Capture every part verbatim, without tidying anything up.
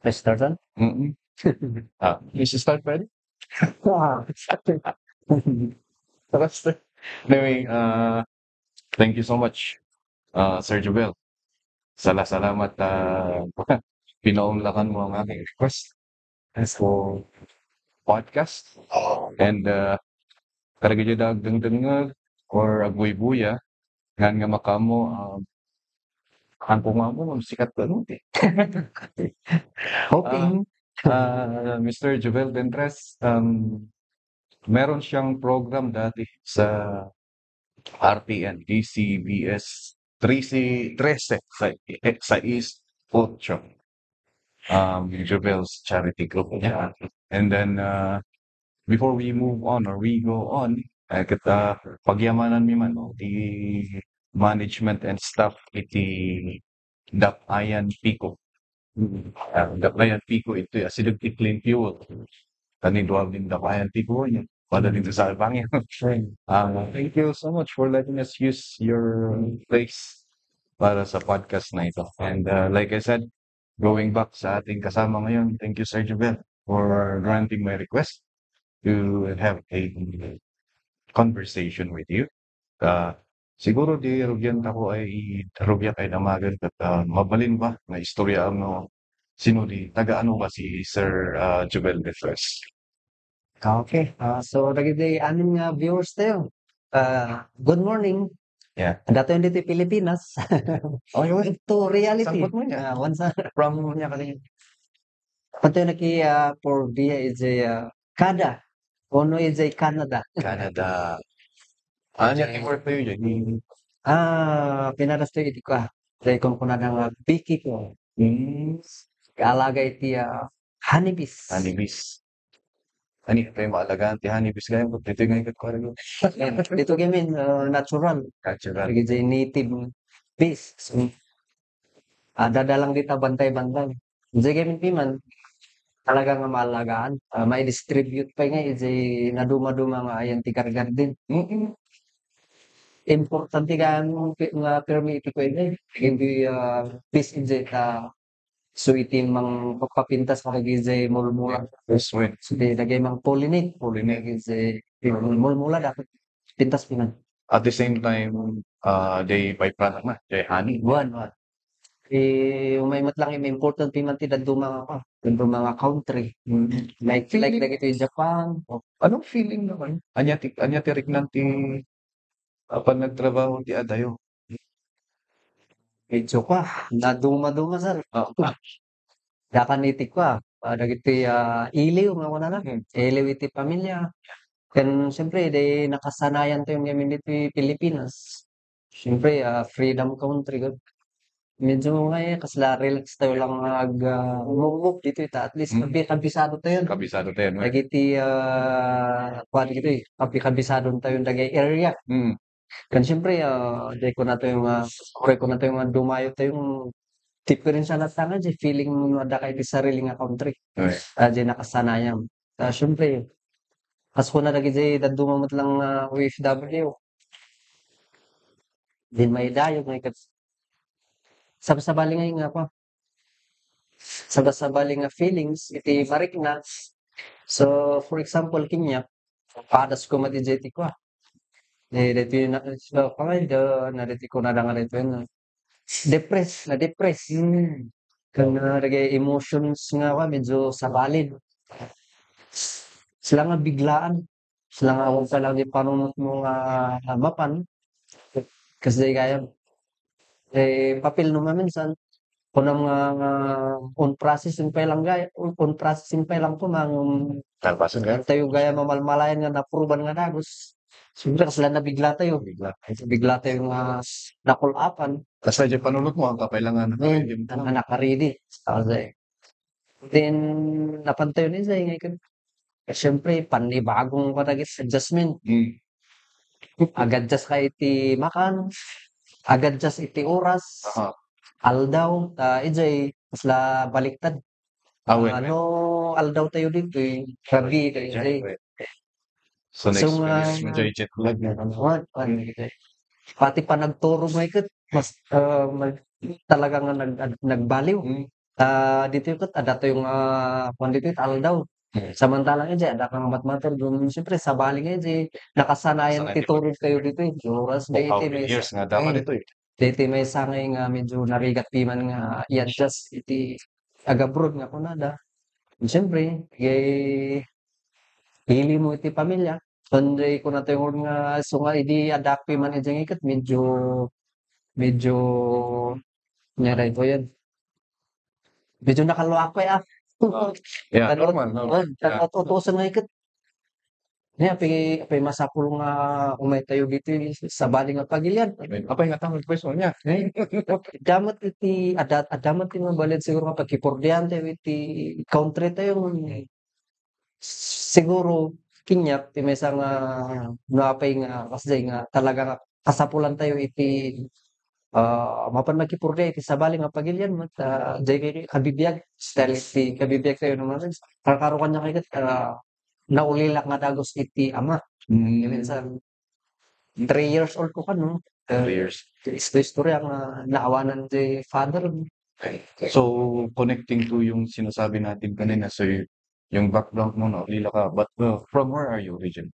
Mister Tan? Mm-mm. Ah, is start pwede? Ah, Basta. Anyway, uh, thank you so much, uh, Sir Jubel. Sala-salamat, uh, pinaunlakan mo ang aking request for podcast. And, uh, karagidyo da agdengdengngeg or agbuybuya, ngan nga makaammo, um, ang kung amo, sikat ka nun, eh. Hoping. Ah, ah, Mister Jubel Ventres, um, meron siyang program dati sa R T N, D C B S trese, trese, sa, eh, sa East Ocho, um, Jubel's Charity Group. Yeah. And then, uh, before we move on or we go on, eh, ket, ah, pagyamanan mi man, no, ti management and staff iti Dapayan Pico. Mm. Ah, Dapayan Pico, ito, asideg ti Clean Fuel. Kani duawdin Dapayan Pico, yan. Pada dito sa Albania. Ah, thank you so much for letting us use your place para sa podcast na ito. And, uh, like I said, going back sa ating kasama ngayon, thank you, Sir Jubel, for granting my request to have a conversation with you. Ah, siguro di rugian tako ay, rugiak ay damagen ket, ah, mabalin ba nga istorya no sino di, taga ano ba si Sir, ah, Jubel Ventres? Ah, okay. Ah, so, dagiti amin nga viewers tayo, ah, good morning. Yeah. Adda tayo dito Pilipinas. Oh, yun. To reality. Sangkot mo niya. Ah, once, ah, From niya kanina. Pati naki, ah, for via is a, ah, kada. Ono is a Canada. Canada. Ah, niya, okay. Ti work tayo dyan. Ah, pinaras tayo iti kwa. Dahil kung kunada nga, Vicky ko. Hmm. Kaalaga iti, ah, honeybees. Honeybees. Ani, tayo maalagaan ti honeybees gayam, dito nga ikot ko rin. Yan. Dito gamin, ah, natural. Natural. Lagi dyan native bees. So, ah, dadalang dita bantay-bantay. Dyan gamin piman, talaga nga maalagaan. Ah, mai-distribute pa nga, iti naduma-duma nga ayan ti garden. Mm-mm. Importante nga, nga permi iti kuwede. Hindi, ah, bees in the, ah, So, iti mangpapintas kadagiti mulmula. Yes, wait. So, di dagiti mang-pollinate. Pollinate. Kadagiti mulmula, dapat pintas piman. At the same time, ah, they byproduct na, they honey. Wan, wan. Eh, umay met lang, important piman ti dadduma nga, ah, dadduma nga country. Mm. Like, like Feeling dagiti Japan. Oh, anong feeling naman? Anya ti, anya ti riknan ti apan nagtrabaho ti adayo. Medyo kwa, naduma-duma, sir. Ah, ah. Dakan iti kwa, ah, dagiti, ah, iliw nga kunana. Hmm. Iliw iti pamilya. Ken siyempre, di nakasanayan tayo ngamin ditoy Pilipinas. Siyempre, ah, freedom country, gud. Medyo nga, eh, kasla relax tayo lang nga ag, ah, move-move dito, ita. At least, Mm. kabi-, kabisado tayo. Kabisado tayo, no? Dagiti, ah, kuwan dito, eh, kabi-, kabisado tayo dagiti area. Mm. Kan siyempre, ah, di ko na tayo nga, di ko na tayo nga dumayo tayo nga, tip ko rin sana tanga, di feeling mo na kayo sa sarili nga country. Right. Ah, di nakasanayan. Ah, siyempre, kas ko na lagi di daduma met lang nga O F W. Di maidayo nga ikat-, sabsabali nga, nga pa. Sabsabali nga feelings, iti marikna. So, for example, kanya, padas ko mati jeti ko, ah. Eh, dito yung na, so, kaya, do, na dito ko na lang dito yun, ah. Depress, na-depress. Hmm. Kan, ah, dagay emotions nga, wa, medyo sabalin. Sila nga biglaan. Sila nga, wag ka lang di panunot mo nga, ah, mapan. Kasi gaya, eh, papel no maminsan, kunam nga, nga, on processing pa lang gaya, on, on processing pa lang ko, mang Kalpasan gaya? Tayo gaya mamalmalayan nga napruban nga dagus. Siyempre, kasla nabigla tayo. Bigla. Bigla tayo nga nakulapan. Kasla dyan panunot mo, ang kapailangan. Ay, di mo Ang anak ka ready. Kasi, then, napantayo ni Zay, nga ikan. Siyempre, panibagong kadagit adjustment. Mm. Ag-adjust ka iti makan, ag-adjust iti oras, Aha. aldaw, ta, ijay, kasla baliktad. Ah, wait, Ah, wait. No aldaw tayo dito, eh. Gabi tayo, Jet eh. lag. So, So, next nga, week is medyo jet lag. What? What? Mm. Pati pa nagturo mo ikat, mas, ah, mag-, talaga nga nag-, nag-, nagbaliw. Mm. Ah, ditoy ket adda tayo nga kuan ditoy, aldaw. Hmm. Samantalang idiay, adda kang matmaturog, siyempre, sabali nga idiay, nakasanayan ti turogtayo ditoy. Oras da iti may, years nga adda ka ditoy. Ditoy maysa nga medyo narigat piman nga i-adjust iti ag-abroad nga kunada. Siyempre, eh, hili mo iti pamilya. Kundi kunatayo nga, so nga idi adda piman idiay nga iket, medyo, medyo, nga daytoy yan. Medyo nakaluak pay, ah. Yeah, normal, normal. Tan-, tan-, yeah. Utusan nga iket. Ni, apay, apay masapul nga umaytayo ditoy, sabali nga pagilian. Apay nga tama, question niya. Eh, adda met iti, adda, adda met ti mabalin siguro nga pagkipordiantayo iti countrytayo. Siguro, kaniak, ti maysa nga, no, apay nga, kasdiay nga, talaga nga, kasapulantayo iti, ah, mapan makipordia iti sabali nga pagilian met, ah, diay kabibiag, style ti kabibiagtayo no, man, karkaro kaniak iket, ah, naulilak nga dagus iti ama. Mm. Minsan, three years old ko kano. Three years. Isto-istorya nga naawanan ti father. So, connecting to yung sinasabi natin kanina, so, y-, yung background mo, naulila ka, but, uh, from where are you originally?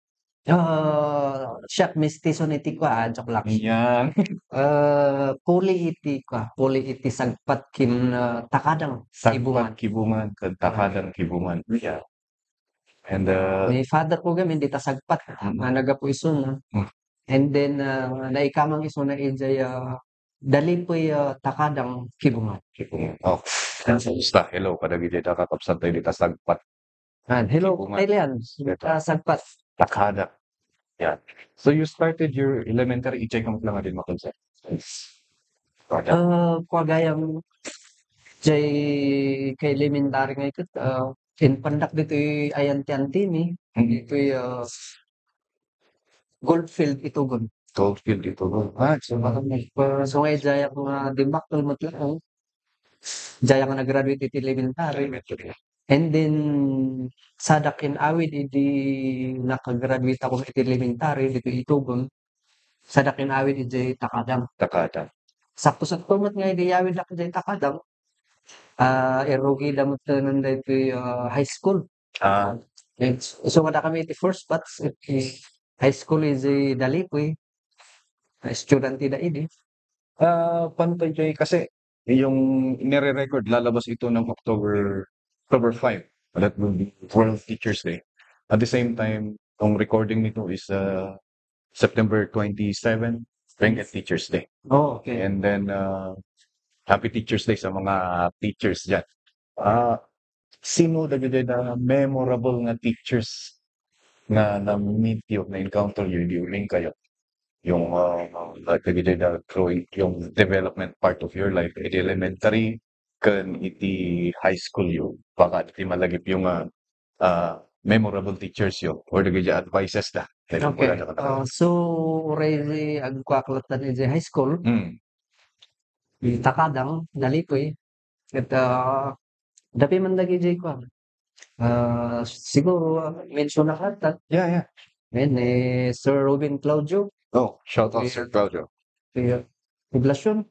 Ah, siak, mestizo ni ti kua, ah, joke lang. Yan. Ah, puli iti kua, puli iti Sagpat ken, ah, Takadang, Sagpat, Kibungan. Kibungan, ken Takadang, Kibungan. Yeah. And, uh, ni father ko gamin, dita Sagpat, mm, nga nagapu isu, no? Mm. And then, uh, naikamang isuna idiay, uh, Dalipuy, uh, Takadang, Kibungan. Kibungan. Oh. Basta, hello kadagiti kakabsat tayo dita Sagpat. Ah, hello, Kibungan. Kailan? Dita. Ah, Sagpat. Takadang. Yan. So you started your elementary, idiay ka met lang nga dinmakkel, sir? Takadang. Ah, kua gayam, idiay ka-elementary nga iket, ah, impandak ditoy ayan ti antimi, mm, ditoy, ah, Goldfield, Itugon. Goldfield, Itugon. Ah, so, baka may pa- So, nga, idiay nga dimmakkel met lang, oh. Idiay nga nag-graduate iti elementary. Elementary. And then, sadak inawid idi nakagraduate ako iti elementary, ditoy Itugon. Sadak inawid idiay Takadang. Takadang. Sakto-sakto met nga idi awiddak idiay Takadang, ah, irugida met ken daytoy, ah, high school. Ah. Isu nga dakami iti first batch iti high school idiay Dalipuy. Estudyante da idi. Ah, pantay jay kasi yung nire-record, lalabas ito ng October, October five. That will be World Teachers Day. At the same time, ang recording nito is, ah, September twenty-seven, Benguet Teachers Day. Oh, okay. And then, ah, Happy Teachers Day sa mga teachers dyan. Ah, sino dagiti da memorable nga teachers nga na-meet you, na-encounter you during kayo? Yung, ah, like, dagiti da growing, yung development part of your life, iti elementary, ken iti high school you, baka iti malagip yung, ah, ah, memorable teachers you or dagiti advices da. Okay. Wala na ka. Ah, so, uray agkuak latta iti high school, mm, iti Takadang, Dalipuy. Ket, ah, adda piman dagiti kuan. Ah, siguro, ah, mention na kanta. Yeah, yeah. Ayan, eh, Sir Ruben Claudio. Oh, shout out, Sir Claudio. Iya. Poblacion.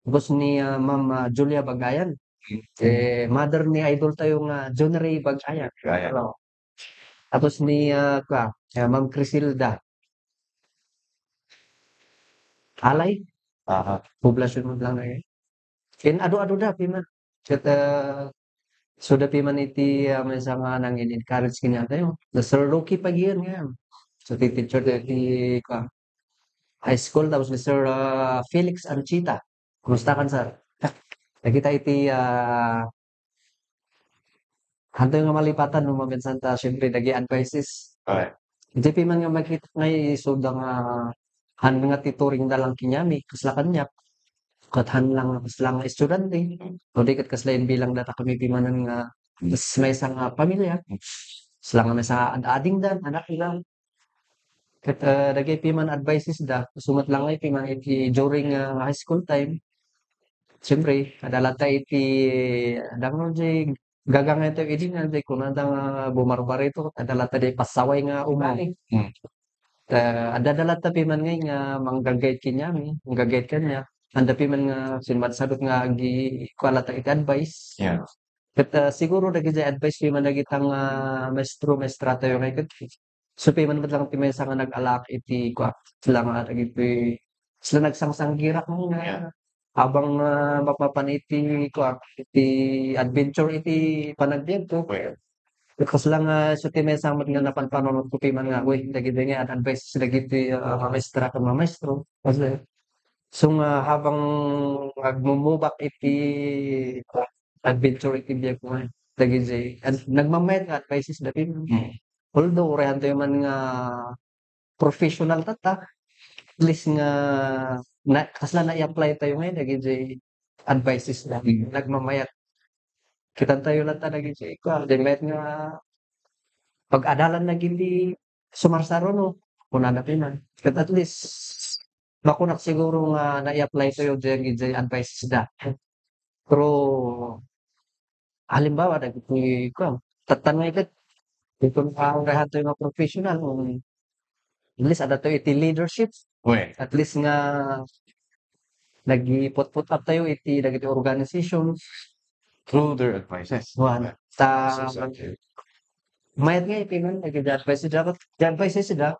Tapos ni, ah, Ma'am, ah, Julia Bagayan. Mm. Eh, mother ni idol tayo nga John Ray Bagayan. Bagayan. Hello. Tapos ni, ah, ka, ah, Ma'am Crisilda. Alay? Aha. Poblacion mo lang eh. Ken adu-adu da, piman. Ket, ah, so da piman iti, ah, maysa nga nangin-encourage kaniatayo. Da Sir Rocky Pagian nga. So, ti teacher da iti, ka, high school, tapos ni Sir, ah, Felix Anchita. Kumusta kan, sir? Nakita iti, ah, Hanto nga malipatan no maminsan ta, siyempre, dagi advices. Ay. Iti piman nga makita nga isuda nga han nga ti turing da lang kaniami, kasla kaniak. Ket han lang, kasla nga estudiante. O di ket kasla imbilang data kami pimanan nga, hmm, kas maysa nga pamilya. Hmm. Kasla nga maysa nga ad-ading da, anak da. Ket, ah, dagiti man advices da, isu met lang nga iti man iti during, ah, high school time. Siyempre, adda latta iti, adda nga di gagangayto idi nga di kunada nga bumarbarito, adda latta di passaway nga ugali. Mm. Ta, adda, adda latta piman ngay nga mangga-guide kaniami, mangga-guide kaniak. Anda piman nga simmadsabet nga agi-, kuan latta iti advice. Yeah. Ket, ah, siguro dagiti advice piman dagita nga maestro, maestratayo nga ket, isu piman met lang ti maysa nga nag-alak iti kuan, sila nga dagiti, sila nagsangsanggirak nga Yeah. habang, ah, mapmapan iti kuan, iti adventure iti panagbiagko. Well. Ket kasla nga isu ti maysa met nga napan panunotko piman nga, uy, dagiti nga ad-, advices dagiti, ah, mamaestra ken mamaestro. Kasi, isu nga habang agmumubak iti adventure iti biagko nga dagiti ad-, nagmamayat nga advices dagiti. Mm. Although, uray hanto man nga professional tatta, at least nga na, kasla nai-apply tayo ngayon, dagiti advices na Mm. nagmamayat. Kitantayo latta dagiti, kuan, di mayat nga pag-adalan dagiti sumarsaruno, kunana piman. But at least, makunak siguro nga nai-apply tayo dagiti advices da. Pero, halimbawa, dagiti, kuan, tatta nga ket, dagiti nga professional, um, at least, adda tayo iti leadership. Wen. At least nga, nagiputput up tayo iti dagiti organizations. Through their advices. Wen. Wen. Ta, Yes, exactly. mayat nga iti man, dagiti advices da, the advices da,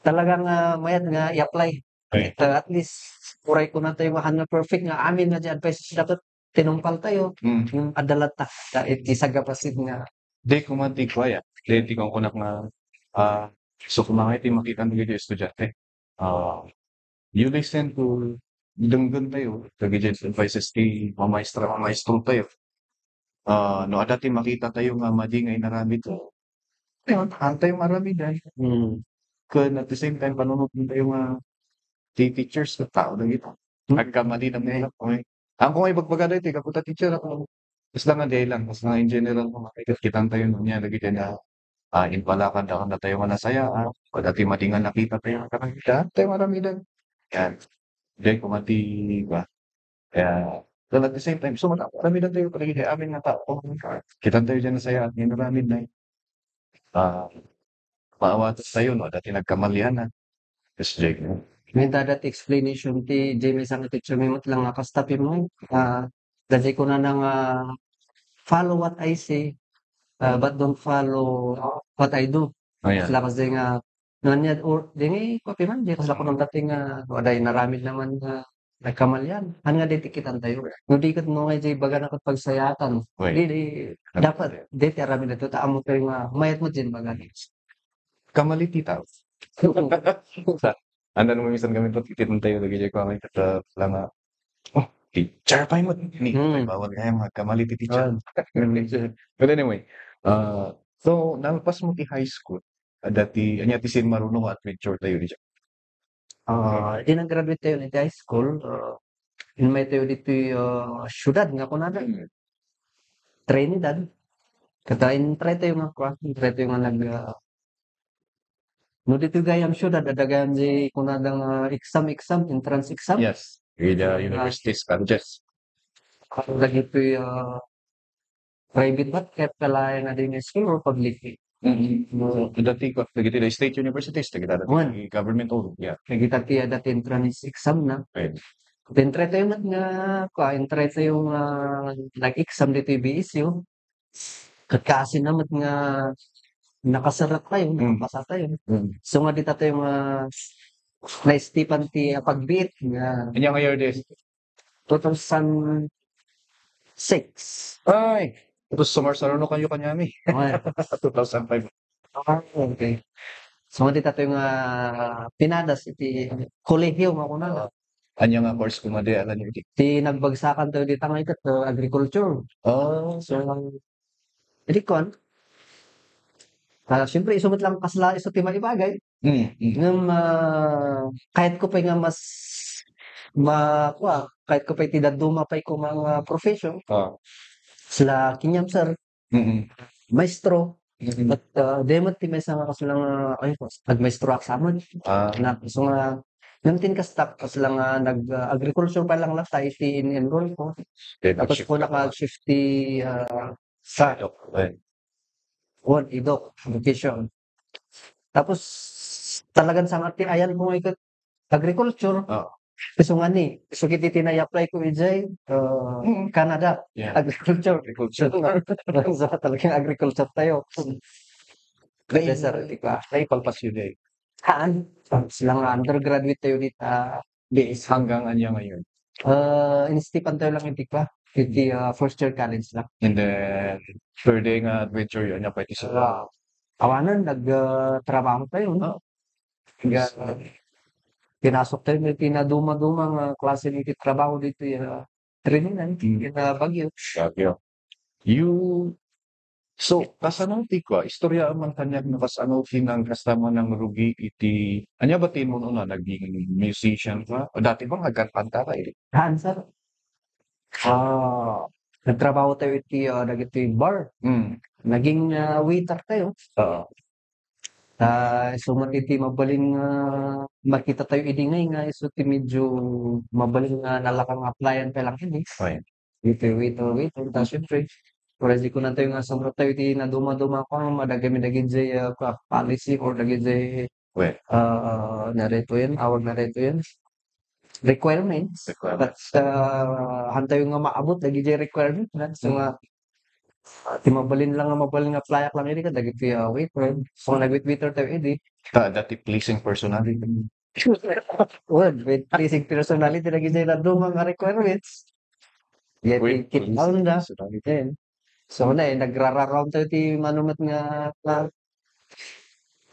talagang, ah, mayat nga i-apply. Right. Ta at least, uray kunatayo nga, "Haan nga perfect nga amin nga di advices dapat tinumpal tayo." Mm. Yung adda latta, ta iti sagapasit nga. Di ko man ti kuaya. Di, di ko kunak nga, ah, so kumangay ti makita mo dagiti estudiante. Ah, you listen to, denggen tayo, dagiti advices ti mamaestra, mamaestro tayo. Ah, no adda ti makita tayo nga madi nga inaramid, ayun, haan tayo nga aramidan. Mm. Ken at the same time, panunoten tayo nga ti teachers ket tao dagita. Hmm. Agkamali na may, okay. Ang kung ibagbaga daytoy, gapu ta teacher ako. Basta nga di lang, basta nga in general, kung makikit-, kitan tayo no niya, dagiti na, ah, impalakad, dakanta tayo nga nasaya, ah, kada ti madi nga nakita tayo, nga nakita tayo, maramidan. Yan. Diay kumati, ba? Kaya, well, at the same time, so, maramidan tayo, kadagiti amin nga tao, kitan tayo diay nasaya, at inaramid na, ah, maawaten tayo, no, adda ti nagkamalian, ah. Yes, Jake, no? Mayat adda ti explanation ti, diay maysa nga teacher mi met lang nga kasta pay mo, ah, diay kunana nga, "Follow what I say, ah, but don't follow what I do." Oh, yeah. Kasla kasi nga, no, ania, or, di nga, eh, kapi man, di kasla kunana dati nga, no, adda inaramid naman nga, nagkamalian. Haan nga di ti kitan tayo. No di ket no nga iti ibagana ket pagsayaatan. Right. Di, di, Ano dapat, tayo? Di ti aramid ito, ta ammo tayo nga, mayat mo din baga. Kamali ti tao. Sa, anda no minsan kami to, kitan tayo, lagi tayo kami ket, ah, lang, ah, "Oh, teacher pay mo." Ni, Hmm. Pay bawal nga yung magkamali ti teacher. Ah. But anyway, ah, so, nalpas mo ti high school, adda ti, ania ti simmaruno nga adventure tayo, di siya? Ah, idi nag-graduate tayo iti high school, ah, immay tayo ditoy, ah, siudad nga kunada. Hmm. Trinidad. Ket intry tayo nga kuan, intry tayo nga nag, ah, no ditoy gayam siudad, adda gayam di kunada nga exam, exam, entrance exam. Yes. With the Ah. universities, colleges. Dagitoy, ah, private ba, ket kalayan nga di nga school or public? Mm. So, dati ko, dagiti state universities, dagiti Wen. Government owned, yeah. Dagiti ti, dati entrance exam na. Right. Entry tayo met nga, kua, entry tayo nga nag-exam dito B S U. Ket kasi na met nga nakasarak tayo, Mm. nakapasa tayo. Mm. So nga dita tayo nga naistipan ti, ah, pagbiit nga Anya nga year this? Two thousand six. Ay, tapos sumarsaruno kayo kanyami. Okay. Two thousand five. Ah, okay. So, nga dita tayo nga pinadas iti kolehiyo nga kuna. Anya nga course kumadi, alam niyo, di? Ti nagbagsakan tayo dita nga iket, uh, agriculture. Oh. So, idi kuan, ah, siyempre, isu met lang kasla, isu ti maibagay. Mm, mm. Ngem, ah, kayatko pay nga mas ma-, kua, kayatko pay ti dadduma pay koma nga profession. Ah. Sila kinyam, sir. Mm. Maestro. Mm. But, ah, di met ti maysa nga kasla nga, ay, nagmaestroak sa amin. Ah. Na, so nga, ngem ti inkastak, kasla nga nag, ah, agriculture pa lang latta iti in-enroll ko. Okay, tapos nag-shift ko ka pa. Naka-shift ti, ah, sa Eduk. Okay. Wen, Eduk, education. Tapos, talagan sa nga ti ayan ko nga iket agriculture. Oo. Isu nga ni, isu kiti ti nai-apply ko idiay, ah, Mm. Canada. Yeah. Agriculture. Agriculture. So, talagang agriculture tayo. Kaya, sir, di ba? Naipalpas yun eh. Haan? Sila nga undergraduate tayo dita, B S. Hanggang anya ngayon? Ah, in-stipan tayo lang iti kwa, iti, ah, first year college lang. And then, further nga adventure yun, anya pa iti sila? Ah, awanan, nag, ah, trabaho tayo, no? Ah. Ga-, pinasok tayo iti naduma-duma nga klase iti trabaho dito, ah, training, Mm. iti Baguio. Baguio. You So, kasano ti kua, istorya man kaniak no kasano ti nang-, kasta man nangrugi iti, ania ba ti immun-una, naging musician ka? O dati ba nagkantanta ka, eh? Haan, sir. Ah, nagtrabaho tayo iti, ah, dagiti bar. Mm. Naging, ah, waiter tayo. Oo. Ta isu met iti mabalin nga makita tayo idi ngay nga isu ti medyo mabalin nga nalaka nga applyan pa lang idi. Oy. Waiter, waiter, waiter. Ta siyempre, para di kunatayo nga sumrot tayo iti naduma-duma ko nga madagami dagidiay, ah, kua, policy or dagidiay, Well. ah, narito yan, awag narito yan, requirements. Requirements. But, ah, hantayo nga maabot dagidiay requirement na. So, Mm. nga, ah, ti mabalin lang nga mabalin nga playak lang idi kadagiti, ah, waiter. So, nga nagwit-waiter tayo idi. Ta, dati pleasing personality. Well, with pleasing personality, dagidiay naduma nga requirements. Yeah, Wait, ti kit-, please, awn da. Personality. Then, so, na, eh, nagrararound tayo ti manumat nga, nga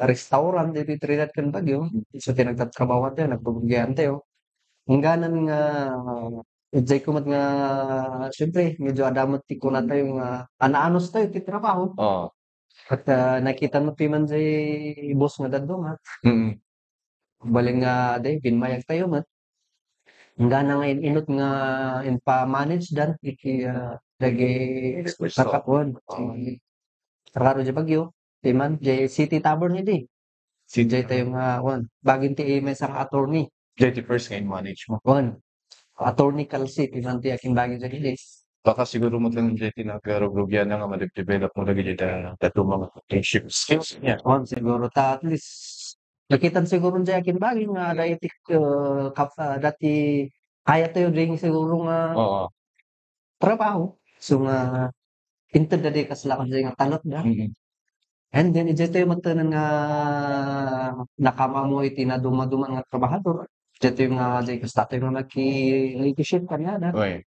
restaurant iti Trinidad ken Baguio. So, ti nagtatrabaho tayo, nagbabagian tayo. Hangganan nga, idiay ko met nga, siyempre, medyo adda met ti kuna tayo nga, anaanus tayo ti trabaho. Oo. At, ah, nakita met ti man jay boss nga dadduma. Mm. Balin nga, di, binmayag tayo met. Hangganan nga in-inut nga impa-manage dan iti, ah, dagiti Espresso. Kakaon. Oo. Kararo di Baguio, ti man, di City Tavern idi. City Diay tayo nga, wan, bagin ti maysa nga attorney. Diay ti first nga in-manage mo. Wan. Attorney Calci, ti man ti akin bagin sa gili. Baka siguro mo lang diay ti nagkarugrugian na nga ma-develop mo lagi diay da-, dadduma nga leadership skills niya. Wan, siguro ta at least, nakitan siguro diay akin bagin nga da iti, uh, kap-, ah, dati kaya tayo ding siguro nga Oo. trabaho. So nga, inted da di kasla kasi nga talot da. Mm. And then, idiay tayo manen nga nakamamo iti naduma-duma nga trabahador. Idiay tayo nga, di kasta tayo nga maki-leadership kaniada. Oy.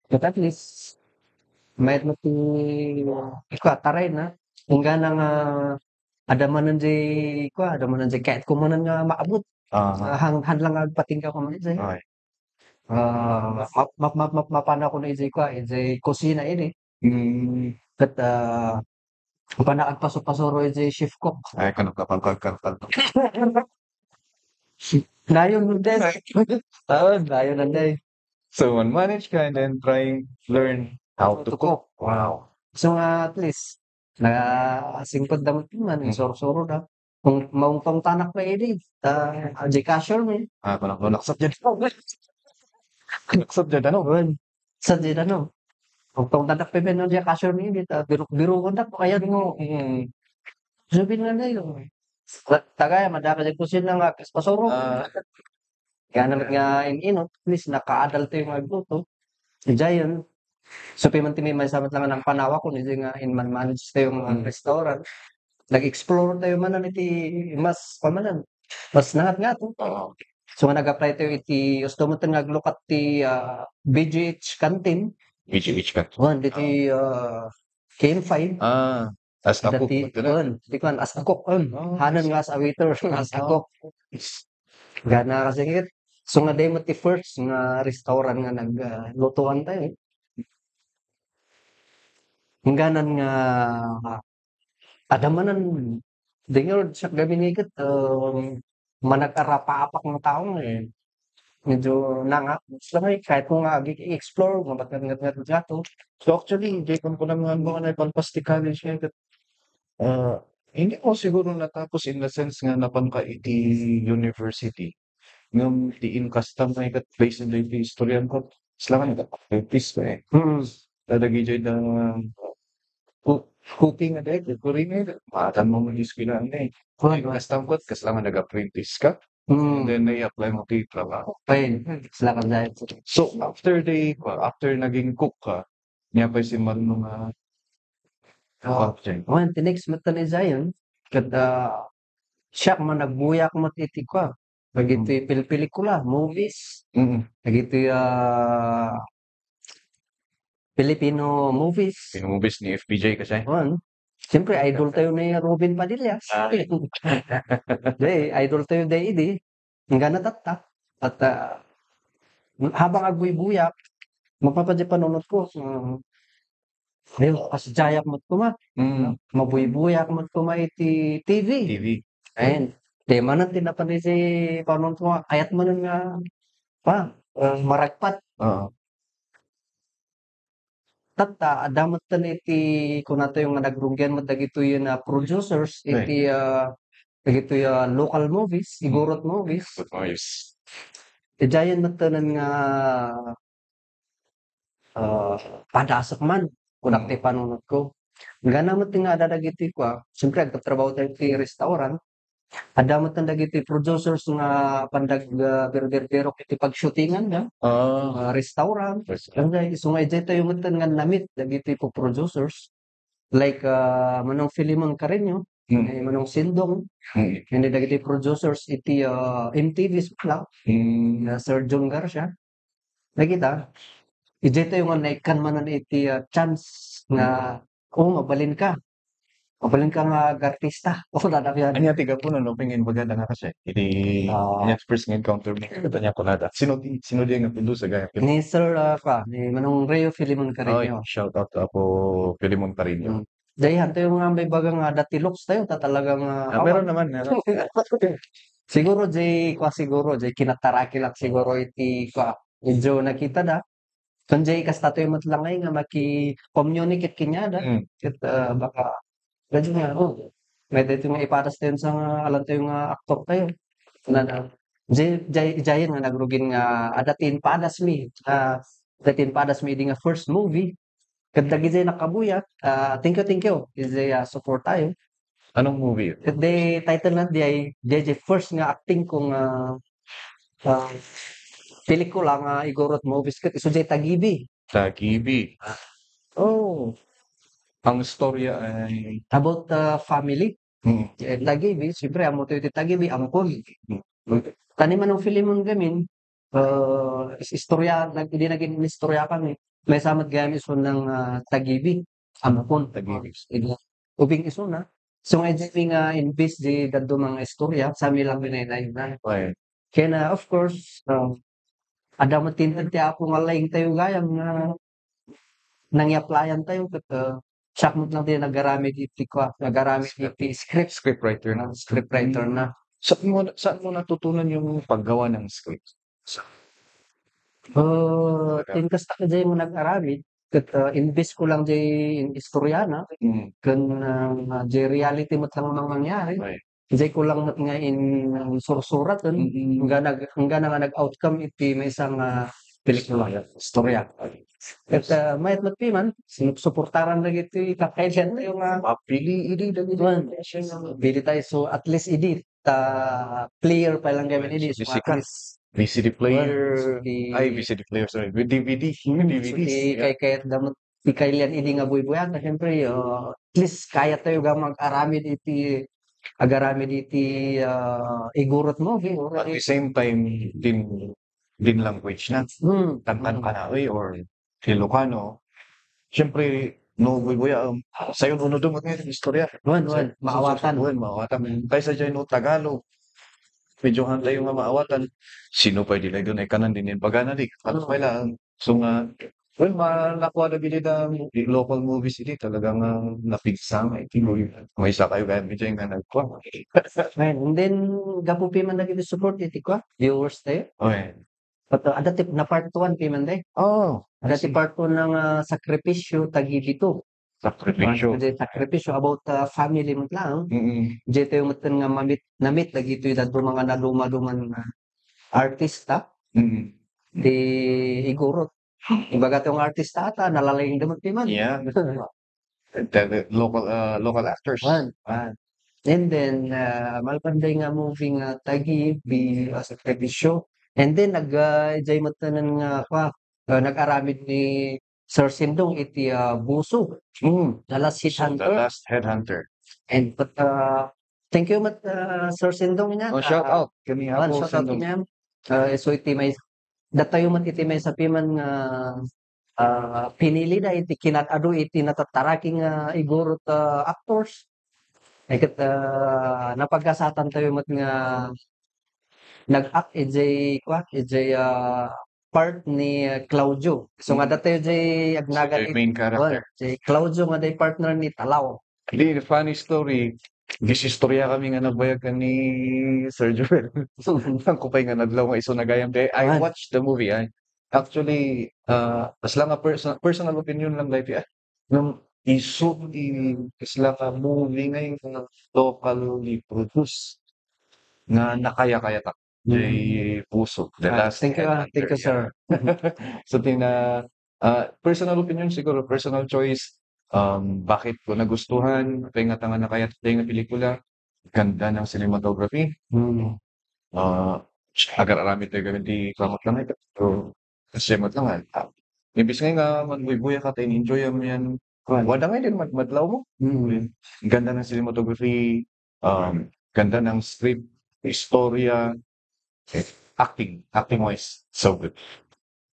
But at least, mayat mo ti, ikaw, taray na. Inggana nga, adda manen di, ikaw, adda manen di, kahit kumanan nga maabot. Aha. Ah, han-, han lang agpatingga ko man, idiay. Oy. Ah, map-, map-, map-, map-, mapan ako na idiay kua, idiay kusina idi. Hmm. Ket, ah, mapan agpasu-pasuro idiay chef cook. Ay, kano ka pang-, kano ka pang-, Nayon, Des. Ay. Oo, nayon, Anday. So, man-manage ka and then trying learn how to cook. Wow. So, nga, at least, nasingpet da met man, Hmm. insuro-suro da. Kung maungtong tanak na idi, ta, di cashier mi. Ah, kunak-, kunaksat diay. Kunaksat diay, ano? Wen. Sa di, ano, ungtong tanak pay ben, di cashier mi idi, ta, biru-, biruon da, kaya mo, mm. Sabi nga na yun. Ta-, tagay, madaka di kusina nga, kas pasuro. Ah. Kaya naman nga in-inut, at least nakaadal tayo nga agluto. Diyan, so, piman ti may, may sabat lang ang panawa ko, hindi nga in man-manage tayo nga Mm. restaurant. Nag-explore tayo manen iti mas, pamanan, mas nangat nga to. Oo. So, nga nag-apply tayo iti, gusto mo nga aglukat ti, ah, B G H canteen. B G H canteen. Wan, diti, ah, K M five. Ah, as a cook, Dati, ito na. Wan, di ko, as a cook, wan. Ah, Hanan nga as a waiter, as a ah. cook. Gana kasi ngit. So nga, demo ti first nga restaurant nga nag, ah, lutuan tayo. Hangganan nga, ah, adda manen, di nga, siya kami ni ket, um, manag-arapaapak nga tao nga, eh. Medyo nanga-, gusto nga, eh, kahit mo nga agi-, i-explore, mabatngat-ngat-ngat gato. So, actually, di ko, ko lang nga mga naipalpas ti college nga, ket, ah, hindi ko siguro natapos in the sense nga napan ka iti university. Ngem ti inkastam nga ikat place in the istoryan ko, sila nga nag-apprentice ko, eh. Mm. Dagiti da, Ku-, cooking a dayta, kuring, eh, maatan mo man eskwelahan, eh. Kuwan, kuwan. Kastam ket, kasla nga nag-apprentice ka. And then, nai-apply mo ti trabaho. Ay, sila ka dahil. So, after the, after naging cook ka, niya pa si Marno nga, oh, okay. Wan, ti next met ni Zion, ket, ah, siak man nagbuyak met iti kua, dagiti pil-, pelikula, movies, dagiti, ah, Filipino movies. Filipino movies ni F P J kasi. Wan. Siyempre, idol tayo ni Robin Padilla. Ah. Di, idol tayo di idi. Inggana tatta. At, ah, habang agbuybuyak, mapapadi panunot ko, ah, ayun, kas jayak met kuma. Mm. Mabuybuyak met kuma iti T V. T V. Ayun. Di manen ti napan iti panunot ko, ayat manen nga, pa, ah, maragpat. Oo. Tatta, adda met iti kunatayo nga nagrugyan met dagitoy nga producers iti, ah, dagitoy, ah, local movies, Igorot movies. Good movies. Idiayen met nga, ah, padasek man, kunak ti panunotko. Inggana met nga adda dagiti kua, siyempre agtatrabaho tayo iti restaurant. Adda met dagiti producers nga pandag, ah, berberberok iti pagshootingan da. Ah, restaurant. Restaurant. Isu nga idiay tayo met nga namit dagiti pu-, producers. Like, ah, Manong Filimon Carreño, eh, Manong Sindong, and dagiti producers iti, ah, M T V Sukla, ah, Sir John Garcia. Nakita? Idiay tayo nga naikkan manen iti, ah, chance nga, "Oh, mabalin ka. Mabalin ka nga agartista." Oh, dadakyan. Ania ti gapu no, no, pingin bagada nga kasi. Iti, ah, ania first nga encounter mo, ket ania kunada. Sino ti, sino di nga producer gaya? Ni Sir, ah, pa, ni Manong Reo Filimon Carreño. Ay, shout out to Apo Filimon Carreño. Mm. Dayhan tayo nga may baga nga dati looks tayo, ta talaga nga, ah, awan. Meron naman, meron. Siguro, jay, kwa siguro, jay kinataraki lang siguro iti, kwa, medyo nakita da. Kun jay kasta tayo met lang ay nga maki-communicate kaniada. Mm. Ket, ah, baka, medyo nga, oh, may dito nga ipadas tayo sa nga, alam tayo nga aktor tayo. Na, na, jay, jay, jay nga nagrugin nga, adda ti impadas mi, ah, adda ti impadas mi, idi nga first movie. Ket dagiti nakabuyak, ah, thank you, thank you. Iti, ah, support tayo. Anong movie? Ket the title na di ay, di, di first nga acting ko nga, ah, pelikula nga Igorot movies ket isu jay Tagibi. Tagibi. Oh. Ang istorya ay about, ah, family. Mm. Eh, Tagibi, siyempre, amo tayo ti Tagibi, angkol. Mm. Tani Manong Filimon gamin, ah, is-, istorya, nag-, idi naging istorya kami. Maysa met gayam isu nga, ah, Tagibi. Ampon. Tagibi. Ida. Ubing isuna. So, nga, di nga imbis di daduma nga istorya, sa mi lang binaynayan na. Okay. Kaya na, of course, ah, adda met ti inted ti Apo nga laing tayo gayam nga nangiaplayan tayo, ket, ah, siak met lang ti nagaramid iti kua, nagaramid iti script. Script writer na. Ah, script writer na. Saan mo, saan mo natutunan yung paggawa ng script? Sa Ah, Talaga. Inkasta ka jay nga nag-aramid, ket, ah, imbis ko lang jay in-istorya na, Mm. ken, ah, jay reality met lang nga mangyari. Right. Jay ko lang met nga in-, sursurat, ken Mm. hanggang nag-, hanggang nga nag-outcome iti maysa nga pelikula, istorya. Ket, ah, mayat met piman, sinusuportaran dagiti kakailian tayo nga Mapili idi dagiti Kuan, pili tayo. So, at least idi, ta player pa lang kami idi, so, at least V C D player. Kuan, V C D. Ay, V C D player, sorry. With D V D. Hmm, with D V Ds. So, di kay, kay, damat, di kay lian idi nga buybuyan, na siyempre, ah, at least kaya tayo nga mag-aramid iti, agaramid iti, ah, Igorot movie. At the same time, din, din language na. Hmm. Tantan Kanawi or Ilocano. Siyempre, no, buybuya, um, sayo, unudom nga istorya. Wen, wen, maawatan. Wen, maawatan. Mm. Kaysa dyan, no, Tagalog. Medyo han tayo nga maawatan. Sino pay di lay dun ay kanan din yung bagana di. Ano pay lang. So nga, well, malakwa na bilid ang local movies ini. Talagang, ah, napigsa nga iti. Maysa kayo kaya medyo nga nagkwa. Wen, and then, gapu piman dagiti support iti kwa, viewers tayo. Okay. But, uh, adda ti, na part one piman day. Oh, I see. Adda ti part one nga, ah, Sakripisyo, Tagibi two. Sakripisyo. Ah, sakripisyo about, ah, family met lang. Mm-mm. Jay tayo met nga mamit, namit dagitoy dadduma nga nalumaluman nga artista. Mm-mm. Ti Igorot. Ibaga tayo nga artista ata, nalalaing da met piman. Yeah. The, the local, ah, local actors. Wen, wen. And then, ah, malpaday nga movie nga Taguib, Bi-, ah, Sakripisyo. And then nag, ah, idiay met tanan nga, kua, ah, nag-aramid ni Sir Sindong iti, ah, Buso. Mm. The Last Headhunter. The Last Headhunter. And, but, ah, thank you met, ah, Sir Sindong, nia. Oh, shout out. Kami, ah, shout out Sindong. Kaniam. Ah, so iti may, datayo met iti maysa piman nga, ah, pinilida iti kinad-adu iti natataraki nga igurot, ah, actors. Ay ket, ah, napagasatantayo met nga nag-act idiay, kua, idiay, ah, part ni, ah, Claudio. So nga, mm, datayo diay agnagan, so, diay main character. Wen, si Claudio nga diay partner ni Talaw. Di, funny story. Gisistorya kami nga nagbayag ken ni Sir Joel. Saan ko pay nga nadlaw nga isu nagayam kay I, ah, watched the movie, ay. Actually, ah, kasla nga perso-, personal opinion lang daytoy, ah. Ngem isu ti kasla nga movie nga locally produced nga nakayakayatak. Mm. Jay Puso, The, ah, Last Headhunter, thank you, ah. Thank you, yeah, sir. So, tina-, ah, personal opinion siguro, personal choice, um, bakit ko nagustuhan, kay nga tanga nakayatak nga pelikula, ganda ng cinematography. Mm. Ah, agar-aramid tayo gawin ti kamat lang, eh. So, kasi mat lang, ah, imbis nga, nga magbuybuya ka, tayo enjoy mo yan. Right. Wada nga din, mad-, madlaw mo. Mm. Ganda ng cinematography, um, ganda ng script, istorya, eh, acting, acting wise, so good.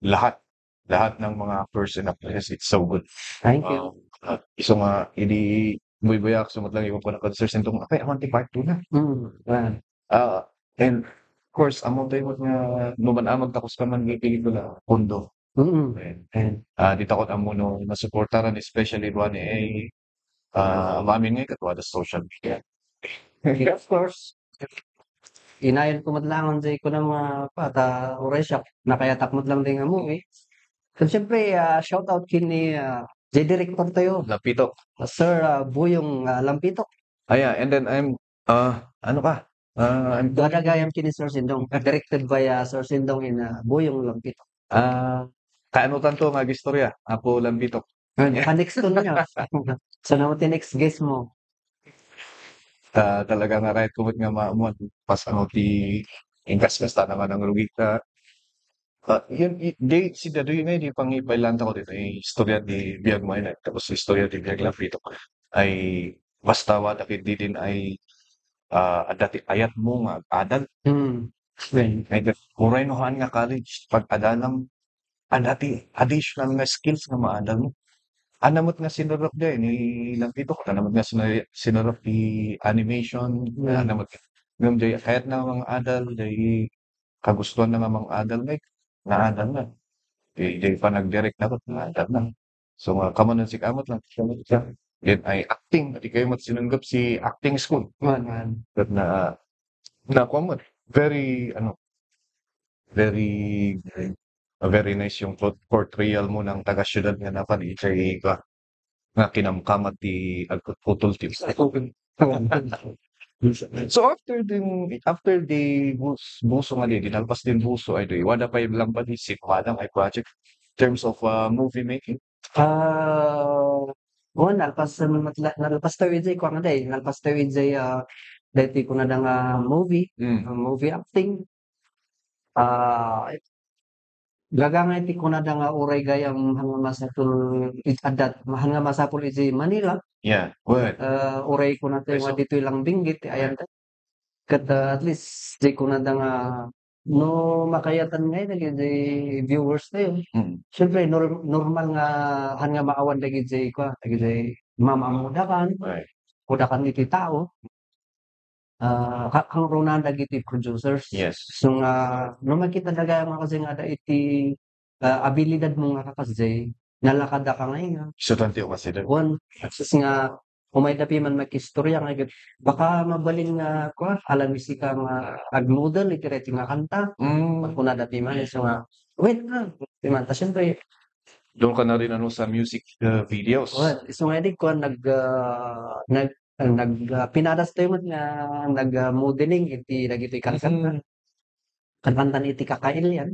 Lahat, lahat ng mga actors and actresses, it's so good. Thank you. Um, ah, isu nga, idi, buybuyak, sumut lang yung mga Sir Sindong, "Apay, awan ti part two na." Mm, right. Ah, and of course, amo tayo nga, no man, ah, magtakos ka man, iti ko na, pondo. Mm. And, and, ah, di takot amo no masuportaran, especially Ronnie A. Ah, maamin nga ikatwada sa social media. Of course. Inayon ko met langon jay kunam nga, pa, ta uray siak, nakayatak met lang din nga movie. Ken siyempre, ah, shout out ken ni, ah, jay director tayo. Lampitok. Ah, Sir, ah, Buyong, ah, Lampitok. Ah, yeah, and then I'm, ah, ano ka? Ah, I'm Dua gagayam ken ni Sir Sindong. Directed by, ah, Sir Sindong and, ah, Buyong Lampitok. Ah, kaanutan to nga agistorya, Apo Lampitok. Ayun, pa-next to niya. So, ano ti next guest mo? Ah, talaga nga right ko met nga ma-, ma-, pas ano ti ingkas-kas ta naman ang rugi ka. Ah, yun, i-, di, si Dadoy nga, di pang ipailan ta ko dito, eh, istorya di biag mo, eh, tapos istorya di biag lang pito. Ay, basta wada ket di din ay, ah, adda ti ayat mo nga adal. Hmm. Well, ay, uray no haan nga college, pag-adalam, adda ti additional nga skills nga maadal mo. Ania met nga sinurok di, ni Lampito, ania met nga sinu-, sinurok ti animation, hmm, ania met, ngem di, kayat na nga adal, di, kagustuhan na nga mang-adal nga, nga adal na. Di, di pa nag-direct na, nga adal na. So, nga, kamanan si kamot lang. Then, ay acting, di kayo mat sinunggap si acting school. Man, man. But na, na, kuwan mo, very, ano, very, a very nice yung port-, portrayal mo ng taga-syudad nga napan, eh, kay ka, nga kinamkamat ti agputputol ti. So, after din, after the Bus-, Buso nga di, dinalpas din Buso, ay, di, wala pa yung lang ba di, si Manang ay project, terms of, uh, movie making? Ah, oo, nalpas, um, nalpas tayo, ijay, kuwan nga, day, nalpas tayo, ijay, ah, dati ko na nga movie, mm, ah, movie acting. Ah, gaga nga iti kunada nga uray gayam haan nga masapul it-, adda, haan nga masapul iti Manila. Yeah, good. Ah, uray kunada nga ditoy lang binggit, ti ayan. Ket, ah, at least, di kunada nga, no, makayatan nga dagiti viewers tayo. Mm. Siyempre, nor-, normal nga, haan nga maawan dagiti, kwa, dagiti mamamudakan, right, kudakan iti tao. Ah, ka-, kangrunan dagiti producers. Yes. So nga, no makita daga nga kasi nga da iti, ah, abilidad mo nga kakasdi, nalakad ka nga inga. Estudyante o kasi da. Wan, sus nga, umay da piman makistorya nga, baka mabalin nga, kwa, alam isi ka nga agmodel iti rating nga kanta. Mm. Pagkuna da piman, so nga, wait na, piman. Ta, siyempre, doon ka na rin, ano, sa music, uh, videos. Well, so nga, di ko, nag, uh, nag, nag, uh, pinadas tayo met nga nag, uh, modeling iti dagiti kankanta. Mm. Kankantan iti kakailian.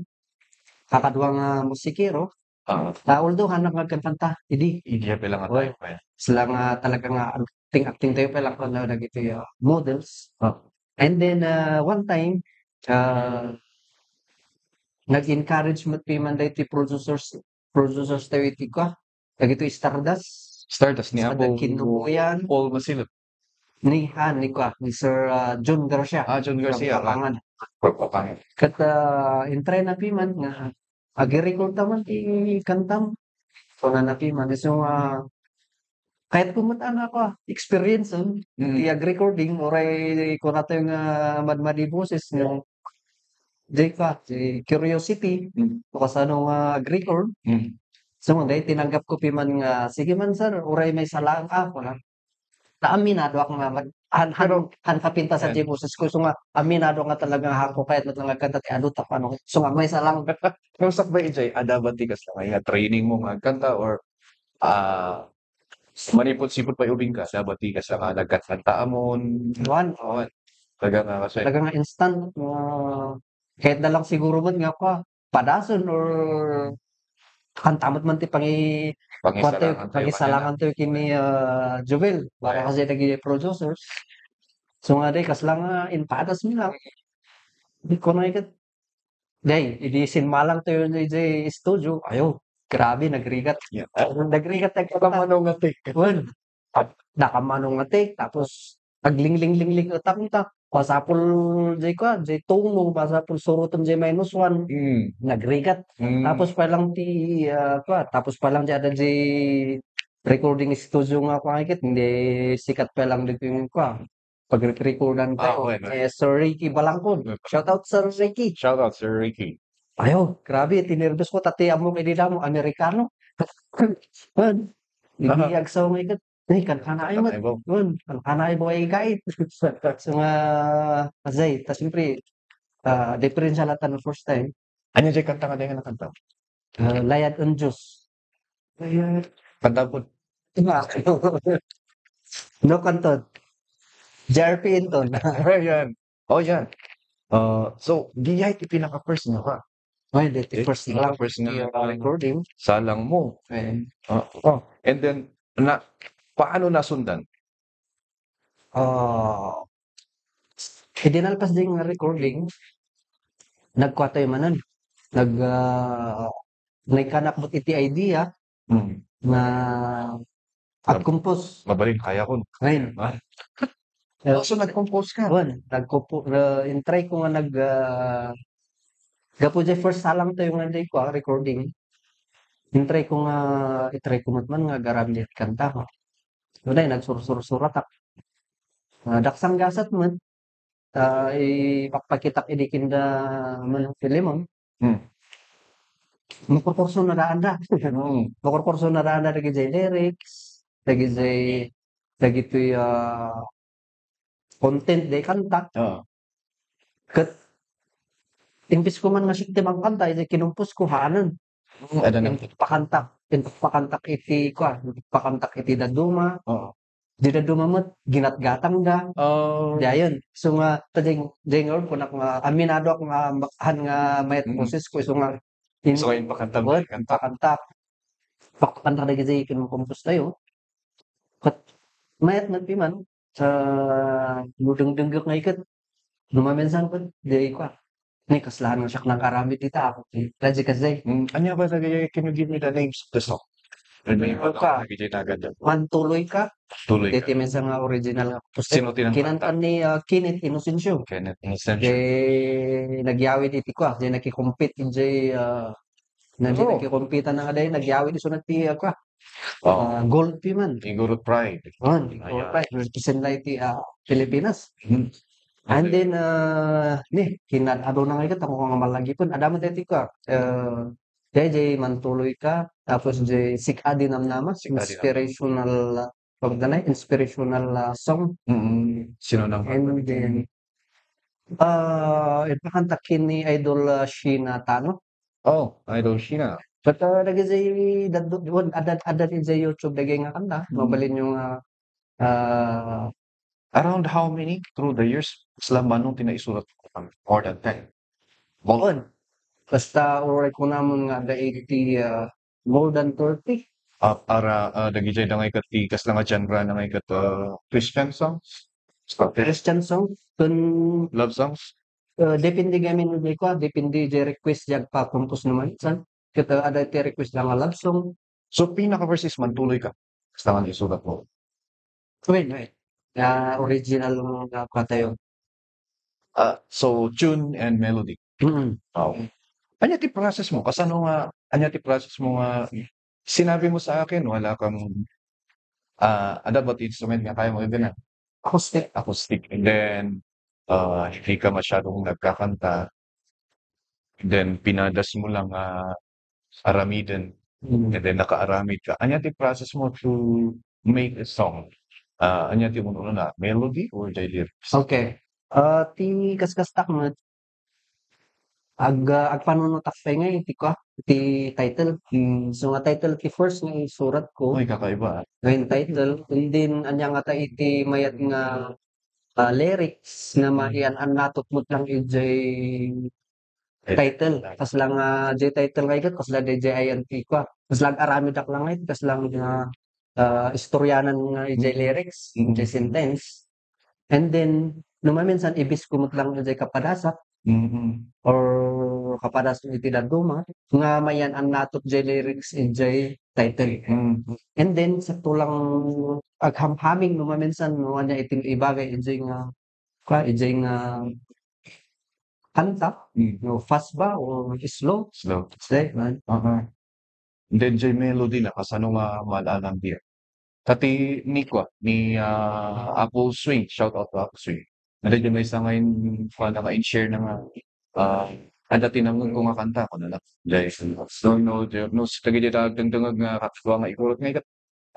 Kakadua nga musikero. Ah. Ta, although, hanak nga agkankanta, idi. Idi, pila nga tayo, eh. Sila nga talaga nga ag-, acting-acting tayo pay lang kuno dagiti, ah, models. Ah. And then, ah, one time, ah, nag-encourage met piman dagiti producers, producers tayo iti kua, dagitoy Stardust. Stardust ni Stardust Apo Kinukuyan. Paul Masilip. Ni, ah, ni kua, ni Sir, ah, John Garcia. Ah, John Garcia, ah. Kapampangan. Kapampangan. Ket, ah, intrayna piman nga agi-record ta man ti kantam. Kunana piman, isu nga, kayatko met a, kua, experience-en, mm, ti ag-recording, uray kunatayo nga madmadi boses, no? Di kua, di curiosity, mm, no kasano nga ag-record. Mm. So, dahil tinanggap ko piman nga, "Sige man, sir, uray maysa lang," ah, kuna. Ta aminadoak nga mag-, han, han, pero han kapintas a, eh, ti boses ko, isu nga aminadoak nga talaga nga haanko kayat met lang agkanta ti adu tapno. Isu nga maysa lang. Pero sakbay idiay, adda ba ti kasla nga training mo nga agkanta or, ah, manipud-sipud pay ubingka, adda ba ti kasla nga nagkantkantaamon? Wan. Wan. Talaga nga kasi talaga nga instant, nga kayatda lang siguro met nga kua, padasen or kanta met man ti pangi-, pangisalangan tayo, pangisalangan tayo ken ni, ah, Jovel, para kasi dagiti producers. So nga, day, kasla nga impadas mi lang. Di ko na ikat. Day, idi sinmalang tayo ni jay studio, ayo, grabe, nagrigat. Yeah. Nagrigat, nagkanta. Kamano nga take? Wen, nakamano nga take, tapos naglingling-lingling utak ta. Masapul jay kua, jay tono, masapul suroten jay minus one. Mm. Nagrigat. Mm. Tapos pay lang ti, ah, kua, tapos pay lang jay adda jay recording studio nga kua, ket, hindi sikat pay lang dito yung kua. Pagre-recordan tayo. Ah, okay, okay. Eh, Sir Ricky Balangkon. Okay. Shout out, Sir Ricky. Shout out, Sir Ricky. Ayo, grabe, tinerbios ko, tati amok idi damo, Amerikano. Wen, idi, aha, agsaw nga ikat, "Ay, kankana ay met." Kankana ay bo. Wen, kankana ay bo ay gait. So nga, asay, ta siyempre, ah, diferensya latta no first time. Ania jay kanta nga dayta nga nakanta? Ah, Layad on Diyos. Layad. Kanta po. Diba? No kanton. J R P inton. Ayan. Oh, yan. Ah, so, diay ti pinaka-first nga, ha? Ay, di, ti, eh, first nga, first nga, ah, recording. Salang mo. Eh. Ah, oh. And then, na, paano nasundan? Ah, idi nalpas di nga recording, nagkuatayo manen. Nag, ah, naikanak met iti idea, mm, nga ag-compose. Mabalin, kaya ko. Ngayon. Ah. Eh, oh, so nag-compose ka? Wen, nagkompo-, ah, intry ko nga nag, ah, gapu jay first salang tayo nga di ko, ah, recording. Intry ko nga, itry ko met man nga agaram di kanta, no? Ngunit nagsursur-suratak. Ah, daksang gasat met. Ta ipakpakitak idi kinda Manong Filemon. Hmm. Makurkurso na daanda. Hmm. Makurkurso na daanda dagiti lyrics, dagiti, dagitoy, ah, content di kanta. Oo. Ket imbes ko man nga siak ti mangkanta, iti kinumpos ko, haanen. Hmm, ada na. Impakantak, impakantak iti, kuan, impakantak iti dadduma. Oo. Di dadduma met, ginatgatangda. Oh. Di ayon. So nga, ta jay, jay nga, kunak nga, aminadoak nga, haan nga mayat, mm, boses ko, so nga, in-, so, impakanta, wen, kanta. Impakantak. Pakanta dagiti kinukumpos tayo. Ket mayat met piman, sa, no dengdengngek nga iket, no maminsan ket, di kua, ni kasla nga siak nang aramid ita, ako, eh, kasi, kasi. Mm, ania ba lagi, can you give me the names of the song? Ano yung, okay, mga dagiti nagada? Mantuloy Ka. Tuloy Ka. Iti minsan nga original nga. Sino ti nangkanta? Kinanta ni, ah, Kenneth Inocencio. Kenneth Inocencio. Di nagyawid iti kua, di nakikompete iti, ah, na di, oh, nakikompete na nga di, nagyawid isu na ti, ah, kua. Oh. Ah, gold piman. Igorot Pride. Oh, Igorot Pride. Represent na iti, ah, Pilipinas. Hmm. And then, ah, ni, kinad-, adu na nga iket, ako nga malagipen. Adda met daytoy kua, ah, jay, jay Mantuloy Ka, tapos jay Sik-a di Namnama, Sik-a di Namnama. Inspirational, ah, pagdanay, inspirational, ah, song. Mm-mm. Sino nang, and then, ah, ipakanta ken ni Idol, ah, Sheena Tano. Oh, Idol Sheena. But, ah, dagiti daddo-, wen, adda, adda iti YouTube dagiti nga kanta. Mm. Mabalinyo nga, ah, around how many through the years, kasla mano ti naisurat? More than ten. More. Wen. Basta, uray kunamon nga adda iti, ah, more than thirty. Ah, para, ah, dagiti dangay ket ti kasla nga genre na ngay ket, ah, Christian songs? Christian song, kun, Love songs? ah, depende gamin, di ko, ah, depende di request di agpa-compose naman. San? Ket, ah, ada ti request lang nga love song. So, pinaka-first is mantuloy ka. Basta nga isurat mo. Wait, wait. Ah, original nga katayo. Ah, so, tune and melody. Mm. Wow. Anya ti process mo? Kasano nga, anya ti process mo nga, sinabi mo sa akin, wala kang, ah, ada ba ti instrument nga kaya mo ibigay? Acoustic. Acoustic. And then, ah, hindi ka masyadong nagkakanta. And then, pinadas mo lang, ah, aramiden. Mm. And then, nakaaramid ka. Anya ti process mo to make a song? Ah, anya ti ununa, melody or the lyrics? Okay. Ah, ti kaskastak met, ag-, ah, agpanunotak pay nga iti kua, iti title. Mm. So, nga title ti first nga isurat ko. Ay, kakaiba, ah. Nga yung title. And then, anya nga ta iti mayat nga, ah, lyrics nga Mm. maian-annatut met lang ijay Eh, title. Kasla nga, jay title nga ikat, kasla di jay ayan ti kua. Kasla ag-aramidak lang it, kasla nga, ah, istoryanan nga ijay Mm. lyrics, Mm. ijay sentence. And then, no maminsan, ibis ko met lang ijay kapadasak, Mm. or kapadas iti dadduma, nga maian-annatut jay lyrics ijay title. Mm. And then, sakto lang aghamhaming no maminsan, no, anya iti ibagay ijay nga, kua, ijay nga kanta, Mm. no, fast ba or slow? Slow. Say, man. Uh-huh. And then, jay melody na, kasano nga maal-alam diya? Kati ni kua, ni, ah, Apo Swing, shout out to Apo Swing. Ada jay maysa nga in-, kuan na nga in-share na nga, ah, ada tinamneg ko nga kanta, kuan na, jay, no, no, jay, no, sa dagiti dagdengdengeg nga kakua nga ikurot nga ikat.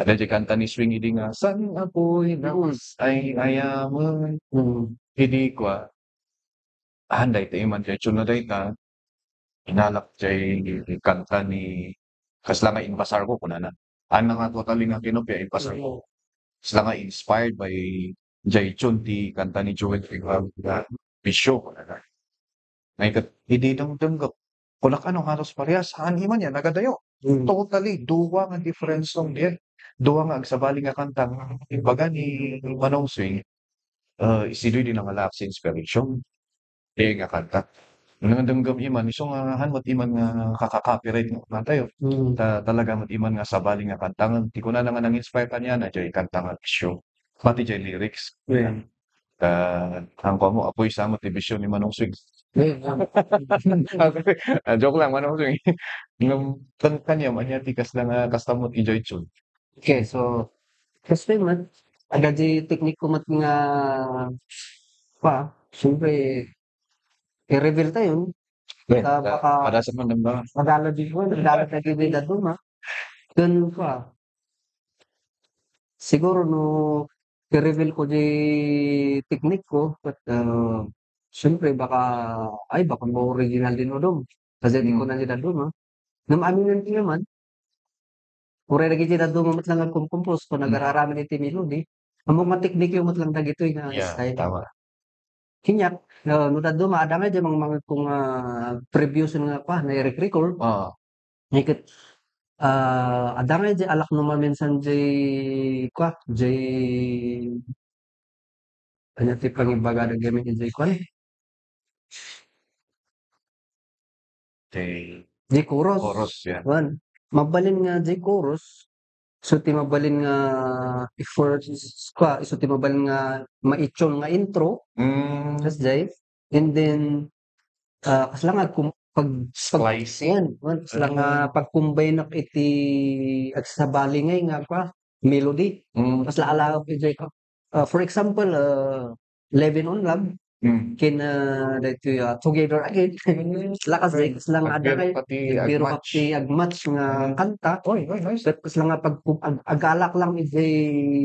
Ada jay kanta ni Swing idi nga, "San apoy na Mm. ay ayamen." Mm. Idi kua, ah, dayta iman jay tune na dayta, inalak jay kanta ni, kasla nga impasar ko, kunana. Ania nga totally nga kinopia, impasar ko. Kasla nga inspired by jay tune ti kanta ni Joel Figueroa nga Bisyo, kunana. Naikat, idi dengdengko, kunak, ano, halos parehas, haan iman yan, nagadayo. Mm. Totally, duwa nga different song diyan. Duwa nga agsabali nga kanta. Ibaga ni Manong Swing, ah, isidoy di nangalaak sa inspiration. Diay nga kanta. Nang dengdem iman, isu nga han met iman nga kaka-copyright nga kanta yo. Mm. Ta-, talaga met iman nga sabali nga kanta. Ngan, ti kunana nga nang-inspire kaniana, jay kanta nga Bisyo. Pati jay lyrics. Yeah. Ta, ang kuan mo, apoy sa mo ti Bisyo ni Manong Swing. Yeah. Ah, joke lang, Manong Swing. Ngem, kan-, kaniam, anya ti kasla nga, kasla mo ti jay tune? Okay, so, first time man, ada di teknik ko met nga, pa, siyempre, i-reveal tayo. Well, Ta-, ta-, baka padasam man lang ba? Madala di ko, madala na gid ni daduma. Kun pa. Siguro no, i-reveal ko di teknik ko, but, ah, siyempre baka, ay, baka mo original din, Odom. Kasi di ko Mm. na ni daduma. Nam-, aminan ko naman, uray dagiti dadduma met lang agkumkumpos, kun Mm. agar-aramid iti melody, ammo nga teknik yo met lang dagitoy nga Yeah, style. Tama. Kaniak, ah, no dadduma, adda nga di mangmangegko nga previous nga, kua, nairik-record. Ah. Naiket, ah, adda nga di alak no maminsan di, kua, di, ania ti pangibaga da gamin di, kua, Ti di chorus. Chorus, yeah. Wan. Mabalin nga di chorus. So, ti mabalin nga effort, kua, so, ti mabalin nga maitune nga intro. Mm. Kas jay. And then, ah, kasla nga kum-, pag, pag, Splicing. Wan, kasla nga Mm. pag-combine-ak iti agsabali ngay nga, kua, melody. Mm. Kasla alaap iti, ah, for example, ah, Living on Love, Mm. ken, ah, daytoy, ah, Together Again. Lakas day, kasla nga ada Agbiro kay, pati agbiro agmatch. pati agmatch nga Mm. kanta. Oy, oy, oy. But kasla nga pag, ag-, agalak lang iti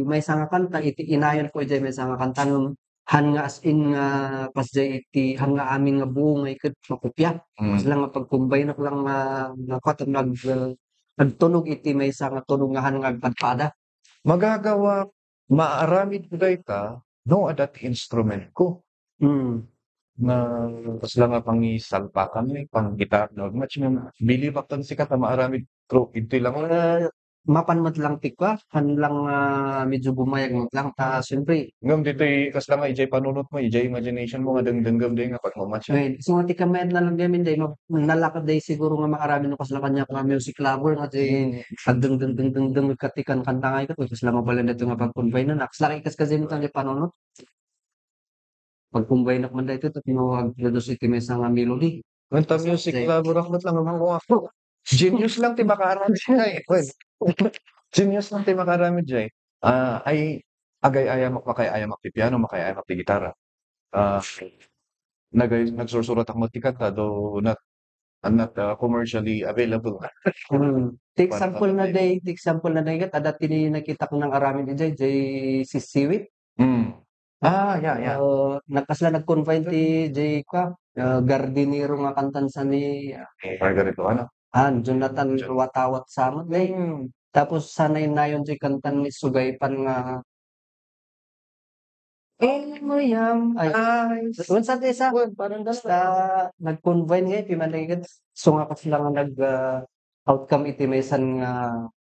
maysa nga kanta, iti inayon ko iti maysa nga kanta, ngem han nga as in nga pas jay iti, han nga amin nga buo nga iket makopia. Mm. Kasla nga pag-combine-ak lang nga, nga kuat, nag-, ah, nagtunog iti maysa nga tunog nga han nga agpadpada. Magagawa, maaramid ko dayta, no, adda ti instrument ko. Mm. Nga, kasla nga pangisalpakan, eh, panggitar, no? Much nga, bilibak tan sika ta maaramid, pero iti lang, eh, mapan met lang ti kua, han lang, ah, medyo bumayag met lang. Ta siyempre, Ngem ditoy kasla nga idiay panunotmo, idiay imaginationmo nga dengdengngem diay nga pagmamatch. Wen, isu nga ti kamayatna lang gamin diay ma-, nalaka diay siguro nga maaramid no kasla kaniak nga music lover nga diay agdengdeng, dengdengdeng ket ti kankanta nga iket, uy, kasla mabalin daytoy nga pag-combine-na. Kasla ikas kasi met lang diay panunot. Pag-combine-ak man daytoy tapno ag-produce iti maysa nga melody. Wen ta music lover-ak met lang, ammo ako. Genius lang ti makaaramid diay. Wen. Genius lang ti makaaramid diay. Ah, ay, agay-ayamak, makaay-ayamak ti piano, makaay-ayamak ti gitara. Ah, nagay-, nagsursurat-ak met ti kanta, though not, I'm not, ah, commercially available. Hmm. Ti example-na diay, ti example-na diay ket adda ti nakitak nga aramid idiay, diay Sisiwit. Hmm. Ah, yeah, yeah. Ah, nagkasla nag-combine ti diay kua, ah, Gardinero nga kantan sa ni, ah, Margarito, ano? Ah, Jonathan Jon- Watawat sa met, eh. Hmm. Tapos sa nayon-nayon diay kantan ni Sugaypan nga, eh, mayam. Ay, ay, wen sa ti isa. Wen, parang ganun. Basta nag-combine nga, eh, pimanay ket. So nga kasla nga nag, ah, outcome iti maysan nga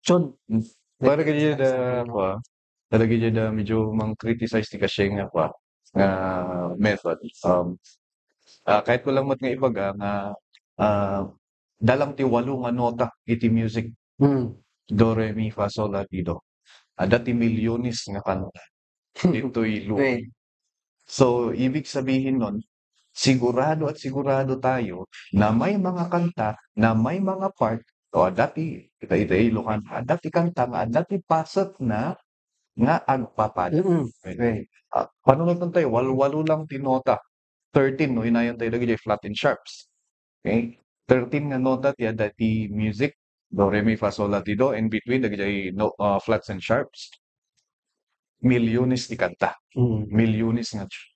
tune. Hmm. Para kadi da, kua, talaga diay da medyo mang-criticize ti kasdiay nga kua, nga method. Um, ah, kayatko lang met nga ibaga nga, ah, adda lang ti walo nga nota iti music. Hmm. Do, re, mi, fa, sol, la, ti, do. Adda ti milyones nga kanta ditoy lupay. Right. So, ibig sabihin nun, sigurado at sigurado tayo na may mga kanta, na may mga part, o adda ti, ita, ita, Ilocano, adda ti kanta nga adda ti paset na nga agpapada. Mm-mm. Okay. Right. Ah, panunoten tayo, walwalo lang ti nota. Thirteen, no, inayon tayo dagiti flat and sharps. Okay? Thirteen nga nota ti adda ti music, do, re, mi, fa, sol, la, ti, do, in between, dagiti no, ah, flats and sharps. Milyones ti kanta. Mm. Milyones nga tune.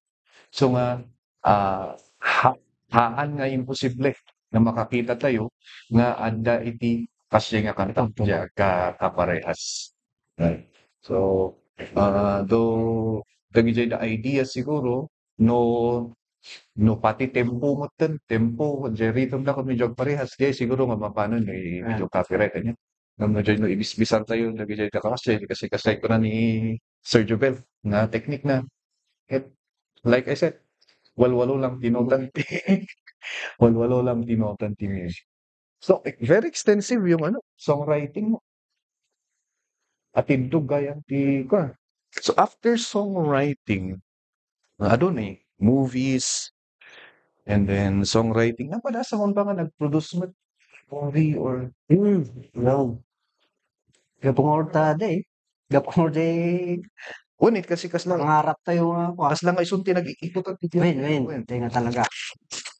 So nga, ah, ha-, haan nga imposible nga makakita tayo nga adda iti kasdiay nga kanta, kasdiay ka-, kaparehas. Right. So, ah, do, dagiti idea siguro, no, no pati tempo metten, tempo, diay rhythm na kun medyo agparehas, diay siguro nga mapanon, eh, medyo copyright, ania. Ngem no diay no ibisbisan tayo, dagiti kakasdiay, kasi, kasi kuna ni Sir Jubel, nga technique na. It, like I said, walwalo lang ti notan ti, walwalo lang ti notan ti music. So, e-, very extensive yung ano, songwriting mo. Atindog gayam ti, kua. So, after songwriting, adun, eh, movies, and then songwriting. Napadasakon ba nga nag-produce met movie or Hmm, no. Gapu nga urta, di. Gapu nga di. Wenno, kasi kasla, pangarap tayo nga, kua. Kasla nga isun ti nag-iikot at iti Wen, wen. Wen. Di nga talaga.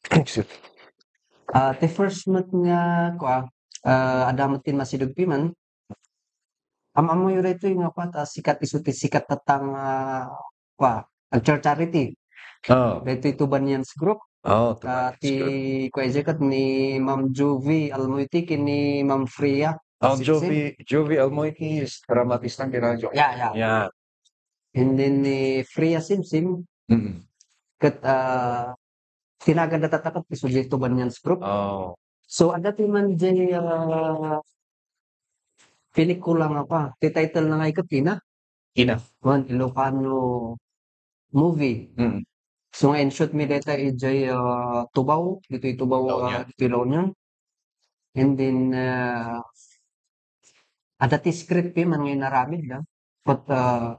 Excuse. Ah, ti first met nga, kua, ah, adda met ti masideg piman. Am-ammoyo daytoy nga, kua, ta sikat isu ti sikat tatta nga, kua, nagchar-charity. Oh. Daytoy Tubanians Group. Oh, ah, Tubanians ti Group. Kua, idiay ket ni Ma'am Juvie Almoiti ken ni Ma'am Freya. Oh, Sipsip. Juvie, Juvie Almoiti is dramatista ti radyo. Yeah, yeah. Yeah. And then ni Freya Simsim, mm, ket, ah, tinaganda tatta ket isu diay Tubanians Group. Oh. So, adda ti man diay, ah, pelikula nga pa. Ti title na nga iket, Ina. Ina. Wen, Ilocano movie. Mm. So, nga in-shoot mi dayta idiay, ah, Tubao, ditoy Tubao, La Union. Ah, ditoy La Union. And then, ah, adda ti script piman nga inaramidda. But, ah,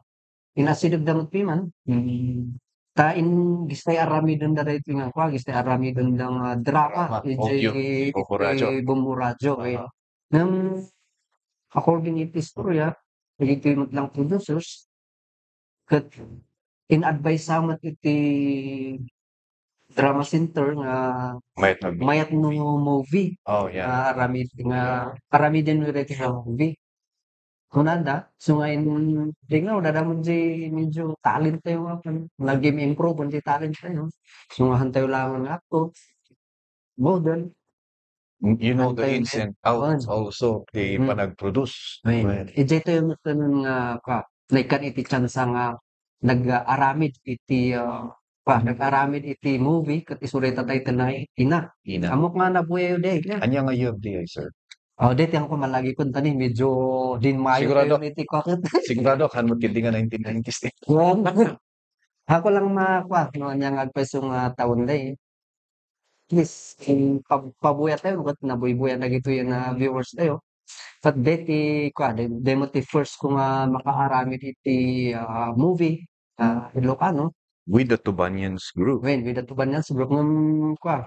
inasidegda met piman. Mm. Ta in-, gistay aramidenda daytoy nga kua, gistay aramidenda nga drama, drama, idiay, audio, iti Bombo Radyo. Bombo Radyo, eh. Aha. Ngem, according iti istorya, dagitoy met lang producers, ket in-advise-a met iti drama center nga mayat no movie. Mayat no movie. Oh, yeah. Nga aramid, nga aramiden daytoy nga movie. Kunada, so nga in-, di nga, adda met diay medyo talent tayo nga, nag-improve diay talent tayo. So nga, han tayo laeng nga aktor. Model. You know the ins and outs also ti panag-produce. Right. Idiay tayo met nga, ka, naikkan iti tsansa nga nag-aramid iti, ah, pa, nag-aramid iti movie, ket isu dayta title na Ina. Ina. Ammok nga nabuyayo diay, nia. Ania nga year diay, sir? Oh, deti ako malagi kun tani medyo din mayo Sigurado. Tayo iti kuakit. Sigurado kan mo kiti nga nineteen nineties ti. Ako lang makua no anya nga agpayso nga taon day. Please, pabuyat tayo, ket nabuybuyan dagitoy nga viewers tayo. But deti kua, demo ti first ko nga makaaramid iti ah, movie ah, Ilocano. With the Tubanians group. When, with the Tubanians group, ngem kua,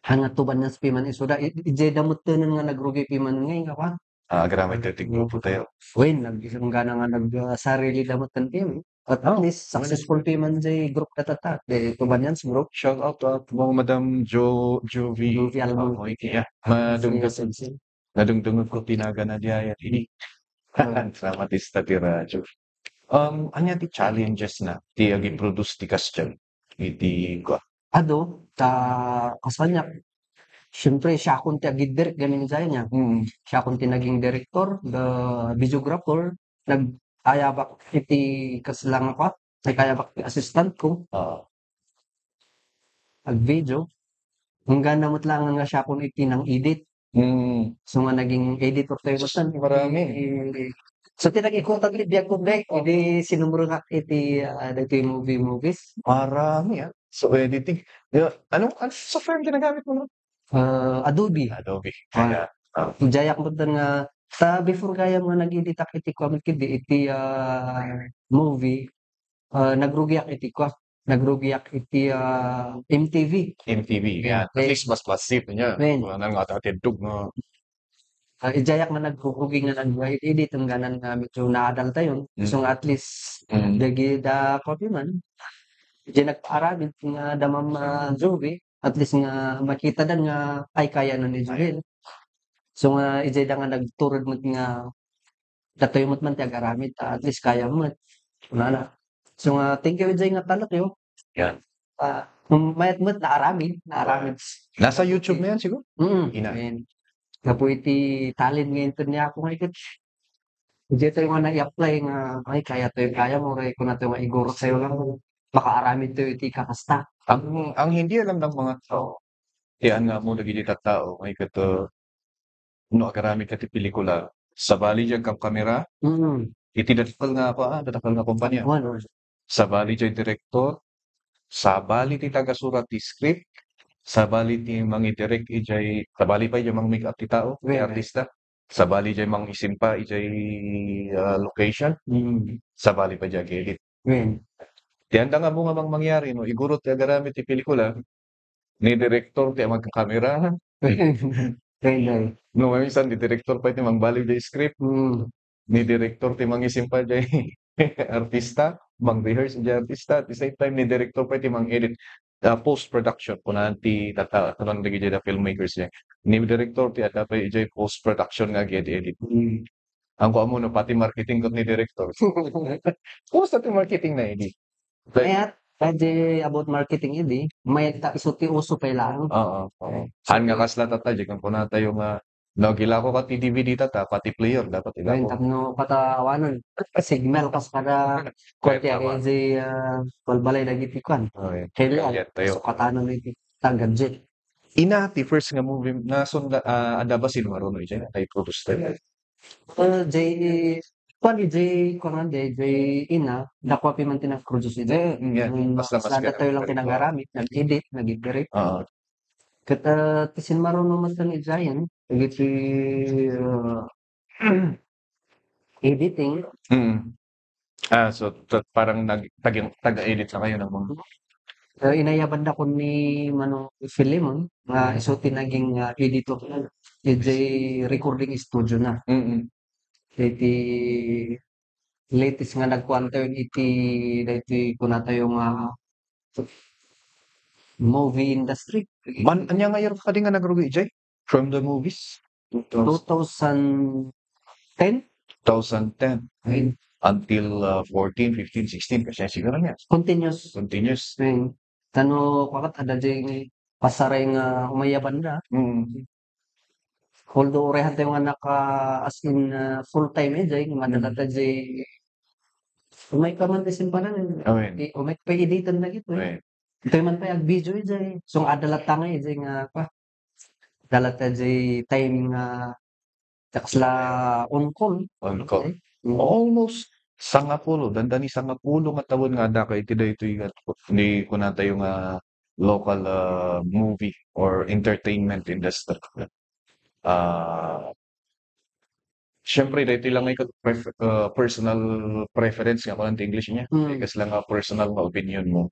Hanga tuban nga spiman isuda, i-, ijay dametten nga nagrugi piman ngay nga kwan. Ah, agraman tayo ti grupo tayo. Wen, nag-, gana nga nag-, ah, sarili dametten piman. At at least, successful piman jay group na tata. Di tuban yan sa group. Shout out to, ah, mo Madam Jo-, Jovi. Jovi Almonte. Ah, okay, yeah. Madunggan, nadungdungan ko tinaga na di ayat ini. Salamat ista ti radyo. Um, ania ti challenges na ti agi-produce ti kasdiay iti kua? Adu, ta kasaniak, siyempre, siakon ti agiddirek gamin jay niya. Mm. Siakon ti naging director, the videographer, nag-ayabak iti kasla nga kua, nag-ayabak ti assistant ko. Oo. Ag-video. Hanggang namut lang nga siakon iti nang-edit. Mm. So nga naging editor tayo. Sus, marami. Eh, so, ti nag-ikot ang biag ko, Bek. Oh. Hindi sinumrungak iti, ah, dagiti movie, movies. Marami, ah. So, editing. Yeah. Anong, anong software ang ginagamit mo, no? Ah, Adobe. Adobe. Ah. Kaya, ah. Jayak mo nga, sa before kaya mo nag-edit ak iti kuan ket di iti, ah, movie, ah, nagrugiak iti kua, nagrugiak iti, ah, M T V. M T V, yeah. At least mas passive niya. Wen. Wala nang atatindog nga. Ah, ijayak nga nagrugi nga nag-edit hangganan nga medyo naadal tayo. Mm. So, at least, mm, dagi da, kopi man, di nagpaaramid nga damam, ah, Joey, at least nga makita dan nga ay kaya na ni Joel. So, nga, ijay da nga nagturod met nga datayo met man ti agaramid, ta at least kaya met. Kunana. So nga, thank you, Jay, nga talek yo. Yan. Ah, mayat met, naaramid, naaramid. Nasa YouTube na yan, siguro? Mm. Ina. Ayan. Gapu iti talent nga inted niya ako nga iket. Diya tayo nga na-apply nga, ay, kaya tayo, kaya mo, re, kung nato nga iguro sa'yo lang, makaaramid tayo iti kakasta. Ang, ang hindi alam ng mga tao, ti ania mo dagiti tattao, nga iket, uh, no agaramid ka ti pelikula, sabali diay agkamkamera, mm, iti dadakkel nga, kua, dadakkel nga kompanya. Wen, wen. Sabali diay direktor, sabali ti tagasurat ti script, sabali ti mangidirek idiay, sabali pay diay mang-make up ti tao, ti, wen, artista, sabali diay mangisimpa idiay, ah, location, mm, sabali pay diay ag-edit. Wen. Ti anda nga ammo nga mang-, mangyari, no, iguro ti agaramid ti pelikula, ni direktor ti agkamkamera. Wen, wen. No, minsan ni direktor pay ti mangbaliw diay script. Mm. Ni direktor ti mangisimpa diay artista, mang-rehearse diay artista. At the same time, ni direktor pay ti mang-edit. Ah, post-production, kunan ti tata-, kunan dagiti filmmakers diay. Ni direktor ti adda pay diay post-production nga ag-edit. Mm. Ang kuan mo, no, pati marketing ket ni direktor. Kumusta ti marketing na idi? Like, mayat, kadi about marketing idi, mayat ta isu ti uso pay lang. Oo, oo. Eh, saan nga kasla tata, di kan kunatayo nga, no, gilako ka ti D V D tata, pati player, dapat ilako. Tapno patawanan, signal kas kada, kuan ti, ah, balbalay dagiti kuan. Okay. Kaya, kaya tayo. Sukatanan iti ta gadget. Ina, ti first nga movie, nasunda, ah, adda ba sino nga runo iti, ay producer? Ah, J-, kuan ni J-, kuan nga, J-, J-, Ina, dakua piman ti nag-produce iti. Mm, yeah. Basta, basta datayo lang ti nagaramid, nag-edit, nag-direct. Oo. Ket, ah, ti sinmaruno met ni Giant, dagiti, ah, editing. Mm. Ah, so, ta-, parang nag-, tag-, taga-edit na kayo ng mga. So, inayaban da ko ni Manong Filemon, nga isu ti naging, ah, editor na iti recording studio na. Mm. Iti latest nga nagkuan tayo iti, daytoy kunatayo nga movie industry. Man, anya nga year kadi nga nagrugi, Jay? From the movies? Two thousand ten? Two thousand ten. Ayun. Until, uh, fourteen, fifteen, sixteen, kasi siguro niya. Continuous. Continuous. Ayun. Tano, kuakat, ada jay pasaray nga umayaban da. Mm. Although, urehan tayo nga naka, as in, uh, full time eh, jay, madala ta jay, umay ka man, di simpanan, eh. Amen. Di, umay pa editan na gito, eh. Amen. Ito man pa yung video, eh, jay. So, adala ta nga, eh, jay, nga, pa. Dala ta jay time nga kasla on call. On call. Okay. Mm. Almost sangapulo, dandani sangapulo nga tawen nga adda ka iti daytoy nga, ni kunatayo nga local, ah, movie or entertainment industry. Ah, siyempre, daytoy lang nga ikaw pref-, ah, personal preference nga kunan ti English niya. Mm. Kasla nga personal nga opinion mo.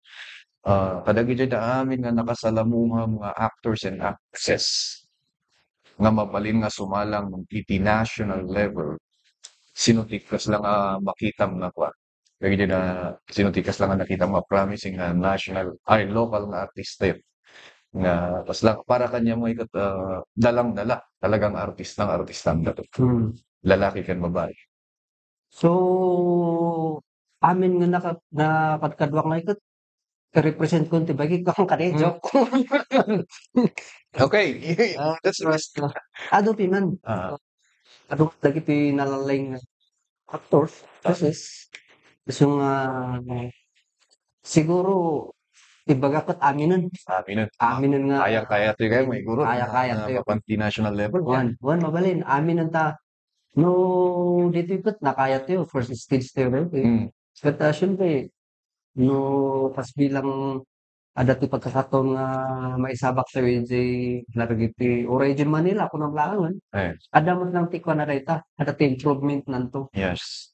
Ah, kadagiti amin nga nakasalamuham nga actors and actresses nga mabalin nga sumalang iti national level, sino ti kasla nga makitam nga kuan? Dagiti na, sino ti kasla nga nakitam nga promising nga national, ay, local nga artista yun? Nga kasla, para kaniam nga ikat, ah, dalang-dala, talagang artistang artista ang dapat. Hmm. Lalaki ken babae. So, amin nga naka-, nakadkaduak nga ikat, represent ko ti bagik ko, ang kadi, hmm, joke. Okay. Ah, that's right. Adu piman. Ah. Adu dagiti nalaing actors, ah, actresses. So nga, siguro, ibaga ket aminen. Aminen. Aminen nga kaya-kaya ti kaya, maiguro. Kaya-kaya ti. Mapan ti national level. Wan, wan, mabalin. Aminen ta. No, ditoy ket nakaya tayo, first stage tayo, eh. Mm. Ket, ah, siyempre, no, kas bilang adda ti pagkakataon nga maisabak tayo, eh, di naragiti, uray di Manila, kunam laangan. Eh. Adda met lang ti kuan na dayta, adda ti improvement nanto. Yes.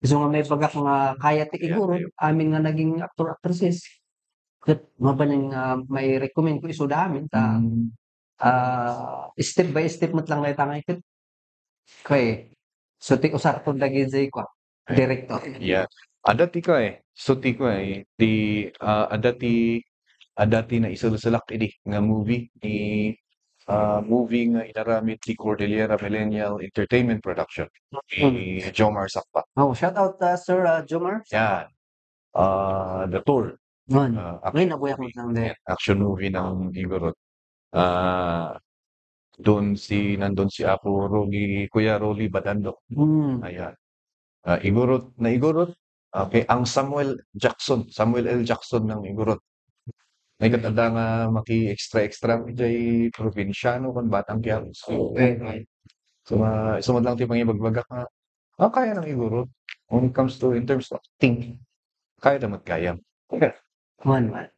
Isu nga maibagak nga kaya ti igurod, amin nga naging actor, actresses. Ket mabalin nga mai-recommend ko isuda amin ta, ah, step by step met lang dayta nga iket. Kay, so ti usarton dagiti kua, director. Yeah. Adda ti kua, eh. So ti kua, eh, ti, ah, adda ti, adda ti naiselselak idi nga movie ni, ah, movie nga inaramid ti Cordillera Millennial Entertainment Production ni Jomar Sakpa. Oh, shout out, ah, Sir, ah, Jomar. Yeah. Ah, The Tour. Yun. Ah, action movie. Action movie ng Igorot. Ah, doon si, nandun si Apo Rolly, Kuya Rolly Badando. Hmm. Ayan. Ah, Igorot, na Igorot. Okay, ang Samuel Jackson, Samuel L. Jackson ng Igorot. May katada nga maki-extra-extra, jay probinsyano, kan Batang Quiapo. Okay. So, ma-, isu man lang ti pangibagbagak nga, ah, kaya ng Igorot. When it comes to, in terms of acting, kaya naman kaya. Okay. Man, man.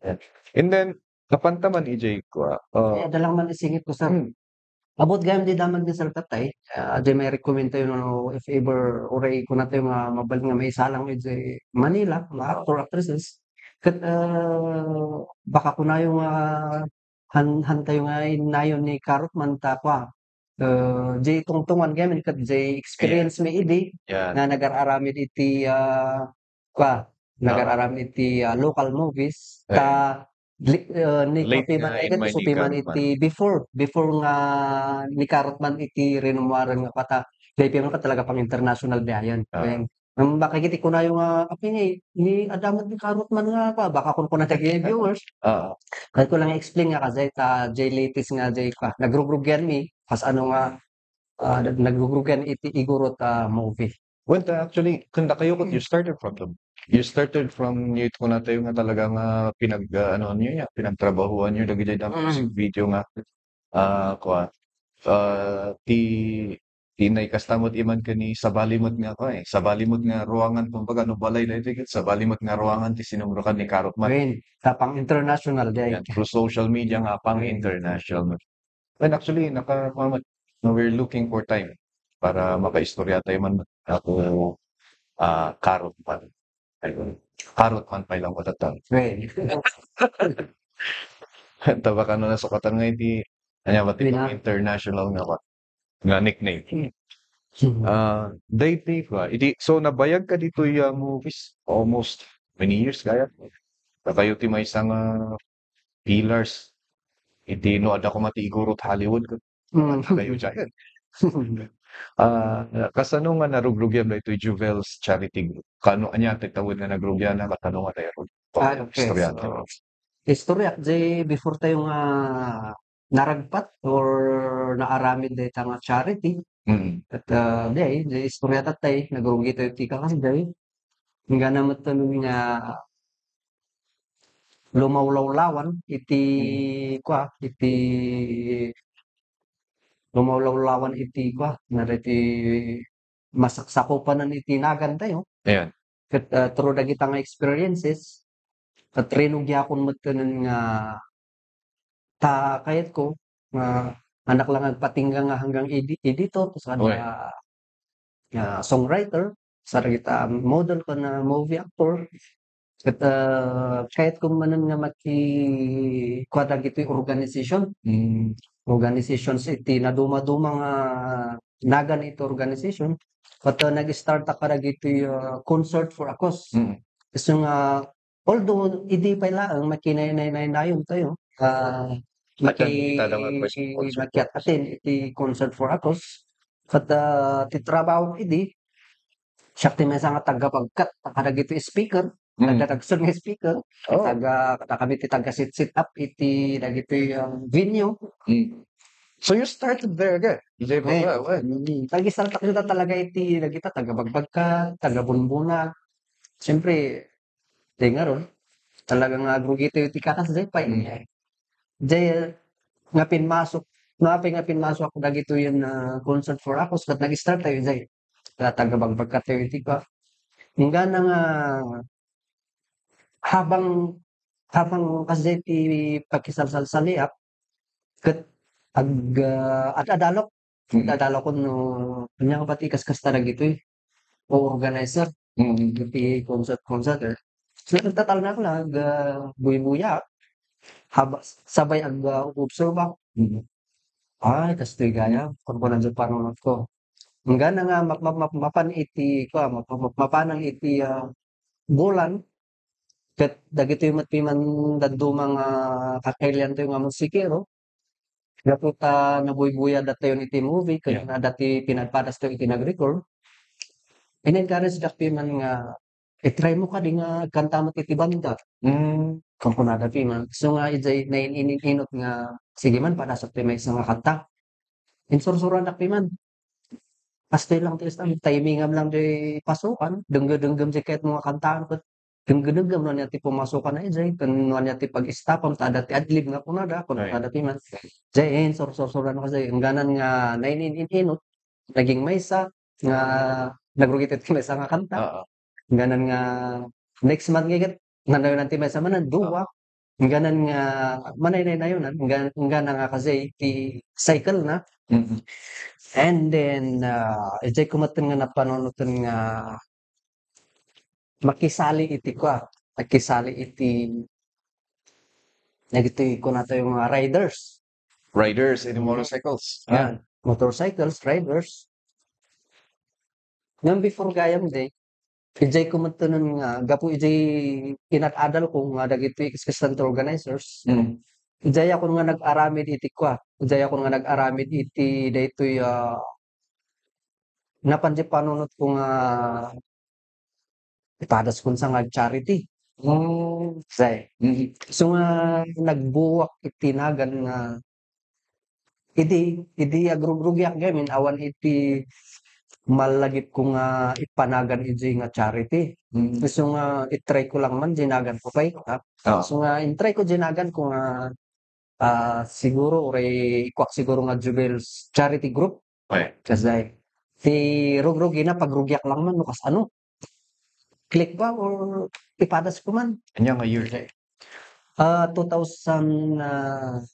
And then, napantaman, E J ko, ah, uh, eh, ada lang man isingit ko, sir. Hmm. About gayam di damag ni Sir Tatay, ah, di may recommend tayo no, if ever, uray ko na tayo nga mabal nga may salang di Manila, mga actor, actresses. Ket, ah, baka ko na yung, ah, han-, han tayo nga inayon ni Karot man ta, kwa. Ah, di tungtungan gayam, ket di experience mi idi, yeah, nga nagar-aramid iti, ah, kwa, nagar-aramid iti, ah, local movies, ta, li-, ah, ni Late Kapiman na, eh, in ket my isu piman legal iti before, before nga ni Karot man iti rinomuaran nga kata, daytoy nga talaga pang international biyayan. Ah. Kaya, ang bakit iti kunayo nga, apay nga, ni adda met ni Karot man nga, kwa, baka kun kuna dagiti viewers. Ah. Kaya ko lang explain nga kasi ta, jay latest nga, jay, kwa, nagrugrugian mi, kas ano nga, ah, nag-, nagrugrugian iti Igorot, ah, movie. Well, ta-, actually, kanda kayo, you started from the, you started from, yung kunatayo nga talaga nga pinag, ah, ano nyo niya, pinagtrabahuan nyo, dagiti damo music video nga, ah, kuwan, ah, ti, ti naikasta mo, ti man kani, sabali mo nga, kuwan, eh, sabali mo nga ruangan, kumbaga, no, balay na ito, sabali mo nga ruangan, ti sinumrukan ni Karot man. Ayun, sa pang international, di ay. Yan, through social media nga, pang international. And actually, naka-, mama-, no, we're looking for time para makaistorya tayo man ako, ah, Karot man. Ayun. Karot man pa ilang matatan. Right. Tabak ano na sukatan nga iti, anya ba ti international nga ba? Nga nickname. Hmm. Ah, daytoy ko, ah. Iti, so, nabayag ka ditoy, ah, movies almost many years kaya? Kayo ti maysa nga pillars. Iti no adda koma ti Igorot Hollywood ket, mm, kayo giant. Ah, kasano nga narugrugian daytoy Juvel's Charity Group? Kano ania ti tawen nga nagrugian na, kasano nga tayo? Ah, okay. Istorya. So, istorya, di before tayo nga naragpat or naaramid dayta nga charity. Mm. At, ah, di ay, di istorya tatay, nagrugi tayo ti kakas, di ay. Ingana met nga lumawlawlawan iti, mm, kua, iti lumawlawlawan iti kua, nga dagiti masaksakupanan iti nagantayo. Ayan. Ket, ah, through dagita nga experiences, ket rinugiakon metten nga ta kayatko nga anak lang agpatingga nga hanggang edi-, editor, Oy. sada, ah, songwriter, sada dagita model ken, ah, movie actor. Ket, ah, kayatko manen nga maki-, kua dagitoy organization. Mm. Organizations iti naduma-duma nga nagan iti organization. Ket, ah, nag-start a kadagitoy, ah, Concert for a Cause. Mm. Isu nga, although idi pay laeng, makinaynaynayontayo, ah, Atan maki-, ita da nga first concert. Makiat-attend iti Concert for a Cause. Ket, ah, ti trabaho idi, siak ti maysa nga taga-bagkat, kadagiti speaker, Mm. taga-tagsa nga speaker, Oh. taga, kadakami ti taga-set, set up iti dagiti, ah, venue. Mm. So you started there again? Di ba? Eh, Well, well. mm, tagisaltak kita talaga iti dagita taga-bagbagkat, taga-bunbunag. Siyempre, di ngarud, talaga nga agrugitayo iti kakas, di pay. Mm. Di, nga pinmasok, nga pay nga pinmasok ako dagitoy nga Concert for a Cause, ket nag-start tayo, di. Taga-bagbagkat tayo iti ka. Inggana nga, habang, habang kasi ti pakisalsalsaliak, ket ag-, ah, ad-adalok. Mm. Ad-adalokon no, ania nga pati kaskasta dagitoy o organizer. Mm. Iti concert, concert, eh. So, nagtatalnak lang, ah, buybuya. Haba-, sabay ag-, ah, obserba. Mm. Ay, kastoy gayam, kunkunada panunotko. Inggana nga map-, map-, map-, mapan iti, kua, map-, map-, mapanan iti, ah, bulan, ket dagitoy met piman dadduma nga kakailiantayo nga musikero, gapu ta nabuybuya datayon iti movie, ket Yeah. adda ti pinagpadastayo iti nag-record. In-encourage dak piman nga, "I-try mo kadi nga agkanta met iti banda." Mm. Kunkunada piman. So nga, idiay nain-in-inut nga, "Sige man, padasak ti maysa nga kanta." Insursuroandak piman. Kastoy lang ti istam, timingam lang di pasukan, dengge-denggem di kayat mo nga kantaan ket dengge-denggem no ania ti pumasukan na idiay, ken no ania ti pag-istapam, ta adda ti adlib nga kunada, kun Ay. kunada piman. Diay, insursursuran kasi, inggana nga nain-in-inut, naging maysa nga nagrugit ti maysa nga kanta. Oo. Inggana nga next month nga ket, nanayon ti maysa manen, dua. Inggana nga manaynaynayonan, inggan-, inggana nga kasi ti cycle na. Mm. And then, ah, idiay ko metten nga napanunoten nga makisali iti kua, makisali iti, dagitoy kunatayo nga riders. Riders, iti motorcycles. Yan, motorcycles, riders. Ngem before gayam di, idiay ko metten nga, gapu idiay inad-adal ko nga dagiti ex-center organizers, Mm. idiay ako nga nag-aramid iti kua, idiay ako nga nag-aramid iti daytoy, ah, napan di panunot ko nga ipadas ko sa nga charity. Oh. Say. Mm. So nga nagbuak iti nagan nga idi, idi agrugrugiak gamin awan iti malagip ko nga ipanagan iti nga charity. Mm. So nga itry ko lang man, dinagan ko pay, ha? Ah. So nga intry ko, dinagan ko nga, ah, siguro, uray ikuak siguro nga Jubel's Charity Group. Okay. Kasi ti rugrugina, pagrugiak lang man, no, kas ano. Click ba or ipadas ko man? Anya nga year na eh? Ah, two thousand, ah,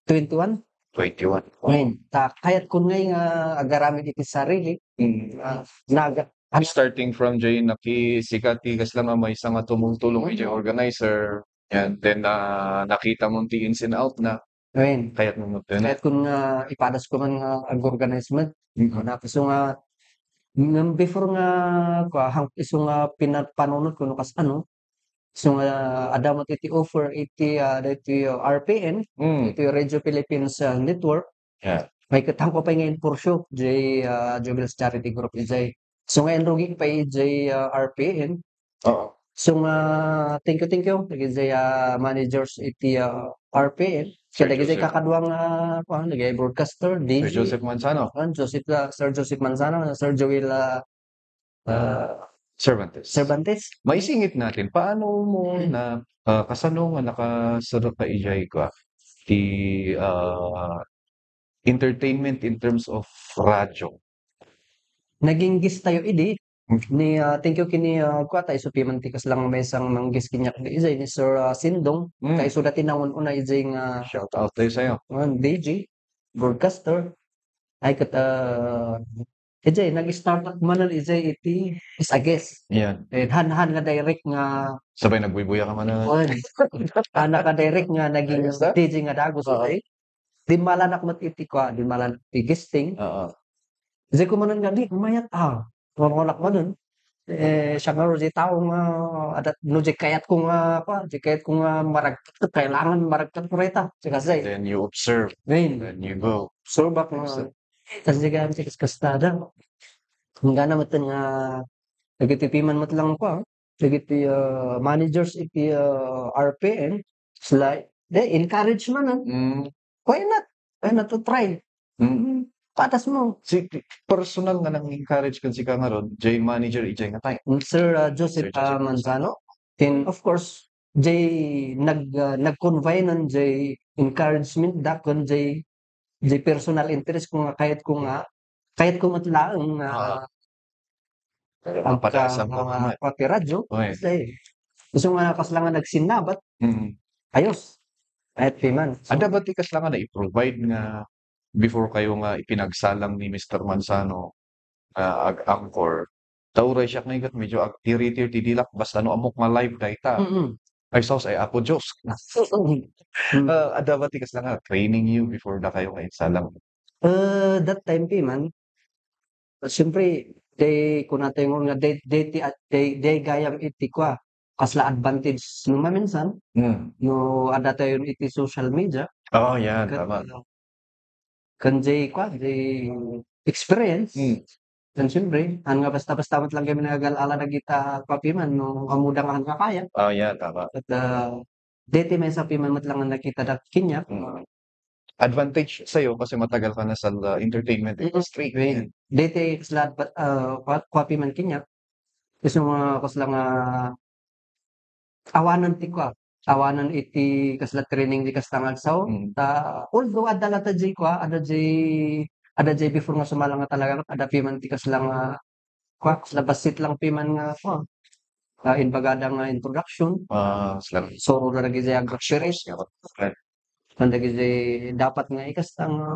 twenty-one. Twenty-one. Ngayon, ta, kayat ko ngay nga agaramid iti sarili. Mm. Ah, naga-, Starting from jay, nakisika ti kasla nga maysa nga tumultulong iti Mm. organizer. And then, ah, nakita mo ti ins and out na. Ngayon, Kayat mo mo na. kayat ko nga ipadas ko man nga ag-organize man. Mm. Na, so nga, ngem before nga, kua, hang-, isu nga pinapanunot ko no kas ano, so nga, adda met iti offer iti, ah, daytoy, ah, R P N, Mm. iti Radio Philippines, ah, Network. Yeah. May katang ko pay nga in for show, jay, ah, Jubel's Charity Group, jay. So nga inrugik pay jay, ah, R P N. Oo. So nga, thank you, thank you. Dagiti, ah, managers iti, ah, R P N. Sir Kaya dagiti Joseph. Kakaduang, ah, kuan, dagiti broadcaster, Sir D J. Joseph Manzano. Kuan, Joseph, ah, Sir Joseph Manzano, Sir Joel, ah, ah, Cervantes. Cervantes. Maisingit natin, paano mo Mm. na, ah, kasano nga nakasarap ka ijay ko, ah, ti, ah, entertainment in terms of radyo? Naging guest tayo idi. Hmm. Ni, ah, thank you kini, ah, kua ta isu piman ti kasla nga maysa nga nang-guest kaniak idi, ni Sir, ah, Sindong. Hmm. Ta isu dati nangun-una idi nga Shout out tayo sa'yo. Ah, D J, broadcaster. Ay, ket, ah, idi, nag-start up manen idi iti as a guest. Yan. Eh, han-han nga direct nga Sabay nagbuybuya ka manen. Kuan. Anak nga direct nga naging Ayos, ah. D J nga dagus, Oo. Idi. Dimmalanak met iti kua, dimmalanak ti guesting. Oo. Di ko manen nga, "Di, mayat, ah." Ngorngornak manen. Eh, siya nga, di tao nga, adat, no, di kayat ko nga, kua, di kayat ko nga maragkat, kailangan maragkat ko reta. Di kasi. Then you observe. Ngayon. Then you go. Observe ako nga. Observe. Kasi di kaya, kasi kastada. Ang gana mo nga, nagitipiman mo lang ko, ah. Dagiti, ah, managers iti, ah, R P N, it's like, they encourage man, ah. Mm. Why not? Why not to try? Mm. Patas mo. Si, personal nga nang-encourage kan sika ngarud, jay manager, ijay nga time. Mm, Sir, ah, Joseph, Sir Joseph ah, Manzano. Manzano. And of course, jay nag-, ah, nag-convey nan jay encouragement da kun jay, jay personal interest ko nga kayat ko nga, kayat ko met laeng nga Ah. Ang padasan pa mga man. Pati radyo, Oy. Kasi, gusto nga kasla nga nagsinnabat, Mm. Ayos. Kahit piman. So, adda ba ti kasla nga na-provide nga before kayo nga ipinagsalang ni Mister Manzano nga ag-anchor? Ta uray siak nga igat medyo ag-, tiri-tiri ti dilak basta no ammok nga live dayta. Mm-mm. Ay, sus, ay, Apo Diyos. Mm. Ah, adda ba ti kasla nga training you before da kayo nga insalang? Ah, that time, piman, siyempre, day kunatayo nga day, day ti, day, day gayam iti kua, kasla advantage no maminsan, Mm. no adda tayo iti social media. Oh, yan, Ket, tama. ah, ken jay kua, jay experience. Mm. Ken siyempre, han nga basta-basta met lang kami nagagal-ala dagita papiman no ammoda nga han nga kaya. Oh, yan, tama. Ket, ah, daytoy maysa piman met lang nga nakita da kaniak. Mm. Advantage sa'yo kasi matagal ka na sa, ah, entertainment Mm, industry. Right. Daytoy kasla adva-, ah, kua-, kua piman kaniak. Isu nga kasla nga awanan ti kua, awanan iti kasla training di kasla nga agsaw. Mm. Ta, although adda latta jay kua, adda jay, adda jay before nga sumalang nga talaga, adda piman ti kasla nga, kua, kasla bassit lang piman nga, kua, ah, imbagada nga introduction. Ah, sila. Suro na lagi jay agpapirist. Okay. Kan dagiti dapat nga ikasta nga,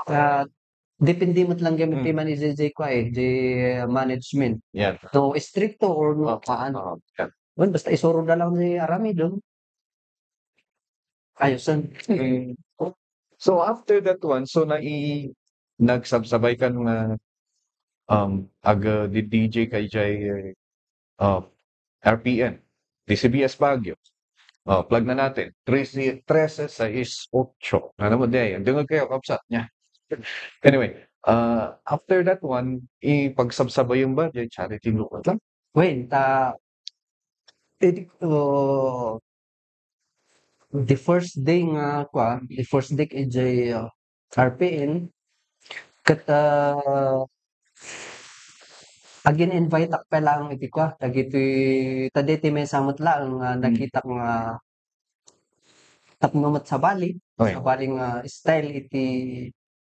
ah, depende met lang gayam Mm. piman iti, iti kua, eh, iti management. Yeah. No, istrikto or no, Oh, paano? Oh, yeah. Wen, basta isuro da lang ti aramidon. Ayos yan. Mm. So, after that one, so nai-, nagsabsabay kan nga, um, ag-, ah, di-, D J ka idiay, ah, R P N, D C B S Baguio. Oh, plug na natin. Trese, trese sais otso. Ano mo, day? Ang dungog kayo, kabsat niya. Anyway, ah, after that one, ipagsabsabay yung ba? Yung charity group lang? Wen, ta, edi, oh, the first day nga, kua, the first day idiay, ah, R P N, ket, ah, agin-invite-ak pay laeng iti kua, dagiti, ta daytoy maysa met laeng nga Hmm. nakitak nga tapno met sabali, Okay. sabali nga style iti,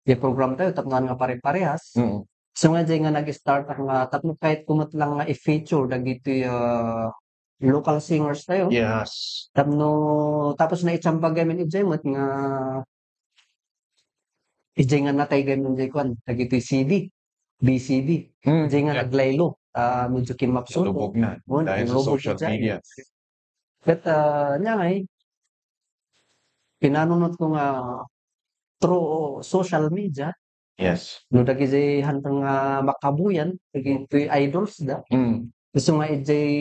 iti program tayo, tapno nga pare-parehas. Mm. So nga, diay nga nag-start ak nga tapno kayat ko met lang nga i-feature dagiti, ah, local singers tayo. Yes. Tapno, tapos naitsambag amin idiay met nga idiay nga natay amin idiay kuan, dagiti C D, V C D. Hmm, Idiay nga yeah. naglaylo, ah, medyo kimmapsuto. Nalubog na Wen, dahil sa nalubog social idiay. media. Ket, ah, ania ngay, pinanunot ko nga through social media, Yes. no, dagiti hantang nga makabuyan, dagiti idols da. Mm. Gusto nga idiay,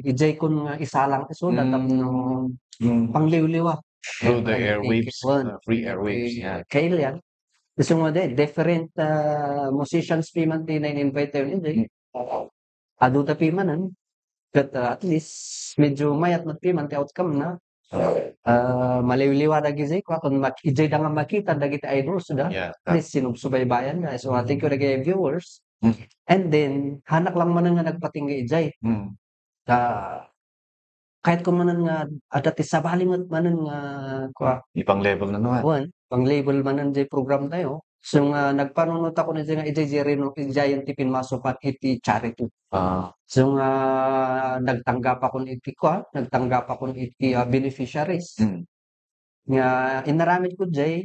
idiay kun nga isalang isu da Mm. tapno Mm. pangliwliwa. Through the Ay, airwaves, thank you. uh, free airwaves, Free, yeah. Kay Lian. Gusto nga di, different, ah, musicians piman ti na-invite tayo, hindi. Mm. Adu ta pimanen, ket, ah, at least medyo mayat met piman ti outcome na. Ah, maliwliwa dagiti, kua, kun mak-, idiay da nga makita dagiti idols da. Yeah, At least sinubsubaybayan na. So, ah, thank you dagiti viewers. Mm. And then, hanak lang man nga nagpatingga idiay. Mm. Ta, kayatko manen nga adda ti sabali met manen nga kua, ipang-level na naman. Wen, pang-level manen jay program tayo. So nga nagpanunotakon idiay nga idiay, idiay reno-, idiayen ti pinmasukan iti charity. Ah. So nga nagtanggapakon iti kua, nagtanggapakon iti, ah, beneficiaries. Mm. Nga inaramidko jay,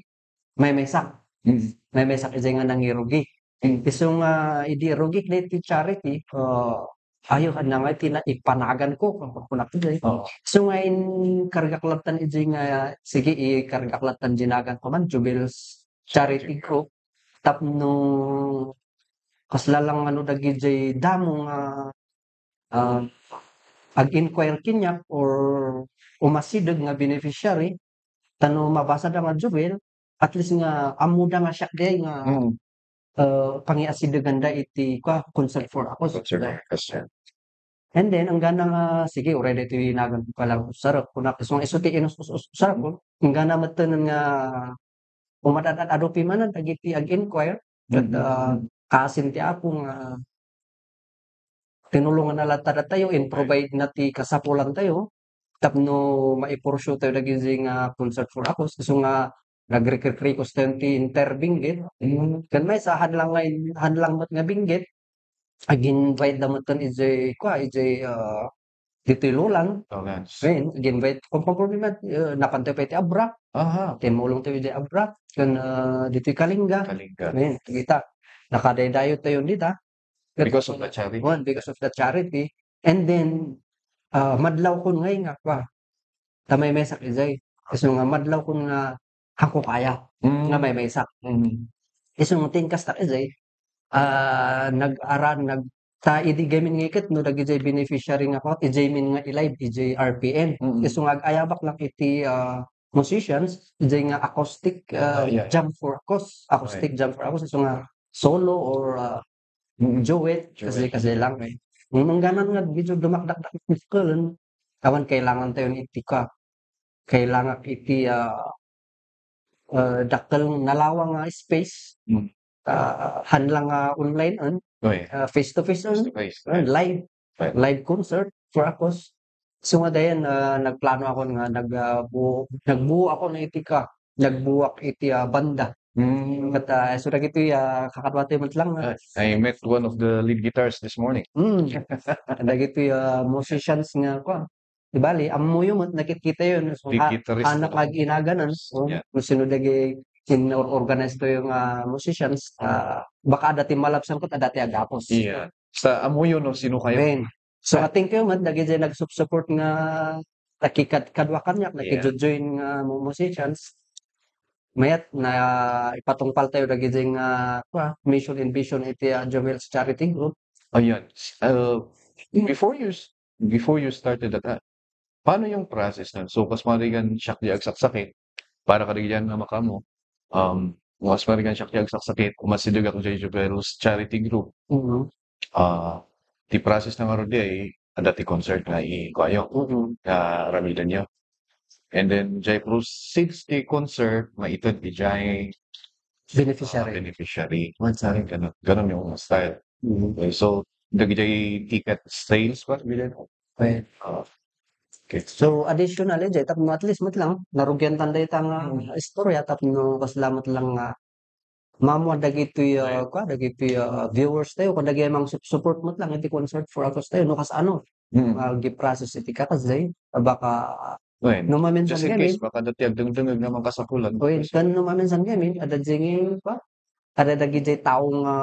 maymaysak. Mm. Maymaysak idiay nga nangirugi. Mm. Isu nga idi rugik daytoy charity, ah, ayo, ania nga iti na-, ipanaganko, kunkunak idiay. Oo. Isu nga inkargak lattan idiay nga, sige, ikargak lattan jinaganko man, Jubel's Charity Group. Tapno kasla lang ano dagidiay damo nga, ah, ag-inquire kaniak or umasideg nga beneficiary, ta no mabasada nga Jubel, at least nga ammoda nga siak diay nga, Mm. ah, pangiasideganda iti kua, Concert for a Cause. Concert for a Cause, yeah. And then, inggana nga, sige, uray daytoy naganko lang usarek, kunak, isu nga isu ti inus-, us-, us-, usarek, inggana metten nga umadad-ad-adu pimanen dagiti ag-inquire, ket, Mm. ah, kaasin ti Apo nga tinulonganna latta datayo, in-provide na ti kasapulantayo tapno maipursue tayo dagiti nga Concert for a Cause, isu nga nagrikrikrikus tayo ti inter-Benguet. Mm. Ken maysa, hadlang nga in-, hadlang met nga Benguet, ag-invite da metten idiay, kua, idiay, ah, ditoy Lulan. Okay. Wen, ag-invite, kumpagurni met, ah, napan tayo pay ti Abra. Aha. Timmulong tayo idiay Abra. Ken, ah, ditoy Kalinga. Kalinga. Wen, kita. Nakadaydayo tayo dita. Ket, Because of the charity. Wen, because of the charity. And then, ah, madlawkon ngay nga, kua, ta maymaysak idiay. Isu nga madlawkon nga, "Haanko kaya Mm. nga maymaysak." Mm. Isu nga ti inkastak idiay, ah, nag-aran, nag-, ta idi gamin nga iket no dagidiay beneficiary nga, kua, idiaymin nga i-live idiay R P N. Mm. Isu nga ag-ayabak lang iti, ah, musicians, idiay nga acoustic, ah, Ah, yeah. Jam for a Cause. Acoustic Right. Jam for a Cause. Isu nga solo or, ah, Mm. Duet, Duet. Kasi, kasi lang, eh. Nung mangganan nga, medyo dumakdakdak, awan, kailangan tayo ni iti, kua, kailangan iti, ah, ah, dakkel nga nalawang nga space. Mm. Ah, hadlang nga online, en. Oh, yeah. Ah, face to face, en. Face to face, En, right. Live. Right. Live concert for a cause. So, nga dayan, ah, nagplano ako nga nag-, ah, bu-, nagbuo ako na iti, kua, nagbuak iti, ah, banda. Mm. Ket, ah, so dagitoy, ah, kakaduatoy met lang, ah. Ah, I met one of the lead guitars this morning. Mm. Dagitoy, ah, musicians nga, kua, di bali, ammoyo met, nakitkitayo, no? So, ha-, Guitarist, anak no? Ag-inaganan, oh, Yeah. No sino dagiti in-or-, organize tayo nga musicians, ah, baka adda ti malabsan ket adda ti agapos. Yeah. Sa ammoyo, no, sino kayo? Ben. So, Ah. Thank you met dagiti nagsup-support nga nakikad-, kadua kaniak, Yeah. Nakijo-join nga mu-, musicians. Mayat na ipatungpal tayo dagiti nga, kua, mission and vision iti, ah, Jomel's Charity Group. Ayan. Uh, before you s-, before you started that, ah, paano yung process nun? So, kas marigan siak di agsaksakit, para kadiyan nga makamu, um, kas marigan siak di agsaksakit, umasideg ako diay Jomel's Charity Group. Mhm. Ah, ti process na ngarud diay, adda ti concert nga i-, kuayo, Mhm. Nga aramidenyo. And then, diay proceeds ti concert, maited idiay, Beneficiary. Ah, beneficiary. One side. Ganun, ganun yung style. Mhm. Okay, so, dagiti ticket sales ba? Bilin? Okay. Ah, okay. So, additional, eh, tapno at least met lang, narugian tan dayta nga Mm. istorya, tapno kasla met lang nga maammuan dagitoy, ah, Right. Kua, dagitoy, ah, viewers tayo, kun dagiti mangsup-, support met lang iti concert for a cause tayo, no, kas ano, Mm. ah, gi-process iti kakas, day, baka, Right. No maminsan Just in gamin. Case, baka dati agdengdengeg nga mangkasapulan. Right, Kasi kan no maminsan gamin, adda dingin pa, adda dagiti tao nga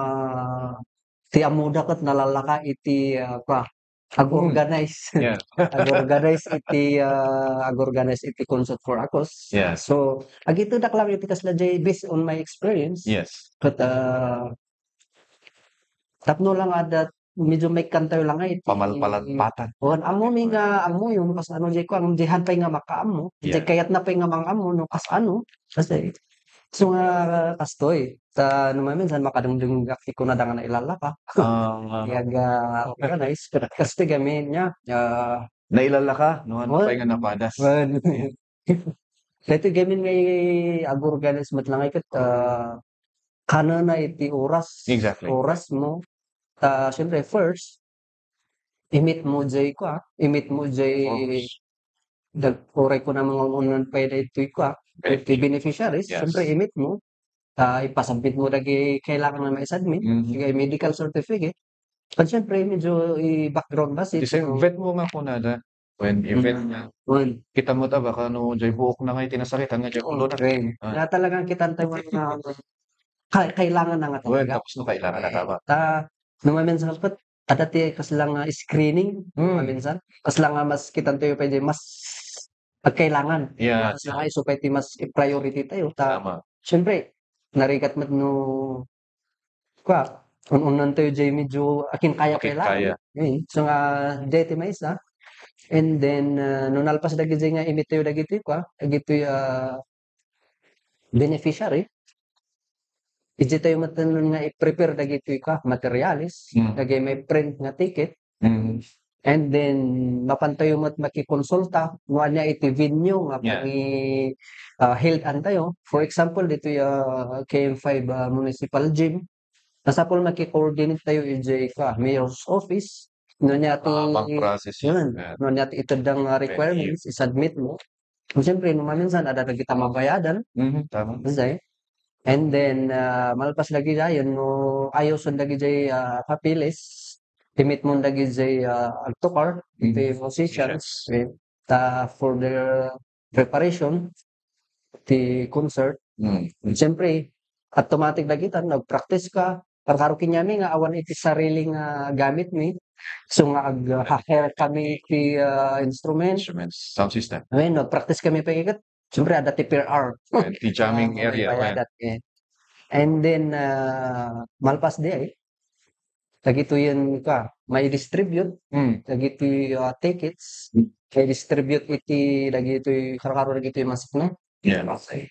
ti ammoda ket nalallaka iti, ah, kua, ag-organize. Hmm. Yeah. Ag-organize iti, ah, ag-organize iti concert for a cause. Yeah. So, agitedak lang iti kasla jay based on my experience. Yes. Ket, ah, tapno lang adda medyo maikkantayo lang nga iti Pamalpalatpatan. Wen, ammomi nga, ammoyo, kas ano, jay kua, jay han pay nga makaammo, jay Yeah. Kayatna pay nga mangammo, no, kas ano, kasi, so nga, kastoy, ta, no, maminsan, makadengdengegak ti kunada nga nailallaka. Ah. Ti ag-, ah, organize, kas-, kastoy gamin niya, ah, Nailallaka, no, han Wen. Pay nga napadas. Wen. Daytoy gamin nga i-, ag-organize met lang ket, ah, kanana iti oras, Exactly. Oras mo. Ta, siyempre, first, i-meet mo jay kua, i-meet mo jay Forms. dag-, uray ko na mga un-unan pay daytoy kua, Beneficiary. daytoy beneficiaries, Yes. siyempre i-meet mo, ah, ipasubmit mo dagiti kailangan nga maisubmit, Mhm. dagiti medical certificate. Ken siyempre medyo i-background ba si Kasi vet mo nga kunada, when i-vet Mm. nga. Wen. Kita mo ta baka no, jay buok na nga iti nasakitan nga jay ulo na. Wen. Ah. Nga talagang kitan tayo nga ka-, kailangan na nga Wen, talaga. tapos no kailangan na Eh, tama. ta, no maminsan ket, adda ti kasla nga screening, Hmm. maminsan. Kasla nga mas kitan tayo pwede mas pagkailangan. Yeah. Kasla nga isu pay ti mas priority tayo. Ta, Tama. siyempre, narigat met no, kua, un-unan tayo jay medyo akin kaya Akin kailangan. kaya. Eh, so nga, jay ti maysa. And then, ah, no nalpas dagiti nga i-meet tayo dagiti, kua, dagiti, ah, beneficiary, iti tayo met nga i-prepare dagiti, kua, materials, Mm. dagiti may print nga ticket. Mm. And then, mapan tayo met makikonsulta no ania iti venue nga Yeah. pangi-, ah, held-an tayo. For example, ditoy, ah, K M five, ah, Municipal Gym, masapul maki-coordinate tayo idiay, kua, mayor's office. No ania ti, Tamang process yun. Yun. Yeah. No ania ti itedda nga Venue. requirements, isubmit mo. Siyempre, no maminsan, adda dagita mabayadan. Mhm, tama. Kasi, and then, ah, malpas dagiti, no, ayosen dagiti, ah, papeles, i-meet mo dagiti, ah, agtukar, Mhm. iti musicians, Musicians. eh, ta for their preparation, ti concert. Mm. Siyempre, automatic dagita, nag-practice ka. Karkaro kaniami nga awan iti sarili nga gamit mi. So nga ag-, ha-hire kami iti, ah, instrument. Instruments, sound system. Amen, nag-practice kami pa ikat. Siyempre, adda ti per hour. And ti jamming Ah, area, may bayadan, eh. And then, ah, malpas di ay, dagitoyen ka, mai-distribute, Mm. dagitoy, ah, tickets, Mm. mai-distribute iti, dagitoy, karkaro dagitoy masikna. Yeah. Okay.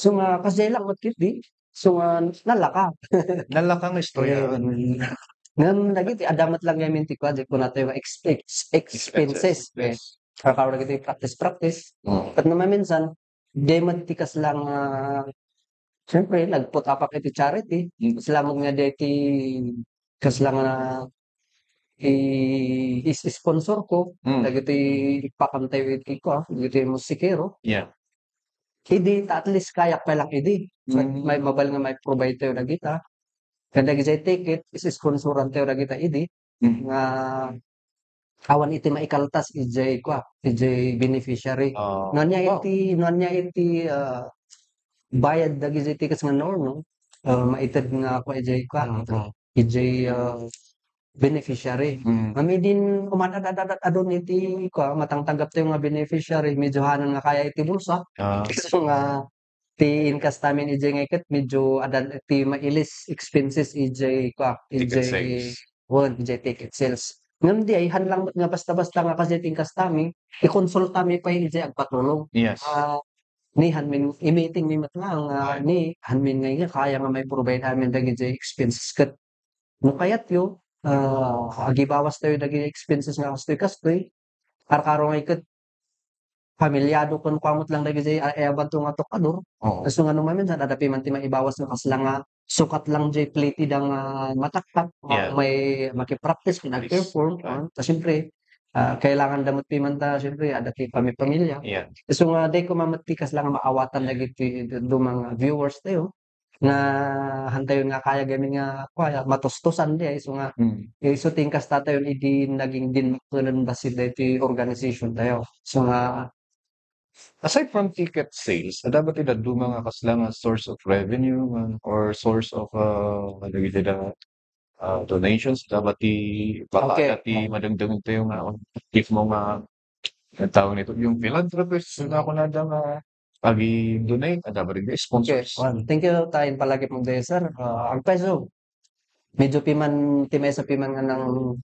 So nga, kasdiay lang met ketdi. So nga, nalaka. Nalaka nga istorya. Eh, ngem dagiti, adda met lang ngamin ti kua, di kunatayo nga ex-, ex-, expenses. Expenses, yes. Karkaro dagitoy practice, practice. Mm. Ket no maminsan, di met ti kasla nga, siyempre, nagput-up iti charity. Mm. Kasla met nga di ti, kasla nga i-, is-, sponsor ko, Mm. dagiti ipakantayo iti kua, dagiti musikero. Yeah. Idi, ta at least kayak pa lang idi. Ket Mm. may mabal nga may provide tayo dagita. Ken dagiti ticket, is-sponsoran tayo dagita idi. Mm. Nga awan iti maikaltas idiay kua, idiay beneficiary. Ah, No ania wow. iti, no ania iti, ah, bayad dagiti tickets nga normal, ah, maited nga kua idiay kua, Mm, mm. idiay, ah, beneficiary. Mm. Ngem idin uman ad-, ad-, ad-, adun iti kua, matangtanggap tayo nga beneficiary, medyo hanan nga kaya iti bulsa. Ah. So nga, ti inkasta min idiay nga iket, medyo adda ti mailis expenses idiay kua, Ticket idiay sales. Wen, idiay ticket sales. Ngem di ay, han lang met nga basta-basta nga kasdiay ti inkasta mi, ikonsulta mi pay idiay agpatulong. Yes. Ah, ni han min, i-meeting mi met nga, nga Ay. ni han min nga, nga kaya nga mai-provide amin dagiti expenses ket no kayatyo, ah, agibawas tayo dagiti expenses nga kastoy-kastoy, karkaro nga iket, pamilyado ken kua met lang dagiti a-, ayabanto nga tukador. Oo. Kaso nga no maminsan, adda pay man ti maibawas nga kasla nga sukat lang jay play ti da nga mataktak, Yeah. may makipractice, Practice. nag-perform, Right. ah, ta siyempre, ah, kailangan da met pay man ta, siyempre, adda ti pami-, pamilya. Yeah. Kaso nga, di ko mametti kasla nga maawatan Yeah. dagiti duma nga viewers tayo. nga hantayon nga kaya gamin nga, kaya matustusan di ay, isu nga, Mm. isu ti inkastatayon idi naging dinmakkel ken bassit daytoy organization tayo. Isu nga Aside from ticket sales, adda ba ti dadduma nga kasla nga source of revenue, nga, or source of, ah, ano, dagiti da, ah, donations, adda ba ti, baka Okay. adda ti madengdeng tayo nga, oh, if mo nga, ang tawag nito, yung philanthropist, Mm. nga kunada nga, agi-donate, adda ba rin Okay, sponsors? Juan, thank you ta impalagip mo dayta, sir. Ah, agpayso, medyo piman, ti maysa piman nga nang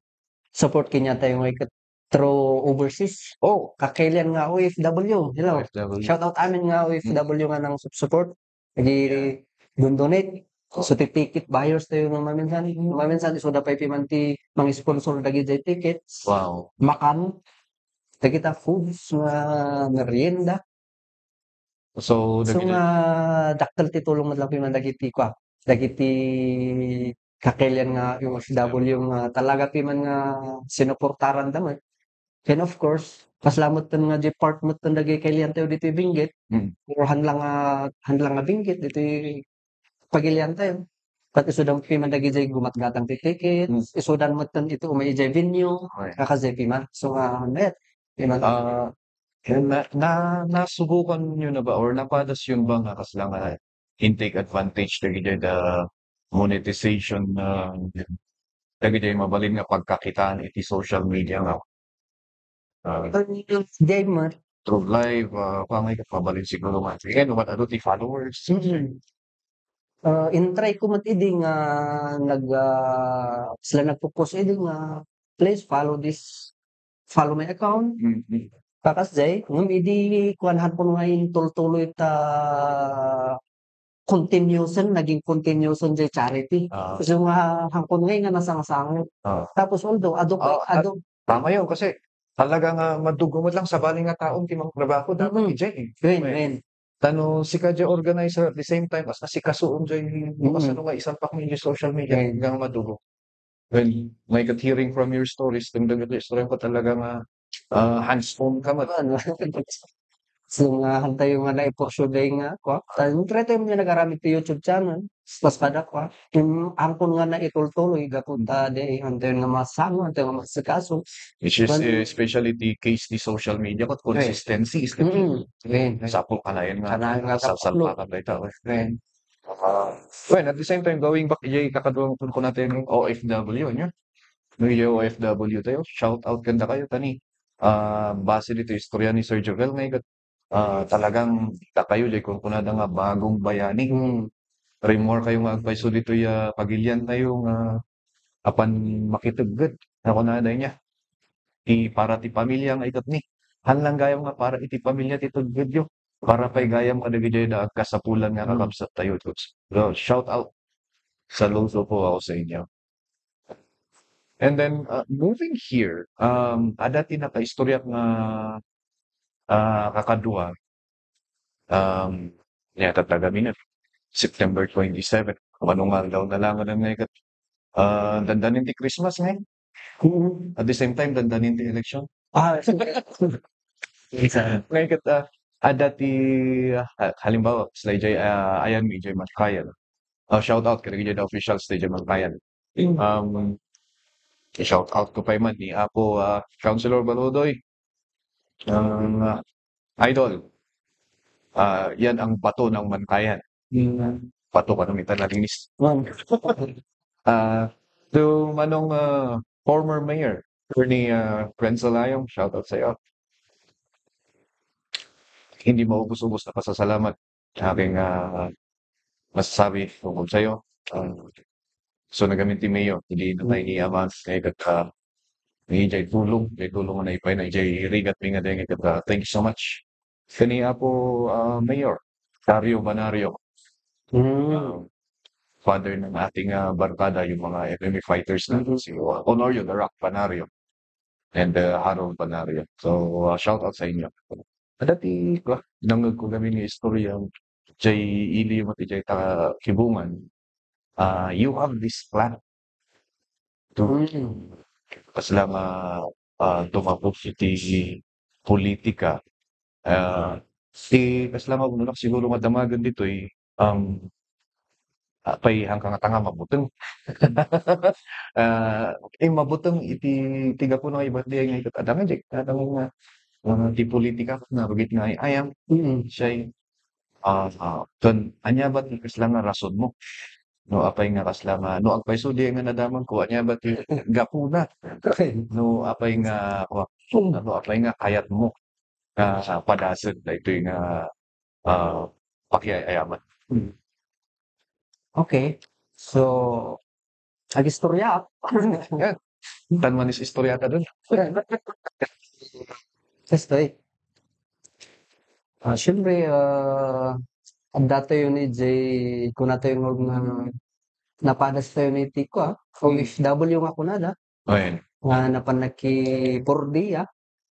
support kaniatayo nga iket through overseas. Oh. Kakilian nga O F W. Hello. O F W. Shout out amin nga O F W Mm. nga nang sup-, support. Agi Yeah. dondonate. Oh. So, ti ticket buyers tayo nga maminsan. Mm. Maminsan, isu da pay piman ti mang-sponsor dagiti tickets. Wow. Makan. Dagita foods nga merienda. So, So, dagiti nga dakkel ti tulong met lang piman dagiti kua, dagiti kakelian nga O F W nga talaga ti man nga sinuportaranda met. And of course, kasla metten nga diay part metten dagiti keliantayo ditoy Benguet, Mm. or hanla nga, hanla nga Benguet ditoy pagiliantayo. Ket isudan ti man dagiti gumatgatang ti ticket, Mm. isudan metten iti umay idiay venue, Okay. kakasdiay ti man. So, ah, met, ti man. Ah, na, na, nasubukan yo na ba or napadas yo ba nga kasla nga in-take advantage dagiti da monetization na dagiti mabalin nga pagkakitaan iti social media nga, ah, Diay met. through live, ah, pangay ket mabalin siguro nga. Again, what, ano, ti followers? Mm. Ah, in-try ko met idi nga nag, ah, sila nagpo-post idi nga, "Please follow this, follow my account." Mm, mm. Kakasdiay, ngem idi kuan, haanko nga intultuloy ta continuation, naging continuation diay charity. Ah. So, nga haanko nga, nga nasangsangit. Ah. Tapos, although, adu, Ah, ah, adu, tama yun, kasi talaga nga madugo met lang sabali nga tao ti mangtrabaho, dapat Mm. idiay, eh. Wen, Wen. wen. Ta no sika diay organizer at the same time, as asikasuon diay, Mm. kasano nga isalpak mo diay social media, Wen. hanggang madugo. Well, my God, hearing from your stories, itong dagiti istorya ko talaga nga, ah, hands-on ka met. Ano? So, nga, hantayo nga naipursue day nga, kwa, ta, intray tayo nga nagaramid ti YouTube channel, tas kada, kwa, yung angkon nga naitultuloy, gapu ta, di, hantayo nga masango, hantayo nga masikaso. Which is, Kwan- eh, especially the case the social media, but Right. consistency is the key. Mm, right, right. Sapul kanayon nga, Kanayon nga sapul. salsalpakan tayo, eh. Right. Ah, well, at the same time, going back, ijay kakaduang kun-, kunkunatayo nga O F W, ania? No, ijay O F W tayo, shout out kandakayo, ta ni, ah, base ditoy istorya ni Sir Jovel, nga ikat, ah, talagang dakayo, ijay kunkunada nga bagong bayani. Hmm. Rimmuarkayo nga agpayso ditoy, ah, pagiliantayo nga apan makitegged, nga kunada ania. Ti para ti pamilya nga ikat ni. Haan lang gayam nga para iti pamilya ti teggedyo. Para pay gayam kadagiti da agkasapulan nga Mm. kakabsattayo, Coach. So, shout out. Saludo po ako sa inyo. And then, uh, moving here, um, adda ti nakaistoryak nga, ah, kakadua, um, nia, tatagamin na, September twenty-seven. Mano nga aldaw na lang, ano nga ikat, ah, dandanin ti Christmas, eh. Mm. At the same time, dandanin ti election. Ah, sige. Minsan. Nga ikat, ah, adda ti, ah, halimbawa, sila ijay, ah, ayan, ijay Mankayan. Ah, shout out kadagiti officials ti ijay Mankayan. Mm. Um, shout out ko pay man ni Apo, ah, Councilor Balodoy. Ah, idol, ah, yan ang bato ng Mankayan. Mm. Bato ka nung italaginis. Mm. Ah, to Manong, ah, former mayor, Attorney, ah, Renzo Layong, shout out sa'yo. Hindi maubos-ubos na pasasalamat ang aking, ah, masasabi tungkol sa'yo. Ah, so, nagamin ti mayor, hindi na tayo ni Aman, kaya ka, ni Jay Tulong, Jay Tulong na ipay na, Jay Rigat, may nga dahil ka, thank you so much. Kani Apo, ah, Mayor, Dario Banario. Hmm. Ah, father ng ating, ah, barkada, yung mga M M A fighters natin, Mm. si, uh, Honorio The Rock Banario and, uh, Harold Banario. So, uh, shout out sa inyo. Adda ti, kwa, nangeg ko kami nga istorya, jay ili mo ti jay ta kibungan. Ah, you have this plan to Mm. kasla nga, ah, tumabok iti politika. Ah, ti kasla nga ununak siguro nga damagen ditoy, um, apay, hangka nga tanga mabuteng. Ah, eh, mabuteng iti, ti gapu na nga ibat diay nga ikat adda nga, adda nga, ah, ti politika na rugit nga ay-ayam. Mm. Siya, ah, ah, ken ania ba ti kasla nga rason mo? No, apay nga kasla nga, no, agpayso diay nga nadamag ko, ania ba ti gapuna? No, apay nga, wa, no, apay nga kayat mo nga padasen daytoy nga, ah, pakiay-ayaman? Hmm. Okay. So, agistorya. Yan. Tan manis istorya ta dun. Kastoy. Ah, siyempre, ah, adda tayo ni Jay, kuna tayo nga, nga napadas tayo ni Tico, ah. Mm. O F W nga kunada. Ayan. Nga napan nagkipordiya.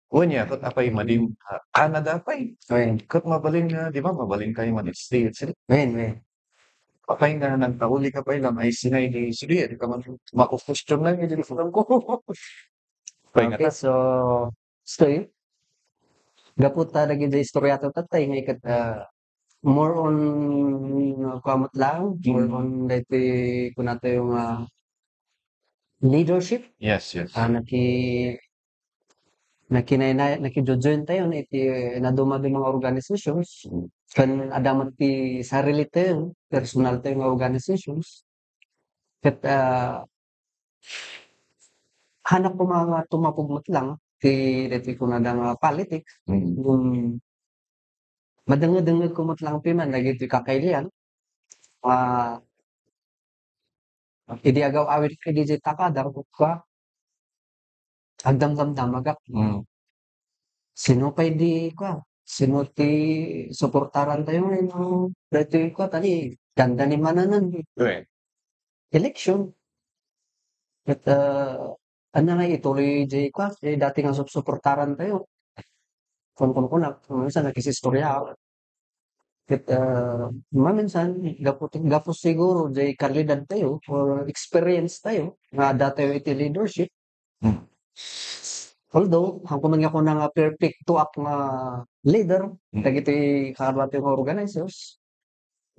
Unya, ket apay, madim-, ah, Canada pay. Ayan. Ket mabalin nga, di ba, mabalin kayo man, it's still, it's still. Ayan, ayan. Apay nga nagtauli ka pay lang, ay sinay di, sige, di ka man makukwestiyon lang, eh, di ko alam ko. Apay nga Okay, ta. So, so yun. Gapu ta dagiti istorya tayo tatay nga ikat, ah, more on, ah, kuamot lang, more Mm. on daytoy kunatayo nga leadership. Yes, yes. Ah, naki-, nakinayna-, nakijo-join tayo iti naduma-duma nga organizations. Ken adda met ti sarili tayo, personal tayo nga organizations. Ket, ah, hanak koma nga tumapog met lang ti daytoy kunada nga politics. Mm. Ngem madengngedengngeg ko met lang piman dagitoy kakailian. Ah, idi agaw-awid ka idiay takadang, kua, agdamdamdamagak. Mm. Sino pay di, kua, sino ti suportaran tayo ngayon? Daytoy, kua, tani, ganda ni mananan. Correct. Election. Ket, ah, ania nga ituloy jay, kua, jay dati nga sup-, suportaran tayo. Kun-, kun-, kuna, minsan nakisistorya. Ket, ah, maminsan, gapu, gapu siguro jay kalidad tayo or experience tayo nga adda tayo iti leadership. Mm. Although, haanko man nga kuna nga perfect to act nga leader, Mm. dagiti kaduatayo nga organizers,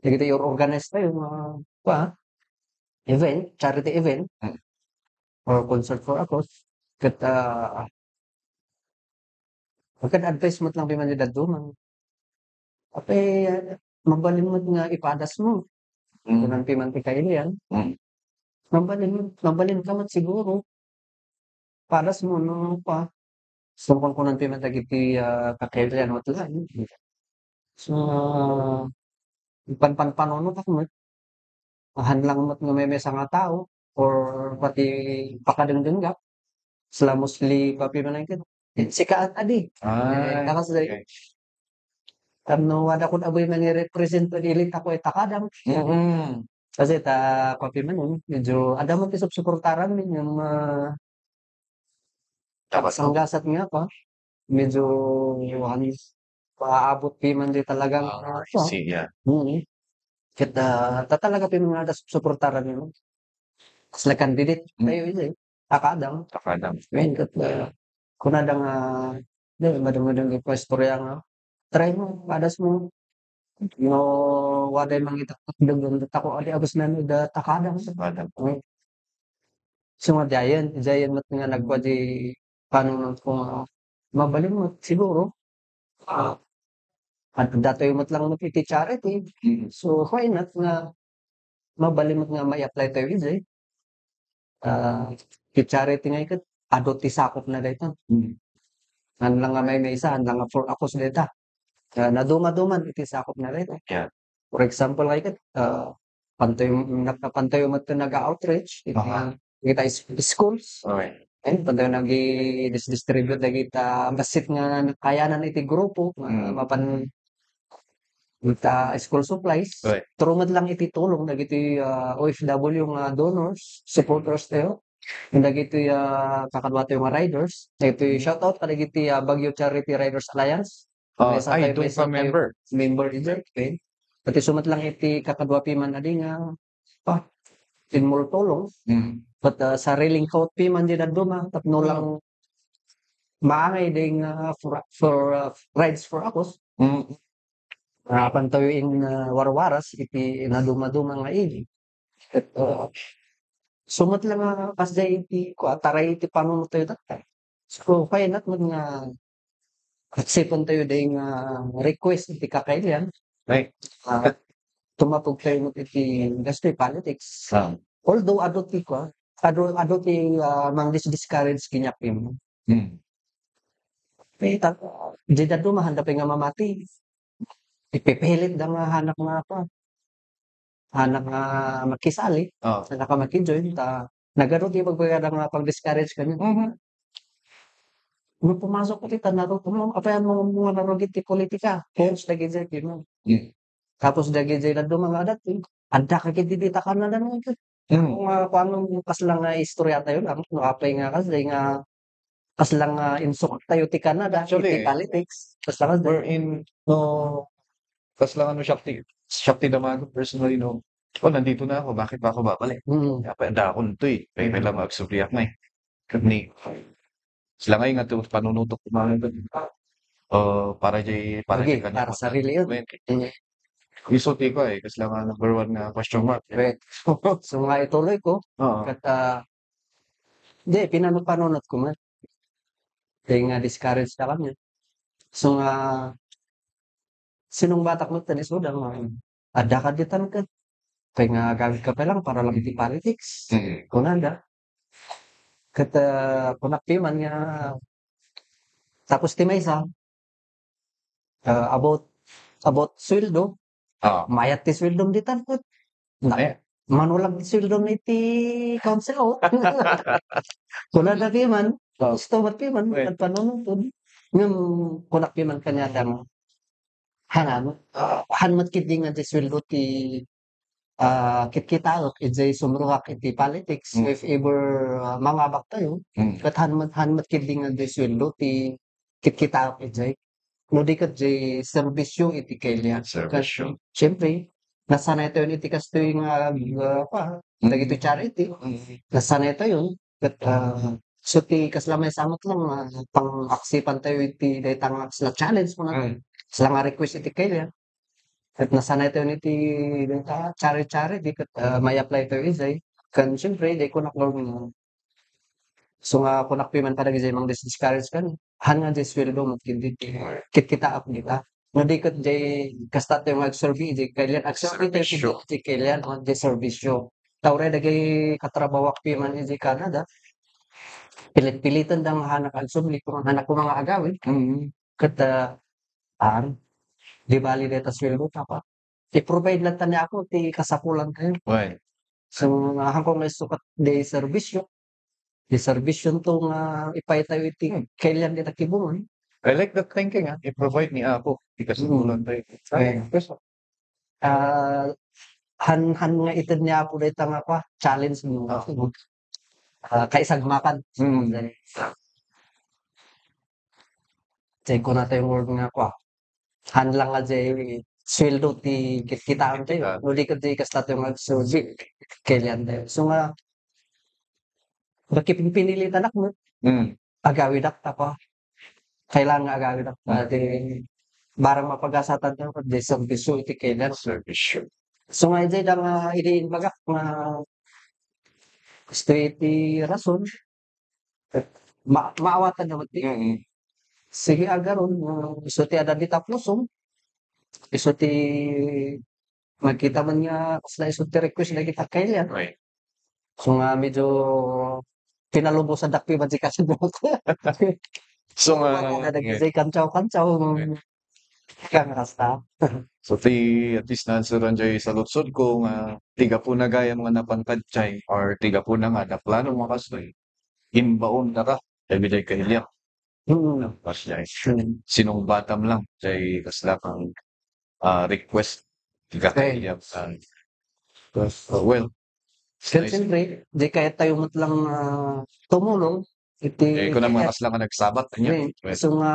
dagiti or-organize tayo nga, kua, event, charity event, Mm. or concert for a cause, ket, ah, agka-advise met lang piman ti dadduma. Apay, ah, mabalin met nga ipadas mo. Mm. Kunan piman ti kailian. Mm. Mabalin, mabalin ka met siguro. Padas mo, no, pa. So, kun-, kunan piman dagiti, ah, kakailian met lang. So, ah, panpanpanunot met. Haan lang met nga maymaysa nga tao or pati pakadengdenggak. Sila mostly, papi man ay ket, "Sika adi." Eh, Ah, kakas day. okay. Tapno adda kod abuy mangirepresent iti takadang. Mm. Kasi ta, papi man, eh, medyo adda man ti supsuportaran mi, ngem, ah, Dapat sanggasat nga pa, medyo, ano, paabot piman di talagang, Ah, ah, I see, yeah. Mm. Ket, ah, ta talaga piman nga adda supsuportaran mi. Kasla candidate Mm. tayo, eh, takadang. Takadang. Ngayon, ket, ah, kunada nga, di, madungdung iti istorya nga, "Try mo, padas mo." No, waday mangita, dagdagdag tako, adi, abas na, da, takadang. Takadang. Mm. So, nga, diayen, diayen met nga nagkua di panunot ko nga, mabalin met siguro, ah, at datoy met lang met iti charity. Mm. So, why not nga mabalin met nga ma-apply tayo iti, ah, ti charity nga iket, adu ti sakop na dayta. Mm. Haan lang nga maymaysa, haan lang nga for a cause dayta. Ah, naduma-duman iti sakop na dayta. Yeah. For example, nga iket, ah, pantayo, nagpapantayo met ti nag-outreach, iti, Aha. iti is-, schools. Okay. Eh, pantayo nagi-dis-, distribute dagita bassit nga nakayanan iti grupo, nga Mm. mapan ita school supplies. Right. Through met lang iti tulong dagiti, ah, O F W nga donors, supporters tayo. Dagiti, ah, kakadua tayo nga riders. Dagiti Mm. shout out kadagiti, ah, Baguio Charity Riders Alliance. Ah, Maysa ay, tayo, doon maysa ka tayo member. Member di dyan, okay. Pati sumat lang iti kakadua piman adi nga, pa, tinmultulong. Mm. But, ah, sariling kaot piman di dadduma, tapno Mm. lang maangay ding, ah, for, for, ah, rides for a cause. Mm. Ah, pantayo in, ah, warwaras iti naduma-duma nga ili. Ket, ah, sumat lang nga kasdiay iti, kua, taray iti panunot tayo tatta. So, why not met nga acceptan tayo ding, ah, request iti kakailian? Right. Ah, tumapog tayo met iti, just iti politics. Ah. Although adu ti, kua, adu, adu ti, ah, mangdis-discourage kaniak piman. Mm. Eh, ta-, di dadduma, haanda pay nga mamati. Ipipilit da nga hanak nga, kua, hanak nga makisali, Ah. hanak nga makijoin, ta nagadu ti ibagbagada nga pag-discourage kaniak. Mhm. No pumasok ko ti tan-, naru-, no, apay mo nga narugit ti politika? Tapos dagiti, you know. Mm. Tapos dagiti dadduma nga adat, eh. Adda ka ket dita Canada, no? Mm. Nga, kung ano, kasla nga istorya tayo lang, no, apay nga kasi nga, kasla nga insok tayo ti Canada, Actually, iti politics, kasla nga we're in, no, kasla nga no, siak ti, siak ti damago personally, no. Oh, nandito na ako, bakit pa ako babalik? Mm. Kaya pa, dakon to eh. Kaya Mm. kailangan agsubliak na eh. Ni, sila ngay nga to, panunutok ko mga, uh, para jay, para Lagi, jay kanya para ko. Sarili yun. Wait. Mm. Isulti ko eh, kasi lang nga number one nga question mark. Wait. So nga ituloy ko, Oo. kat, ah, di, pinanu-, panunot ko man. Kaya nga discourage na kami. So nga, sinungbatak met ken isuda nga, adda ka ditan ket, kay nga agawid ka pa lang para lang iti politics. Mm. Kunada. Ket, ah, kunak piman nga, tapos ti maysa, ah, about, about sueldo, Ah. mayat ti sueldom ditan ket, na, Mayat. Mano lang ti sueldom iti council, oh. Kunada piman, Oh. gusto met piman, Wait. nagpanunotod. Ngem, kunak piman kaniada nga, Hanan, ah, han met ketdi nga di sueldo ti, ah, kitkitaek idiay sumrungak iti politics, Mm. if ever, ah, mangabak tayo, Mm. ket han met, han met ketdi nga di sueldo ti kitkitaek idiay. No di ket di serbisyo iti kaylian. Serbisyo. Ket, siyempre, nasanay tayo iti kastoy nga, ah, pa, Mm. dagiti charity. Mm. Nasanay tayo. Ket, ah, so ti kasla maysa met lang, ah, pang-aksipan tayo iti dayta nga kasla challenge mo na. Mm. Kasla nga request iti kaylian. Ket nasanay tayo iti dayta chari-chari, di ket, ah, may apply tayo idiay. Ken siyempre, di kunak nga, so nga kunak piman kadagiti mang discourage kan, han nga di sueldo mo, ket di, kitkitaak dita. No di ket di kasta tayo nga agserbi, di kaylian, agserbi tayo Serbisyo. Di kaylian, o di serbisyo. Ta uray dagiti katrabahoak piman idiay Canada, pilit-piliten da nga hanak agsubli, kung hanak ko nga agawid. Mm. Ket, ah, an, di bali dayta sueldo ta pa. I-provide lang ta ni Apo ti kasapulan tayo. Right. So, ahan ko nga isukat di serbisyo. Di serbisyo to nga ipay tayo iti Hmm. kaylian dita kibungan. I like that thinking, ah. I-provide ni Apo ti kasapulan tayo. Right. Yes. Ah, han-, han nga ited ni Apo dayta nga pa, challenge mo. Ah. Ah, kaisagmakan. Mm. Then, say, kuna tayo nga pa, han lang nga jay sueldo ti kitkitaen tayo. Kitkitaen. No di ket di kasta tayo nga agserbi, kaylian tayo. So nga, bakit pinilitan ako, no? Mm. Agawidak ta pa. Kailangan nga agawidak ta. Mm. Di, para mapagasatan tayo, di serbisyo iti kaylian. Serbisyo. So nga, iti da nga, iti imbagak nga, gusto iti rason, ma-, maawatan naman ti. Mm. Sige, agaron, uh, isu ti adda dita pusom, isu ti makita man nga kasla isu ti request dagiti kaylian. Right. So nga medyo pinalubosan dakpi man ti kasidro. So nga, Wala na nag-, yeah. Say, kantsaw-kantsaw, Right. Kang rasta. So, ti, at least, na-answeran jay saludsod ko nga ti gapuna gayam nga napan padiay or ti gapuna nga adda plano nga kastoy, imbaon na ka, dagiti kayliak. Mm. Pas jay. Mm. Sinungbatam lang jay kasla kang, ah, request ti Okay. kayliak, ah, well, Ken nice. Siyempre, di kayat tayo met lang, ah, tumulong iti Eh, kuna mga kasla nga nagsabat, ania? Right. Right. So nga,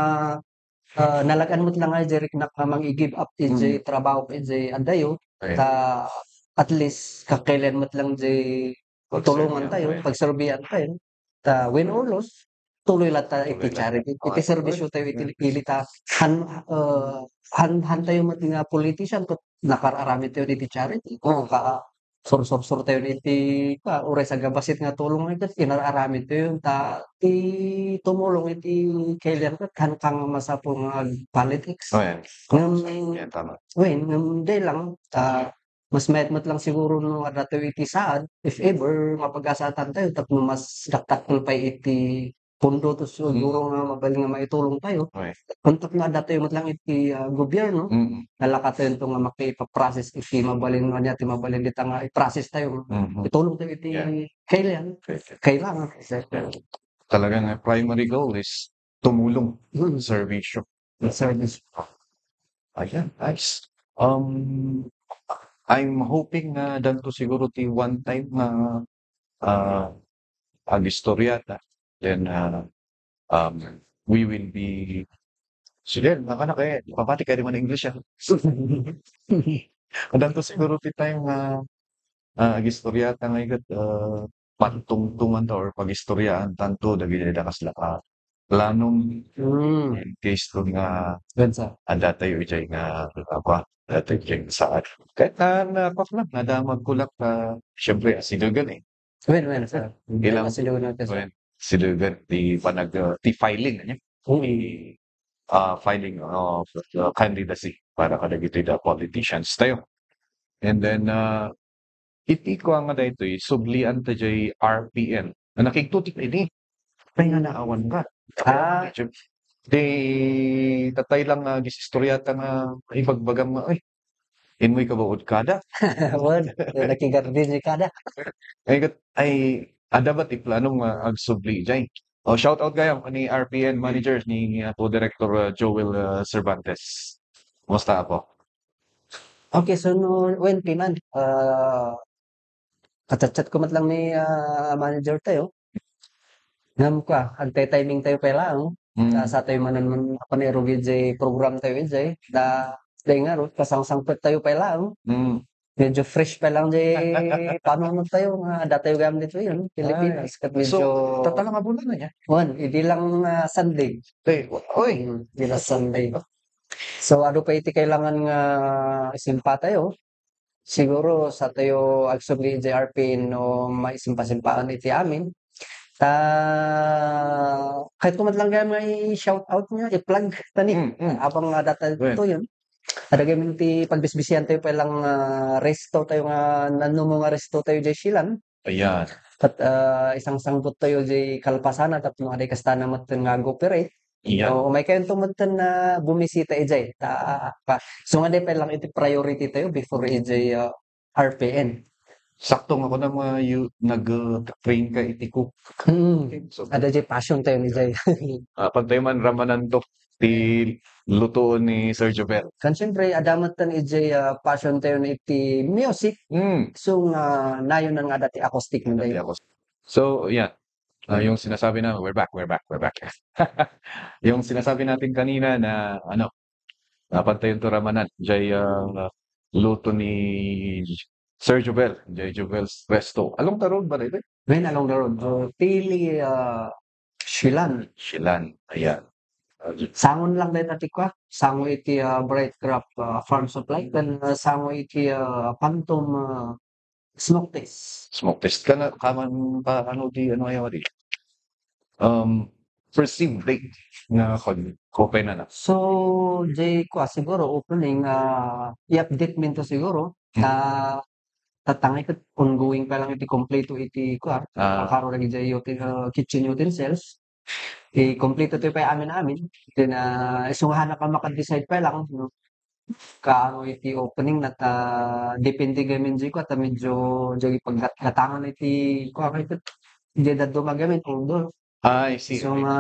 ah, nalagan met lang nga, Jeric, nga mang-i-give up iti Mm. trabaho, iti addayo, Right. ta at least, kakailan met lang di Pagserbihan, tulungan tayo, right. pagserbihan tayo. Ta win or lose, tuloy la ta iti Tuloy la. charity. Iti Okay. serbisyo tayo iti Right. pili ta han, ah, han, han tayo met nga politician ket nakararamid tayo iti charity. Oo, ka, sursursur tayo iti, ka, uray sa gabasit nga tulong ket inararamid tayo ta ti tumulong iti kaylian ket han kang masapul nga ag-politics. Oh, yan. Ngem, Yan, tama. Wen, ngem, di lang, ta mas mayat met lang siguro no adda tayo iti saad, if ever, mapagasatan tayo, tapno mas dakdakkel pay iti pundo to siguro Mm. nga mabalin nga maitulong tayo. Right. Kun tapno adda tayo met lang iti, ah, gobyerno, Mm. nalaka tayo to nga makipaprocess iti mabalin nga niya, ti mabalin dita nga i-process tayo. Mm-hmm. Itulong tayo iti Yeah. kailan, Right. kailangan. Talaga nga primary goal is tumulong, Mm. serbisyo. Service. Ayan, nice. Um, I'm hoping nga danto siguro ti one time nga, ah, agistorya ta. Then, ah, um, we will be, sige, nakanak eh, papati ka rin man English, ah. Danto siguro ti time nga ah, agistoriata nga iket, ah, pagtungtungan ta or pagistoriaan tanto dagiti da kasla ka planom Hmm. in case to nga Gansa. Adda tayo ijay nga, apa, adda tayo ijay nga saad. Kahit na, na, apa lang, nadamag ko lang, ah, siyempre, asidagan eh. Wen, wen, sir. Ilang Asidagan natin, sir. Wen, sidagan, di panag, ah, ti filing, ano? Mm. Ah, filing of, ah, candidacy para kadagiti da politicians tayo. And then, ah, iti kua nga daytoy, sublian ta jay R P N. Nakigtutik ini. Ay, nga naawan ka. Ah. Di, tatay lang nga gisistorya ta nga ibagbagam nga, "Ay, inmoy kabaud kada." Wen, nakigardin ni kada. Ay, kat-, ay, adda ba ti plano nga agsubli jay? Oh, shout out gayam ni R P N manager ni Apo Director, uh, Joel, uh, Cervantes. Kumusta, Apo? Okay, so no, wen, Piman, ah, kachat-chat ko met lang ni, ah, manager tayo. Ngem kua, agte-timing tayo pay laeng. Mm. Ah, sa tayo manen, man, apan irugi jay program tayo ijay. Da, da ngarud, kasangsangpet tayo pay laeng. Mm. Medyo fresh pa lang jay panunot tayo nga adda tayo gayam ditoy, Pilipinas. Ay. Ket medyo So, tatala nga bulan na niya? Wen, idi lang, ah, Sunday. Ay, wa-, oy. Mm, idi lang Sunday. So, adu pay iti kailangan nga isimpa tayo. Siguro, sa tayo agsubli iti R P N no maisimpasimpa iti amin. Ta, kayatko met lang gayam nga i-shout out nga, i-plug ta ni. Mm, mm. Apang nga data Wen. to yun. Adda gayam ti pagbisbisian tayo pay lang, ah, resto tayo nga, nanumo nga resto tayo jay Silan. Ayan. Ket, ah, isangsangpet tayo jay kalpasan tapno adda kasta na met nga ag-operate. Iya. So, umay kayonto met nga bumisita ijay. Ta, pa, so nga di pay lang iti priority tayo before ijay, ah, R P N. Sakto nga kunam nga yu-, nag, uh, train ka iti cook. Hmm. Okay, so, Adda jay passion tayo ni jay. Ah, pantay man ramananto ti lutoon ni Sir Jovel. Kan siyempre, adda met ijay, ah, passion tayo ni iti music. Hmm. So nga, nayon nga adda ti acoustic mo Adda ti tayo. acoustic. So, yeah. Ah, yung sinasabi na, we're back, we're back, we're back. Yung sinasabi natin kanina na, ano, ah, pantay to ramanan, jay, ah, luto ni Sir Jovel, jay Jovel's Resto. Along the road ba, dito? Wen, along the road. So, tili, ah, Silan. Silan, ayan. Ah, Sangon lang dayta ti kua. Sango iti, ah, Bright Craft, ah, Farm Supply, ken, ah, sango iti, ah, Phantom, ah, Smoke test. Smoke test. Kana, kaman pa, ano, di, ano, ayaw, di. Um, perceived date nga kon, open na na. So, jay kua, siguro, opening, ah, i-update minto siguro. Hmm. Ah, tatangay ket ongoing pa lang iti kompleto iti kua. Ah. Akaro lagi jay uti-, ah, kitchen utensils. Ikompleto tayo pay amin-amin. Then, ah, isu nga hanak a maka-decide pay lang, no? Kaano iti opening na ta, depende gamin jay kua, ta medyo jay paggat-, gatangan iti kua, kay ket, jay dadduma gamin, although. Ah, I see. So, Okay. nga,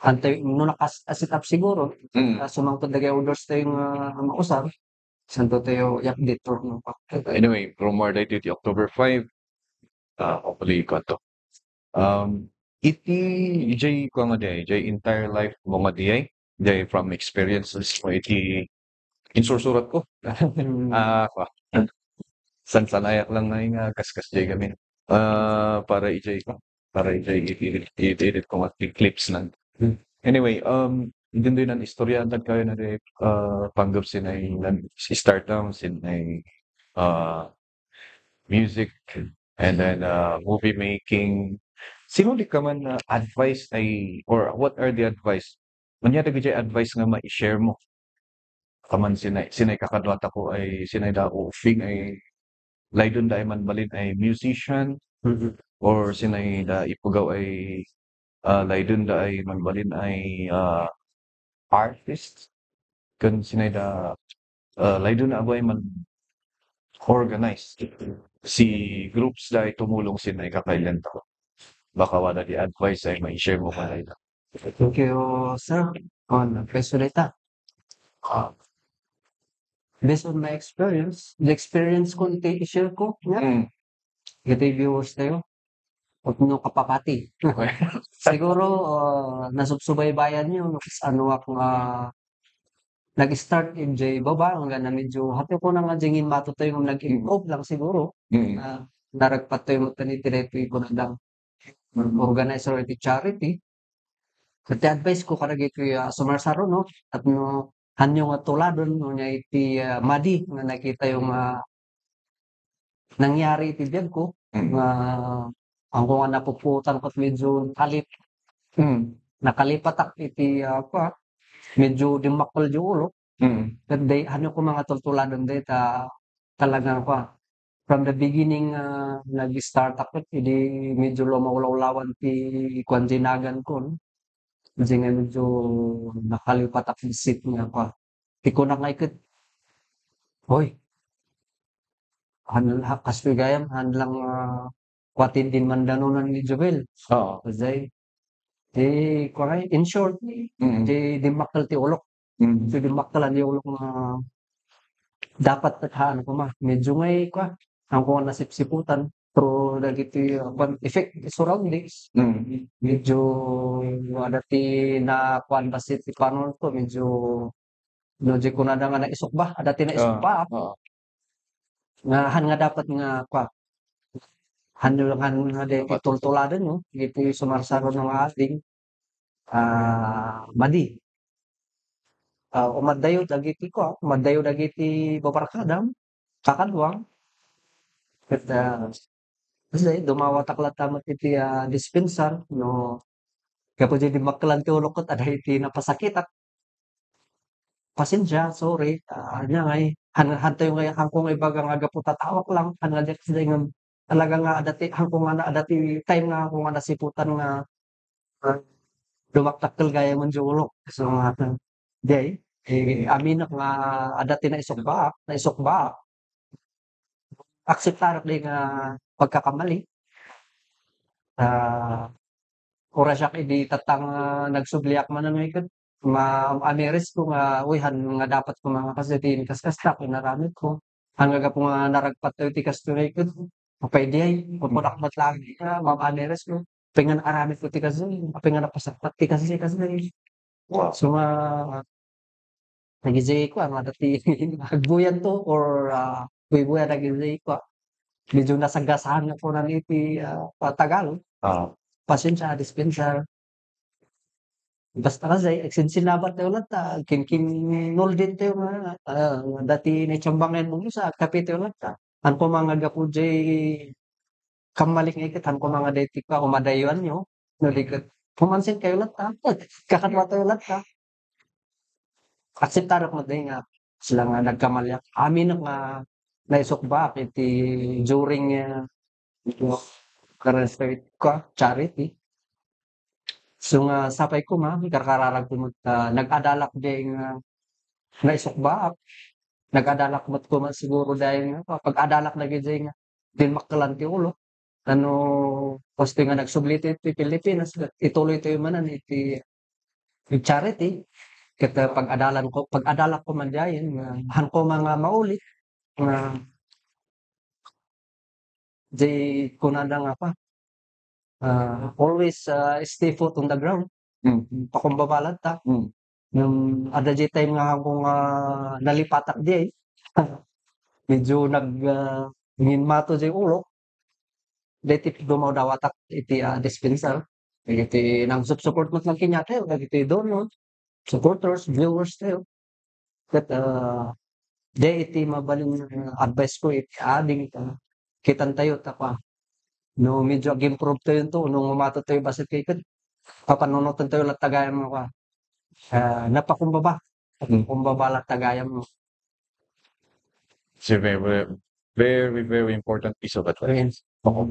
antay, no nakas-, a set up siguro, Mm. ah, sumangpet dagiti orders tayo nga mausar, santo tayo i-update or no pa. Anyway, rumor daytoy ti October five, ah, hopefully, kuwan to. Um, iti, jay, kuwan nga di ay, jay entire life mo nga di ay, jay from experiences mo iti insursurat ko. Mm. Ah, kuwan. Sansanayak lang nga, nga kaskas jay gamin. Ah, para ijay ko. Para ijay i-, i-, i-, edit ko nga clips lang. Hmm. Anyway, um, idindoy nan istorya, antad kayo na di, ah, panggap sinay nan-, si stardom, sinay, ah, music, and then, ah, movie making. Sino di ka man, ah, advice ay, or what are the advice? Ania dagiti advice nga mai-share mo? Kaman sinay, sinay kakaduata ko ay, sinay da uffing ay, laydon da ay manbalin ay musician, Mhm. or sinay da ipugaw ay, ah, laydon da ay manbalin ay, ah, artist, ken sinay da, ah, laydon da ago ay man-organize. Si groups da ay tumulong sinay kakailian ta. Baka wada di advice ay mai-share mo kanila. Thank you, sir. On, question ita. Ah, based on my experience, the experience ko, iti i-share ko, nga, Mm. iti viewers tayo, huwag nyo kapapati. Okay. Siguro, ah, nasubsubaybayan nyo, no, kas-, ano ako nga, nag-start idiay baba, hanggang na medyo, haantayo kuna nga diay ngimmato tayo nga nag-improve lang siguro. Mm. Ah, naragpat tayo met iti daytoy kunadang organizer iti charity. Ket ti advice ko kadagitoy, ah, sumarsaro, no? Tapno, haanyo nga tuladen, no, nia iti, ah, madi nga nakitayo nga nangyari iti biag ko, Mm. nga, haanko nga napupuotan ket medyo nakalip-, Mm. nakalipatak iti, ah, kua, medyo dimmakkel diay ulok. Mm. Ket day, haanyo koma nga tultuladen day ta talagang kua, from the beginning, ah, nag-start ako, idi medyo lumawlawlawan ti kuan, diay nagan ko, no? Diay nga medyo nakalipatak ti seat nga kua. Ti kunak nga iket, "Hoy, han-, ha-, kastoy gayam, han lang, ah, kua ti dinmandanonan ni Joel." Oo. Diay, ti, kua nga, in short, Mm. ti dimmakkel ti ulok. Mm. So, dimmakkelan ti ulok nga dapat ket haan koma. Medyo ngay, kua, haanko nga nasipsiputan through dagiti, uh, kwan, effect, surroundings. Mm. Medyo, uh, adda ti nakuan bassit ti panunot ko, medyo, no, diay kunada nga naisukba, adda ti naisukba. Ah, ah. Nga, han nga dapat nga, kua, han, han nga di Dapat. Tultuladen, no? Iti sumarsaro nga ading, ah, madi. Ah, umaddayo dagiti kua, umaddayo dagiti babarkadam, kakaduam. Ket, ah, kasi dumawatak latta met iti, ah, dispensar, no, gapu diay dimmakkelan ti ulok ket adda iti napasakitak. Pasensia, sorry, ah, ania ngay, han-, hantayo ngay, haanko nga ibaga nga gapu ta tawak lang, han nga diak sida ngem talaga nga adda ti, haanko nga na, adda ti time nga haanko nga nasiputan nga, ah, dumakdakkel gayam diay ulok. So, nga, diay, eh, aminek nga adda ti naisukbaak, naisukbaak. Akseptarek diay nga pagkakamali. Ah, orasiak idi tatta nga nagsubliak manen nga iket, ma-, amiris ko nga, uy, han nga dapat ko nga kasi ti inkaskastak, inaramid ko. Han nga gapu nga naragpat tayo ti kastoy nga iket, apay diay, pagkunak met lang, ah, ma-, amiris ko. Apay nga naaramid ko ti kasi, apay nga napasakpat ti kasi, kasi. Wow. So, nga, Dagiti kua, nga dati agbuyan to or, ah, buybuyan dagiti kua. Medyo nasagasahan nga kunan iti, ah, pa-, Tagalog. Ah. Pasensia, dispensa. Basta kasi, agsinsinabat tayo latta, kinkin-, nuldin tayo nga, ah, dati na itsambangan mo sa kape tayo latta. Haanko nga gapu diay kammalik nga iket, haanko nga daytoy ka, umadayuanyo, no, di ket, pumansin kayo latta, kakadua tayo latta. Akseptarek met diay nga, sila nga nagkamaliak. Aminek nga naisukbaak iti during, ah, ka, charity. So nga, sapay koma, karkararag ko met, ah, nag-adalak diay nga naisukbaak. Nag-adalak met koma siguro diay nga, pag-adalak dagiti nga, dimmakkelan ti ulo. Ano, kastoy nga nagsubli ti, ti Pilipinas, ituloy tayo manen iti, iti charity. Ket, ah, pag-adalan ko, pag-adalak ko man diay, nga, haanko nga maulit, nga, di kunada nga pa, ah, always, ah, stay foot on the ground. Mm. Pakumbaba latta. Mm. Ngem adda diay time nga ako nga nalipatak diay. Medyo nag, ah, ngimmato diay ulok. Daytoy dumawdawatak iti, ah, dispensa. Dagiti nangsupsupport met lang kaniatayo, dagiti donor, supporters, viewers tayo. Ket, ah, diay iti mabalin nga advice ko iti ading, ah, kitan tayo ta pa. No medyo ag-improve tayo to, no umato tayo bassit kay ket papanunoten tayo latta gayam nga, ah, napakumbaba. Mm. Kumbaba latta gayam, no. It's a very, very, very important piece of advice. Yes. Oo.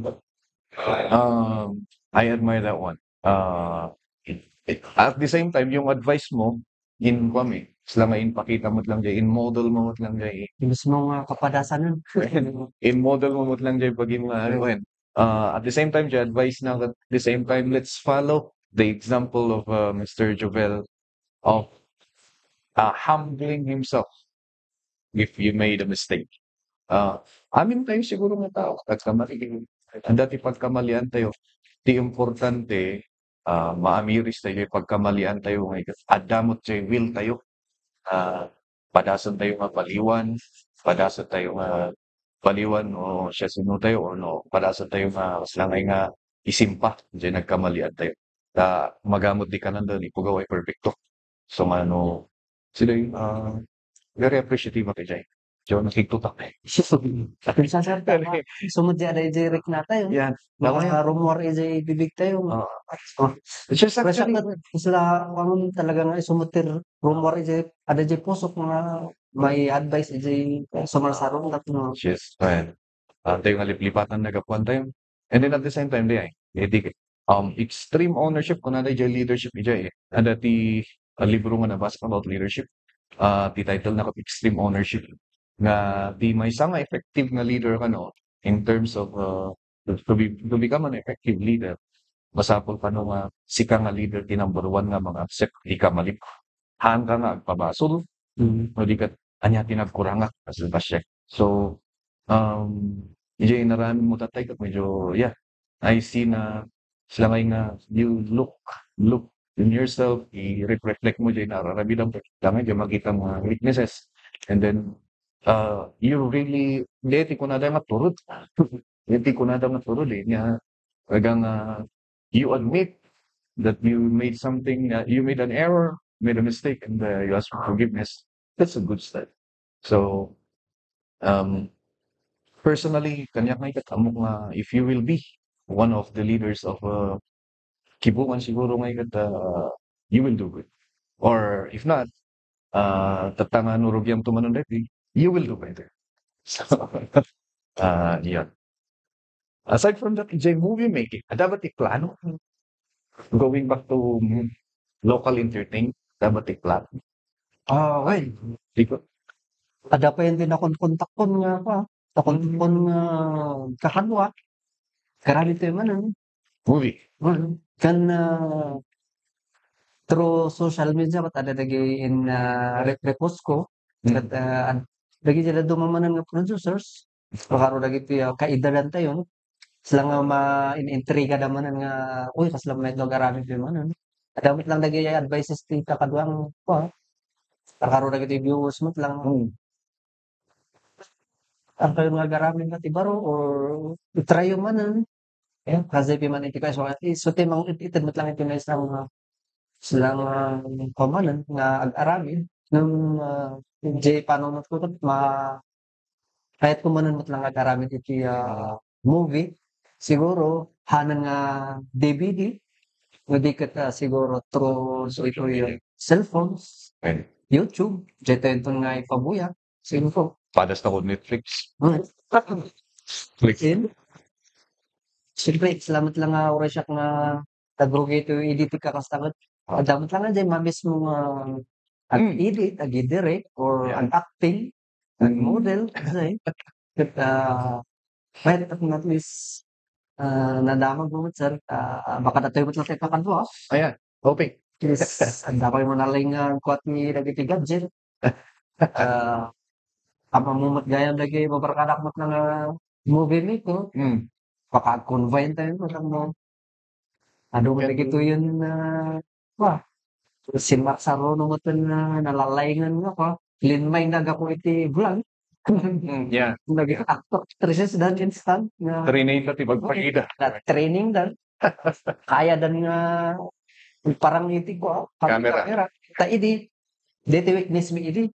Um, I admire that one. Uh, at the same time, yung advice mo, in, kwan, eh, sila nga in, pakita mo lang diay, in model mo lang diay. Mismo nga kapadasan nun. In model mo lang diay, pag yung, uh, ano, Yes. Yan. Uh, at the same time, diay advice na, at the same time, let's follow the example of, uh, Mister Jovel of, uh, humbling himself if you made a mistake. Ah, amin tayo siguro nga tao, nagkamali. Adda ti pagkamalian tayo. Ti importante, ah, maamiris tayo, pagkamalian tayo, nga adda met ti will tayo. Ah, padasen tayo nga baliwan, padasen tayo nga baliwan no siasinotayo or no padasen tayo nga kasla nga isimpa diay nagkamaliantayo. Ta magamot di kanan da ni pugaw ay perpekto. So nga no, sila yung, ah, very appreciative ako diay. Diay nakiktutak eh. Sumudya da ijay riknatayo. Yan. Mga rumor ijay bibigtayo. It's just actually, sila, kung talaga nga isumutir rumor ijay, ada ijay pusok nga may advice ijay sumarsarong, no? Yes, fine. Ah, tayo nga liplipatan nagapuan tayo. And then at the same time, di ay, eh, di, um, extreme ownership, kuna da ijay leadership ijay eh. Ada ti, ah, libro nga nabasa about leadership. Ah, ti title na Extreme Ownership. Nga di maysa nga effective nga leader kano in terms of, uh, to be, to become an effective leader, masapul kano nga sika nga leader ti number one nga mag-accept ti kamalip. Haanka nga agpabasol, no di ket ania ti nagkurangak, as the bashek. So, um, ijay inaramidmo tatay ket medyo, yeah, I see na sila ngay nga you look, look in yourself, i-reflect mo ijay naaramidanmo, ket ijay makita mo nga weaknesses. And then, uh, you really, di ti kunada nga turod. Di ti kunada nga turod eh. Nia, talagang, uh, you admit that you made something, uh, you made an error, made a mistake, and, uh, you ask for forgiveness. That's a good step. So, um, personally, kaniak nga ikatamok nga if you will be one of the leaders of a Kibungan siguro nga ikat, uh, you will do good. Or if not, uh, tatta nga no rugiam to manen daytoy, you will do better. So, uh, yun. Aside from that, ijay movie making, ada ba ti plano? Going back to local entertainment, ada ba ti plano? Ah, well, di ko. Ada pa yan din akong kontakon nga pa. Takon-takon nga kakadwa. Karami to yung ano. Movie? Well, kan, ah, through social media, ket ada dagiti in, ah, re-, repost ko. Ket, ah, ad-, dagiti dadduma manen nga producers, pakaro dagiti, ah, kaidadan tayo, no? Sila nga ma-, in-, intriga da manen nga, "Uy, kasla met no agaramid ti manen." Adda met lang dagiti advices ti kakadwa nga, kua, pakaro dagiti viewers met lang. Antayo nga agaramid nga ti baro or i-try-yo manen. Eh, kasi pi man iti kayso, isu ti mang-it-ited met lang iti maysa nga sila nga pamanen nga ag-aramid ngem, ah, ijay panunotko ket ma-, kayatko manen met lang ag-aramid iti, ah, movie. Siguro, hanan nga D V D, no di ket, ah, siguro through ditoy cellphones, YouTube, daytoy inton nga ipabuya. Siguro. Padas na ko Netflix. Hmm. Netflix. Siyempre, salamat lang nga oras siya nga tagrugi ito edit ka kastagat. Ah. Adda met lang nga dyan, mamismo nga ag-edit, ag-direct, or ag-acting, ag-model, kasi, ket, ah, kahit at least, ah, nadamag mo, sir, ah, baka datoy mo lang sa ipakadwa. Ayan, hoping. Yes, ang damay mo na lang nga kuwat ni dagiti gadget. Ah, Ammom met gayam dagiti barkadak met nga movie maker. Hmm. Baka ag-convene tayo, no, lang mo. Ano mo dagito yun na, wa, sinmarsaro no met na nalalaingan nga pa. Linmay na gako iti vlog. Hmm, yeah. Naging actor, actresses dan instant nga. Training na ti bagpagida. Na training dan. Kaya dan nga parang iti ko, ah, camera. Camera. Ta idi, deti weakness mi idi.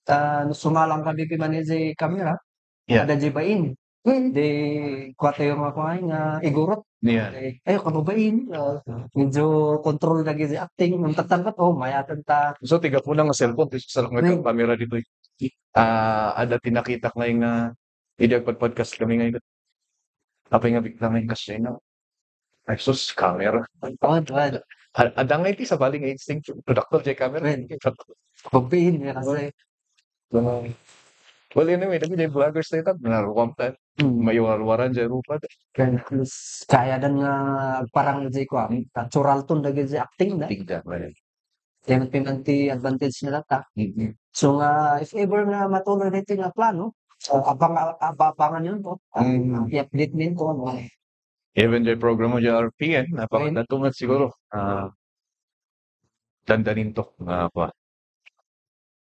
Ah, no sumalang ka diti man iti camera, yeah, ada di bain. Hmm. Di kuwatayo nga kuan nga igurot. Yeah. Eh, ayo ka babain. Ah, medyo control lagi di acting. Ang tatangkat, oh, mayatan ta. So, tiga po nga cellphone, ti sarang nga camera dito. Ah, ada tinakitak nga yung, ah, idi agpagpodcast kami nga ito. Apay nga bigla nga yung kasya, no? Ay, sus, camera. Tuwan, tuwan. A-, adda nga iti sabali nga instinct to dakkel jay camera. Well, pagbiin nga kasi. Well, anyway, dagiti vloggers tayo, tat, naruam tayo. Hmm. Mayuarwaran jay rupa, tat. Kaya, kaya dan nga agparang jay ko, ah. Hmm. Natural ton dagiti acting da. Acting da, well. Yan ang pinanti advantage nila ta. Mm-hmm. So nga, if ever nga matuloy na ito nga plano, so, abang, abangan yun po. Ang, mm, ang i-update ninyo, ano. Even the program mo, J R P N, napakadato nga siguro. Ah, dandanin to, nga pa.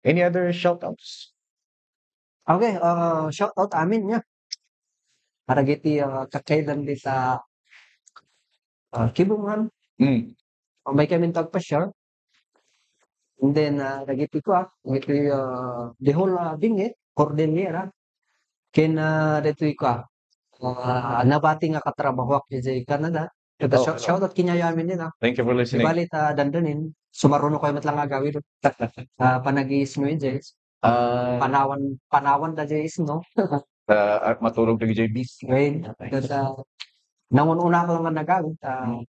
Any other shoutouts? Okay, ah, shout out amin nga. Para dagiti, ah, kakailan dita, ah, Kibungan. Mm. Umay kami agpa-share. And then, ah, dagiti kua, dagiti, ah, the whole, ah, Benguet, Cordillera. Ken, ah, dagiti kua, ah, nabati nga katrabahoak idiay Canada. Ket, oh, shout, hello, shout out kenyayo amin dita. Thank you for listening. Di bali ta dandanin, sumaruno kayo met lang agawid. Ah, panag-iisno idiay. Ah. Panawan, panawan da jay isno. Ah, ah, maturog da jay bis. Ngayon, okay. Ket, ah, nangun-una ko lang nga nagawid, ah, mm,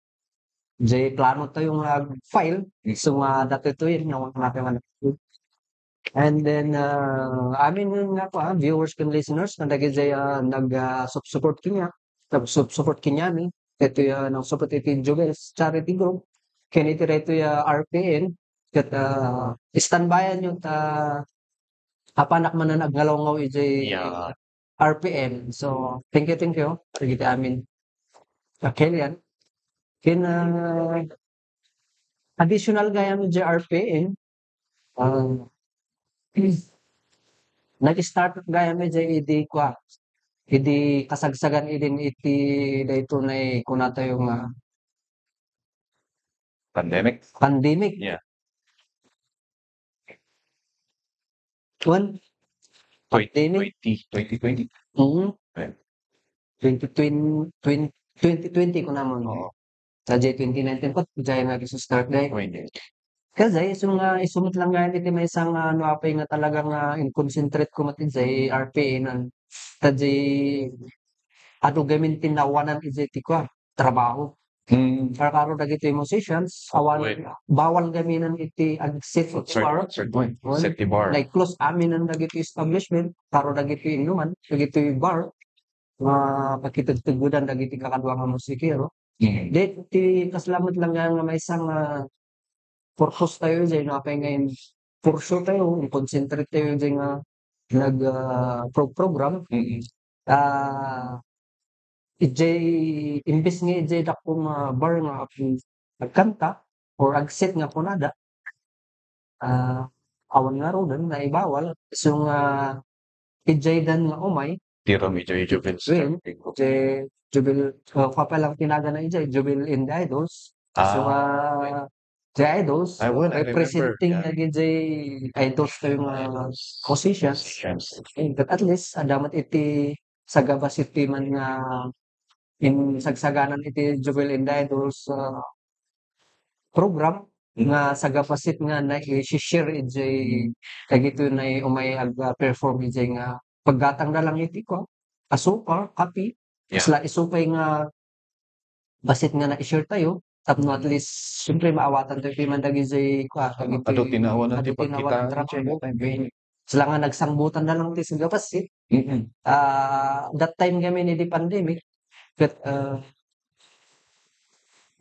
jay plano tayo nga file. Mm. So, nga datoy to yun, nangun-una ko nga nagawid. And then, ah, amin nga po, ah, viewers ken listeners, nga dagiti, ah, nag, ah, sup-, support kenya, nag-, sup-, support kenyami, iti, ah, nang support iti Jubel's Charity Group, ken iti daytoy, ah, R P N, ket, ah, standby-an yo ta apanak manen agngalawngaw iti, yeah, R P N. So, thank you, thank you. Dagiti amin. Okay, yan. Ken, ah, additional gayam iti R P N, ah, nag-start gayam iti, idi kua, idi kasagsagan idin iti daytoy nga kunatayo nga pandemic? Pandemic. Yeah. Kuan? Twenty twenty, pandemic. Twenty twenty. Mm. Yeah. Twenty twenty, twen-, twenty twenty kunamon. Oo. Sa jay twenty nineteen ko, jay nga isu-start day. Twenty. Kaya jay, isu nga, isu met lang nga iti maysa nga, ano, apay nga talaga nga in-concentrate ko met jay R P N-an. Ta jay, adu gamin ti nawanan iti kua, trabaho. Hmm. Kar-, karo dagiti musicians, awan, wait, bawal gaminan iti ag-set iti bar. Certain point. Wan. Set ti bar. Nag-close amin dagiti establishment, karo dagiti innuman, dagiti bar, nga pakitegtegedan dagiti kakadua nga musikero. Hmm. Di, ti kasla met lang nga, nga maysa nga purpose tayo, jay no apay nga in-, pursue tayo, in-concentrate tayo, jay nga nag, ah, pro-, program. Mm. Ah, ijay, imbes nga ijay dakko nga bar nga ag-, agkanta or ag-set nga kunada, ah, awan nga ruden, naibawal. So nga, ijay dan nga umay, Tiram ijay Jubel, well, Star Bingo. Ijay Jubel, ah, papa lang tinagana ijay, Jubel and the Idols. So, ah, ah, okay. The Idols, I will, I remember, representing, yeah, dagiti idols tayo nga, idols, musicians. Musicians. Eh, but at least, adda met iti sagabassit ti man nga in-, sagsaganan iti Jubel and the Idols, ah, program, mm, nga sagabassit nga nai-share ijay dagitoy nga umay ag-, ah, perform ijay nga paggatangda lang iti kua, asukar, kape, yeah, kasla isu pay nga bassit nga nai-share tayo, tapno at least, siyempre, maawatan tayo ti man dagiti kua, dagiti adu ti nawan ti pagkita, trabaho. Kasla nga nagsangbutan na lang ti sagabassit. Mm-mm. Ah, that time kami ni di pandemic, ket, ah,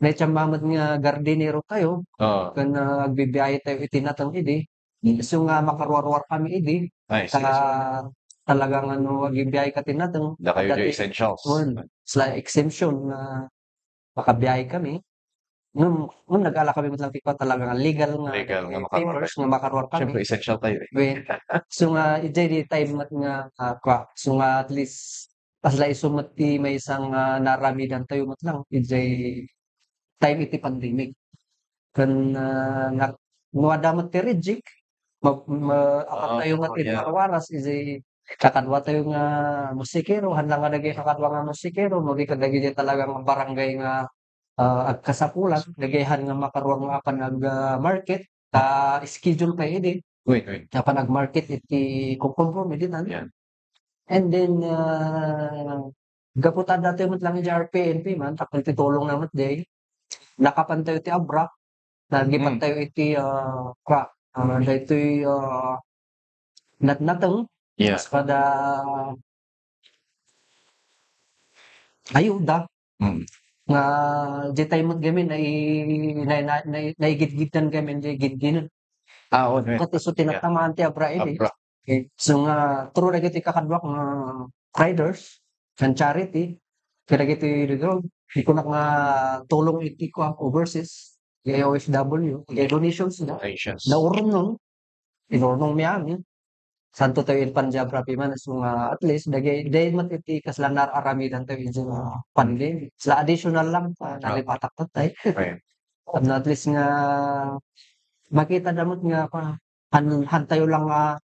naitsammamet nga gardinero tayo, oo, ken, ah, agbibiyahe tayo iti nateng idi. Mm. So nga makaruar-ruar kami idi. Ay, sige, sige. Talagang ano, agbibiyahe ka ti nateng. Dakayo di essentials. Wen, it's like exemption nga makabiyahe kami. Ngem, ngem nag-ala kami met lang ti kua talaga nga legal nga, legal nga makaruar, papers nga makaruar kami. Siyempre, essential tayo eh. Wen. So nga, ijay di time met nga, ah, kua. So nga, at least, kasla isu met ti maysa nga, ah, naaramidan tayo met lang. Ijay time iti pandemic. Ken, ah, nga, no adda met ti reject, ma-, ma-, apat tayo nga, oo, yeah, ti waras, ijay kakadua tayo nga musikero, haan lang nga dagiti kakadua nga musikero, no di kadagiti talaga nga barangay nga, ah, agkasapulan, dagiti haan nga makaruar nga apan ag, ah, market, ta schedule pay idi. Wait, wait. Apan ag-market iti Kumkumkum idi tan. Yeah. And then, ah, gapu ta adda tayo met lang iti R P N P man, tapno ti tulongna met jay. Nakapan tayo ti abra, nagipat tayo iti, ah, kua, ah, daytoy, ah, natnateng, yeah, kas kada ayuda. Mm. Nga, jay time met gamin, nai-, nai-, nai-, naigidgidtan gamin, jay gidgidnan. Ah, oo, ket isu ti natamaan ti abra idi. Abra. Okay. So nga, through dagiti kakaduak nga riders, ken charity, kadagiti, di kunak nga tulong iti kua, overseas, iti O F W, iti donations da. Donations. Naurumnon, inurnongmi amin. Santo tayo in pan-geography man, so nga at least, dagay, dagay met iti kasla nar-aramidan tayo iti, ah, pandemic. Sla additional lang, ah, Ah. nalipataktak tayo. Right. Ano, at least nga, makita da met nga, pa, han, han tayo lang nga,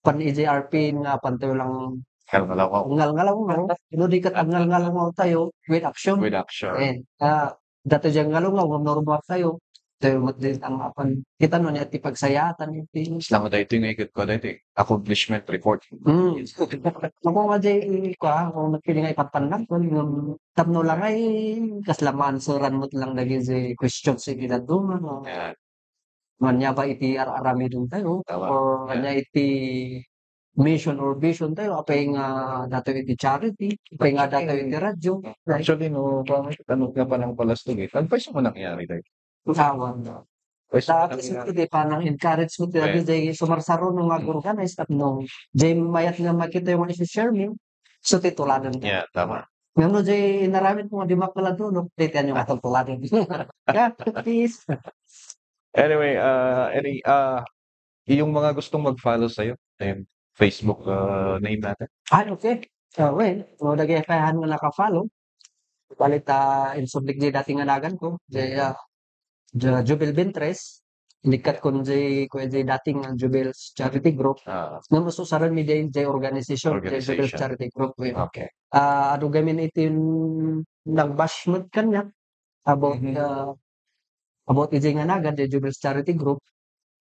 pan E J R P nga, pan tayo lang Ngalngalaw. Ngalngalaw, no? No, di ket agngalngalaw tayo with action. With action. Eh, ah, datoy diay ngalngalngaw, no, ruar tayo. Tayo met din ang apan. Kita no, niya ti pagsayaatan, iti Isla mo daytoy nga iket ko, daytoy accomplishment report. Hmm. Ako nga diay, kwa, ako nagpili nga ipatpannak, kun, um, tapno lang ay, kasla maansuran met lang dagiti questions iti dadduma, no? Yan. Ania ba iti ar-aramiden tayo? Tama. Or Yeah. ania iti mission or vision tayo? Apay nga datoy iti charity? Apay nga datoy iti radyo? Actually, no, pang-, ano nga panangpalastog eh. Ano pa yung nangyari tayo? Awan. Pwes Sa mo akin, nangyari. Iti panang-encourage mo tayo, Right. Diay sumarsaro no nga Mm. organize at no. Diay mayat nga makita yung isi-share mo. So, tituladan ka. Yeah, tama. Ngano diay inaramid mo nga di makaladuno, di tayo nga tuladan. Yeah, please. Anyway, ah, any, ah, yung mga gustong mag-follow sa'yo, yung Facebook, ah, name natin. Ah, okay. Ah, well, no, dagay kayahan nga naka-follow. Balit, ah, insublik di dating nga nagan ko, di, ah, Ju-, Jubel Ventres. Inikkat ko di, ko di dating, ah, Jubel's Charity Group. Ah. Nga mas usaran mi di, di organization, di Jubel's Organization. Charity Group. Eh. Okay. Ah, adu gamin iti nag-bash met kanya about, Mhm. ah, about iti nga nagan, di Jubel's Charity Group.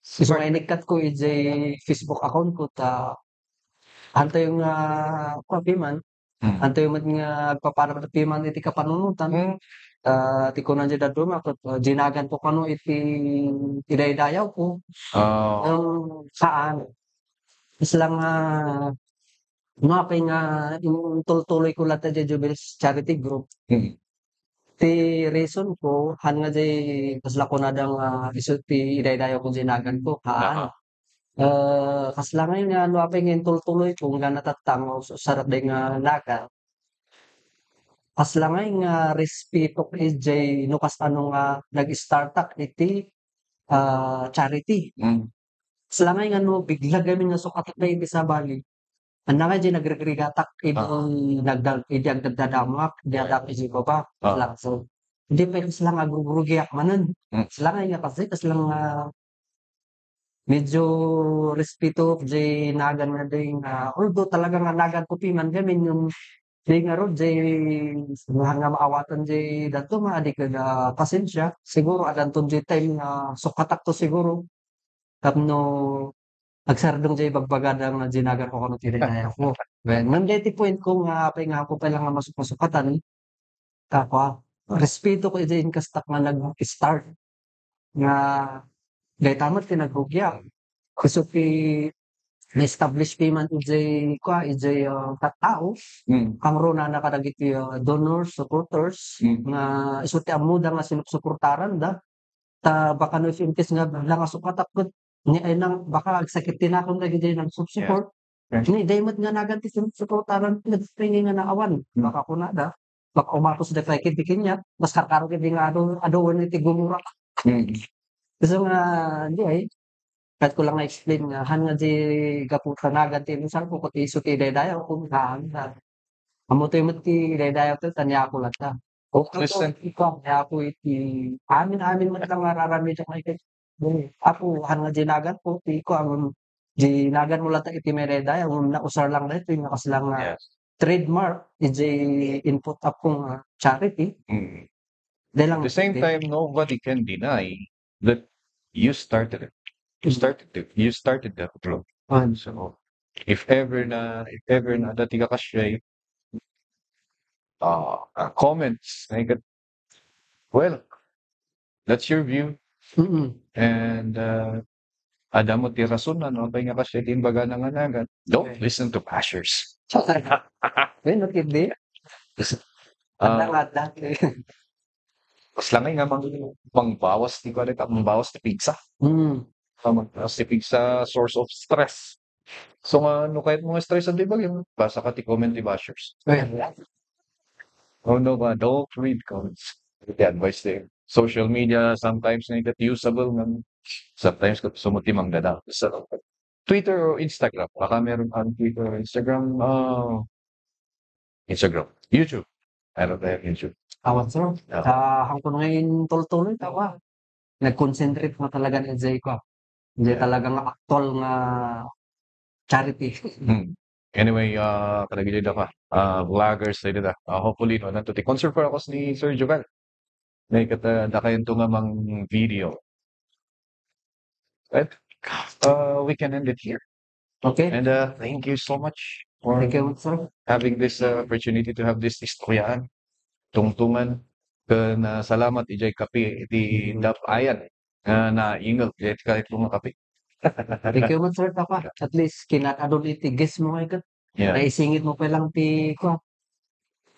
So, Sure. nga inikkat ko iti Facebook account ko, ta, antayo nga, ah, piman, Mm. antayo met nga agpapanam piman iti kapanunotan. Mm. Ah, ti kunan di dadduma, ket, ah, dinagan ko kano iti idaydayaw ko. Ah. Um, saan? Isla nga, no, apay nga intultuloy ko latta di Jubel's Charity Group. Mm. Ti reason ko, han nga di kasla kunada nga isu ti idaydayaw ko di nagan ko, haan. Aha. Eh, kasla ngay nga no apay nga intultuloy ko nga natattang, so, sarap di nga nagan. Kasla ngay nga respeto iti no kasano nga nag-startak iti, ah, charity. Mm. Kasla ngay nga no bigla gamin nga sukatak na iti sabali. Ania nga di nagrigrigatak idi Ah. nagdag-, idi agdagdadamak, di Ah. adak iti baba. Ah. Lang, so, di pwede sila nga agrugrugiak manen. Mm. Sila nga nga kasi, kasla nga medyo respeto di nagan nga di nga, although talaga nga nagan ko piman gamin yung di nga rod, di nga, nga maawatan di dato nga, adi ka da pasensia. Siguro, adanton di time nga sukatak to siguro. Tapno agsardeng jay bagbagada nga dinagan ko kano ti daydayaw ko. Well, ngem daytoy point ko nga apay nga ako pay lang nga masuk-, masukatan, kapa, respeto ko iti inkastak nga nag-start nga dayta met ti nagrugiak. Isu ti na-establish piman iti, kua, iti, ah, tattao, Mm. kangrunana kadagiti, ah, donors, supporters, Mm. nga isu ti ammoda nga sinupsuportaranda. Ta baka no if in case nga bigla nga sukatak ket ni ay nang baka agsakit ti nakon dagiti nagsupsupport. Yes. Yes. Ni daymet nga nagan ti supportaran ket nga naawan. Hmm. Baka kunada, baka umatos da kay ket di kaniak, mas karkaro ket di nga adu-, aduan iti gumura. Hmm. So nga, di ay, ket ko lang nga explain nga, han nga di gapu ta nagan ti inusar ko, ket isu ti daydayaw ko, nga, nga, Ammo tayo met ti daydayaw tayo, ta ni Apo latta. Oh, Christian. Ikaw, ni Apo iti amin-amin met lang nga ar-aramid a kay, Apo, han nga dinagan ko, ti ko, ang dinagan mo latta iti may daydayaw, nausar lang daytoy, nga kasla nga Yes. trademark, iti input, Apo, nga charity. Mm. Dayta lang At the same time, nobody can deny that you started it. You Mm. started it. You started that flow. Ah. So, if ever na, if ever na dati ka kasya, ah, ah, comments, like, well, that's your view. Mm-mm. And, uh, adda mo ti rason na, no? Kaya nga kasi, di baga nanganangan. Don't Okay. listen to bashers. Well, no, hindi. Ah, Adda nga, adda. Kasla nga nga mang-, mangbawas ti kuwan, mangbawas ti pigsa. Mm. Ah, mangbawas ti pigsa, source of stress. So nga, no, kahit mga stress, di ba, yung basa ka ti comment ti bashers. Well, Oh, no, ba, don't read comments. Iti advice ti social media, sometimes nga ikat usable nga, sometimes ket gusto mo ti mangdada. So, Twitter or Instagram? Baka meron kang Twitter or Instagram. Ah, Instagram. YouTube. Meron tayo YouTube. Awan, sir. Ah. Sa hangko nga intultuloy, tawa. Nag-concentrate na talaga ni Jay ko. Hindi Yeah. talaga nga actual nga charity. Hmm. Anyway, ah, kadagiti daka, ah, vloggers, dayta. Ah, hopefully, no, nanto ti concert for ako ni Sir Joel. Nay ket, ah, dakayanto nga mang video. Right? Uh, we can end it here. Okay? And uh, thank you so much for Thank you, sir. having this uh, opportunity to have this istoryaan, tungtungan, ken uh, salamat ijay kape iti dap ayan nga naingel ijay kayatlo nga kape. Thank you, sir, tawa. At least, kinakadul iti guest mo, ay, kat. Yeah. Naisingit mo pa lang ti, ko.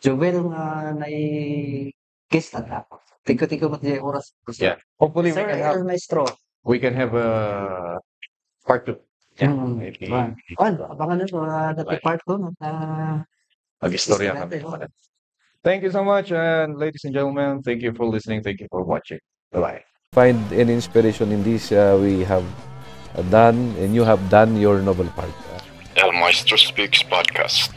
Joel nga nai guest at ako. Thank you, thank you, mat, oras. Yeah. Hopefully, we Sir, can have, El Maestro. we can have a part two. Yeah. Mm. Maybe. Wan, abangan na to, ah, dati Right. part two, no? Ah, Mag-istorya Istorya kami. tayo. Thank you so much, and ladies and gentlemen, thank you for listening, thank you for watching. Bye-bye. Find any inspiration in this uh, we have done and you have done your noble part. El Maestro Speaks Podcast.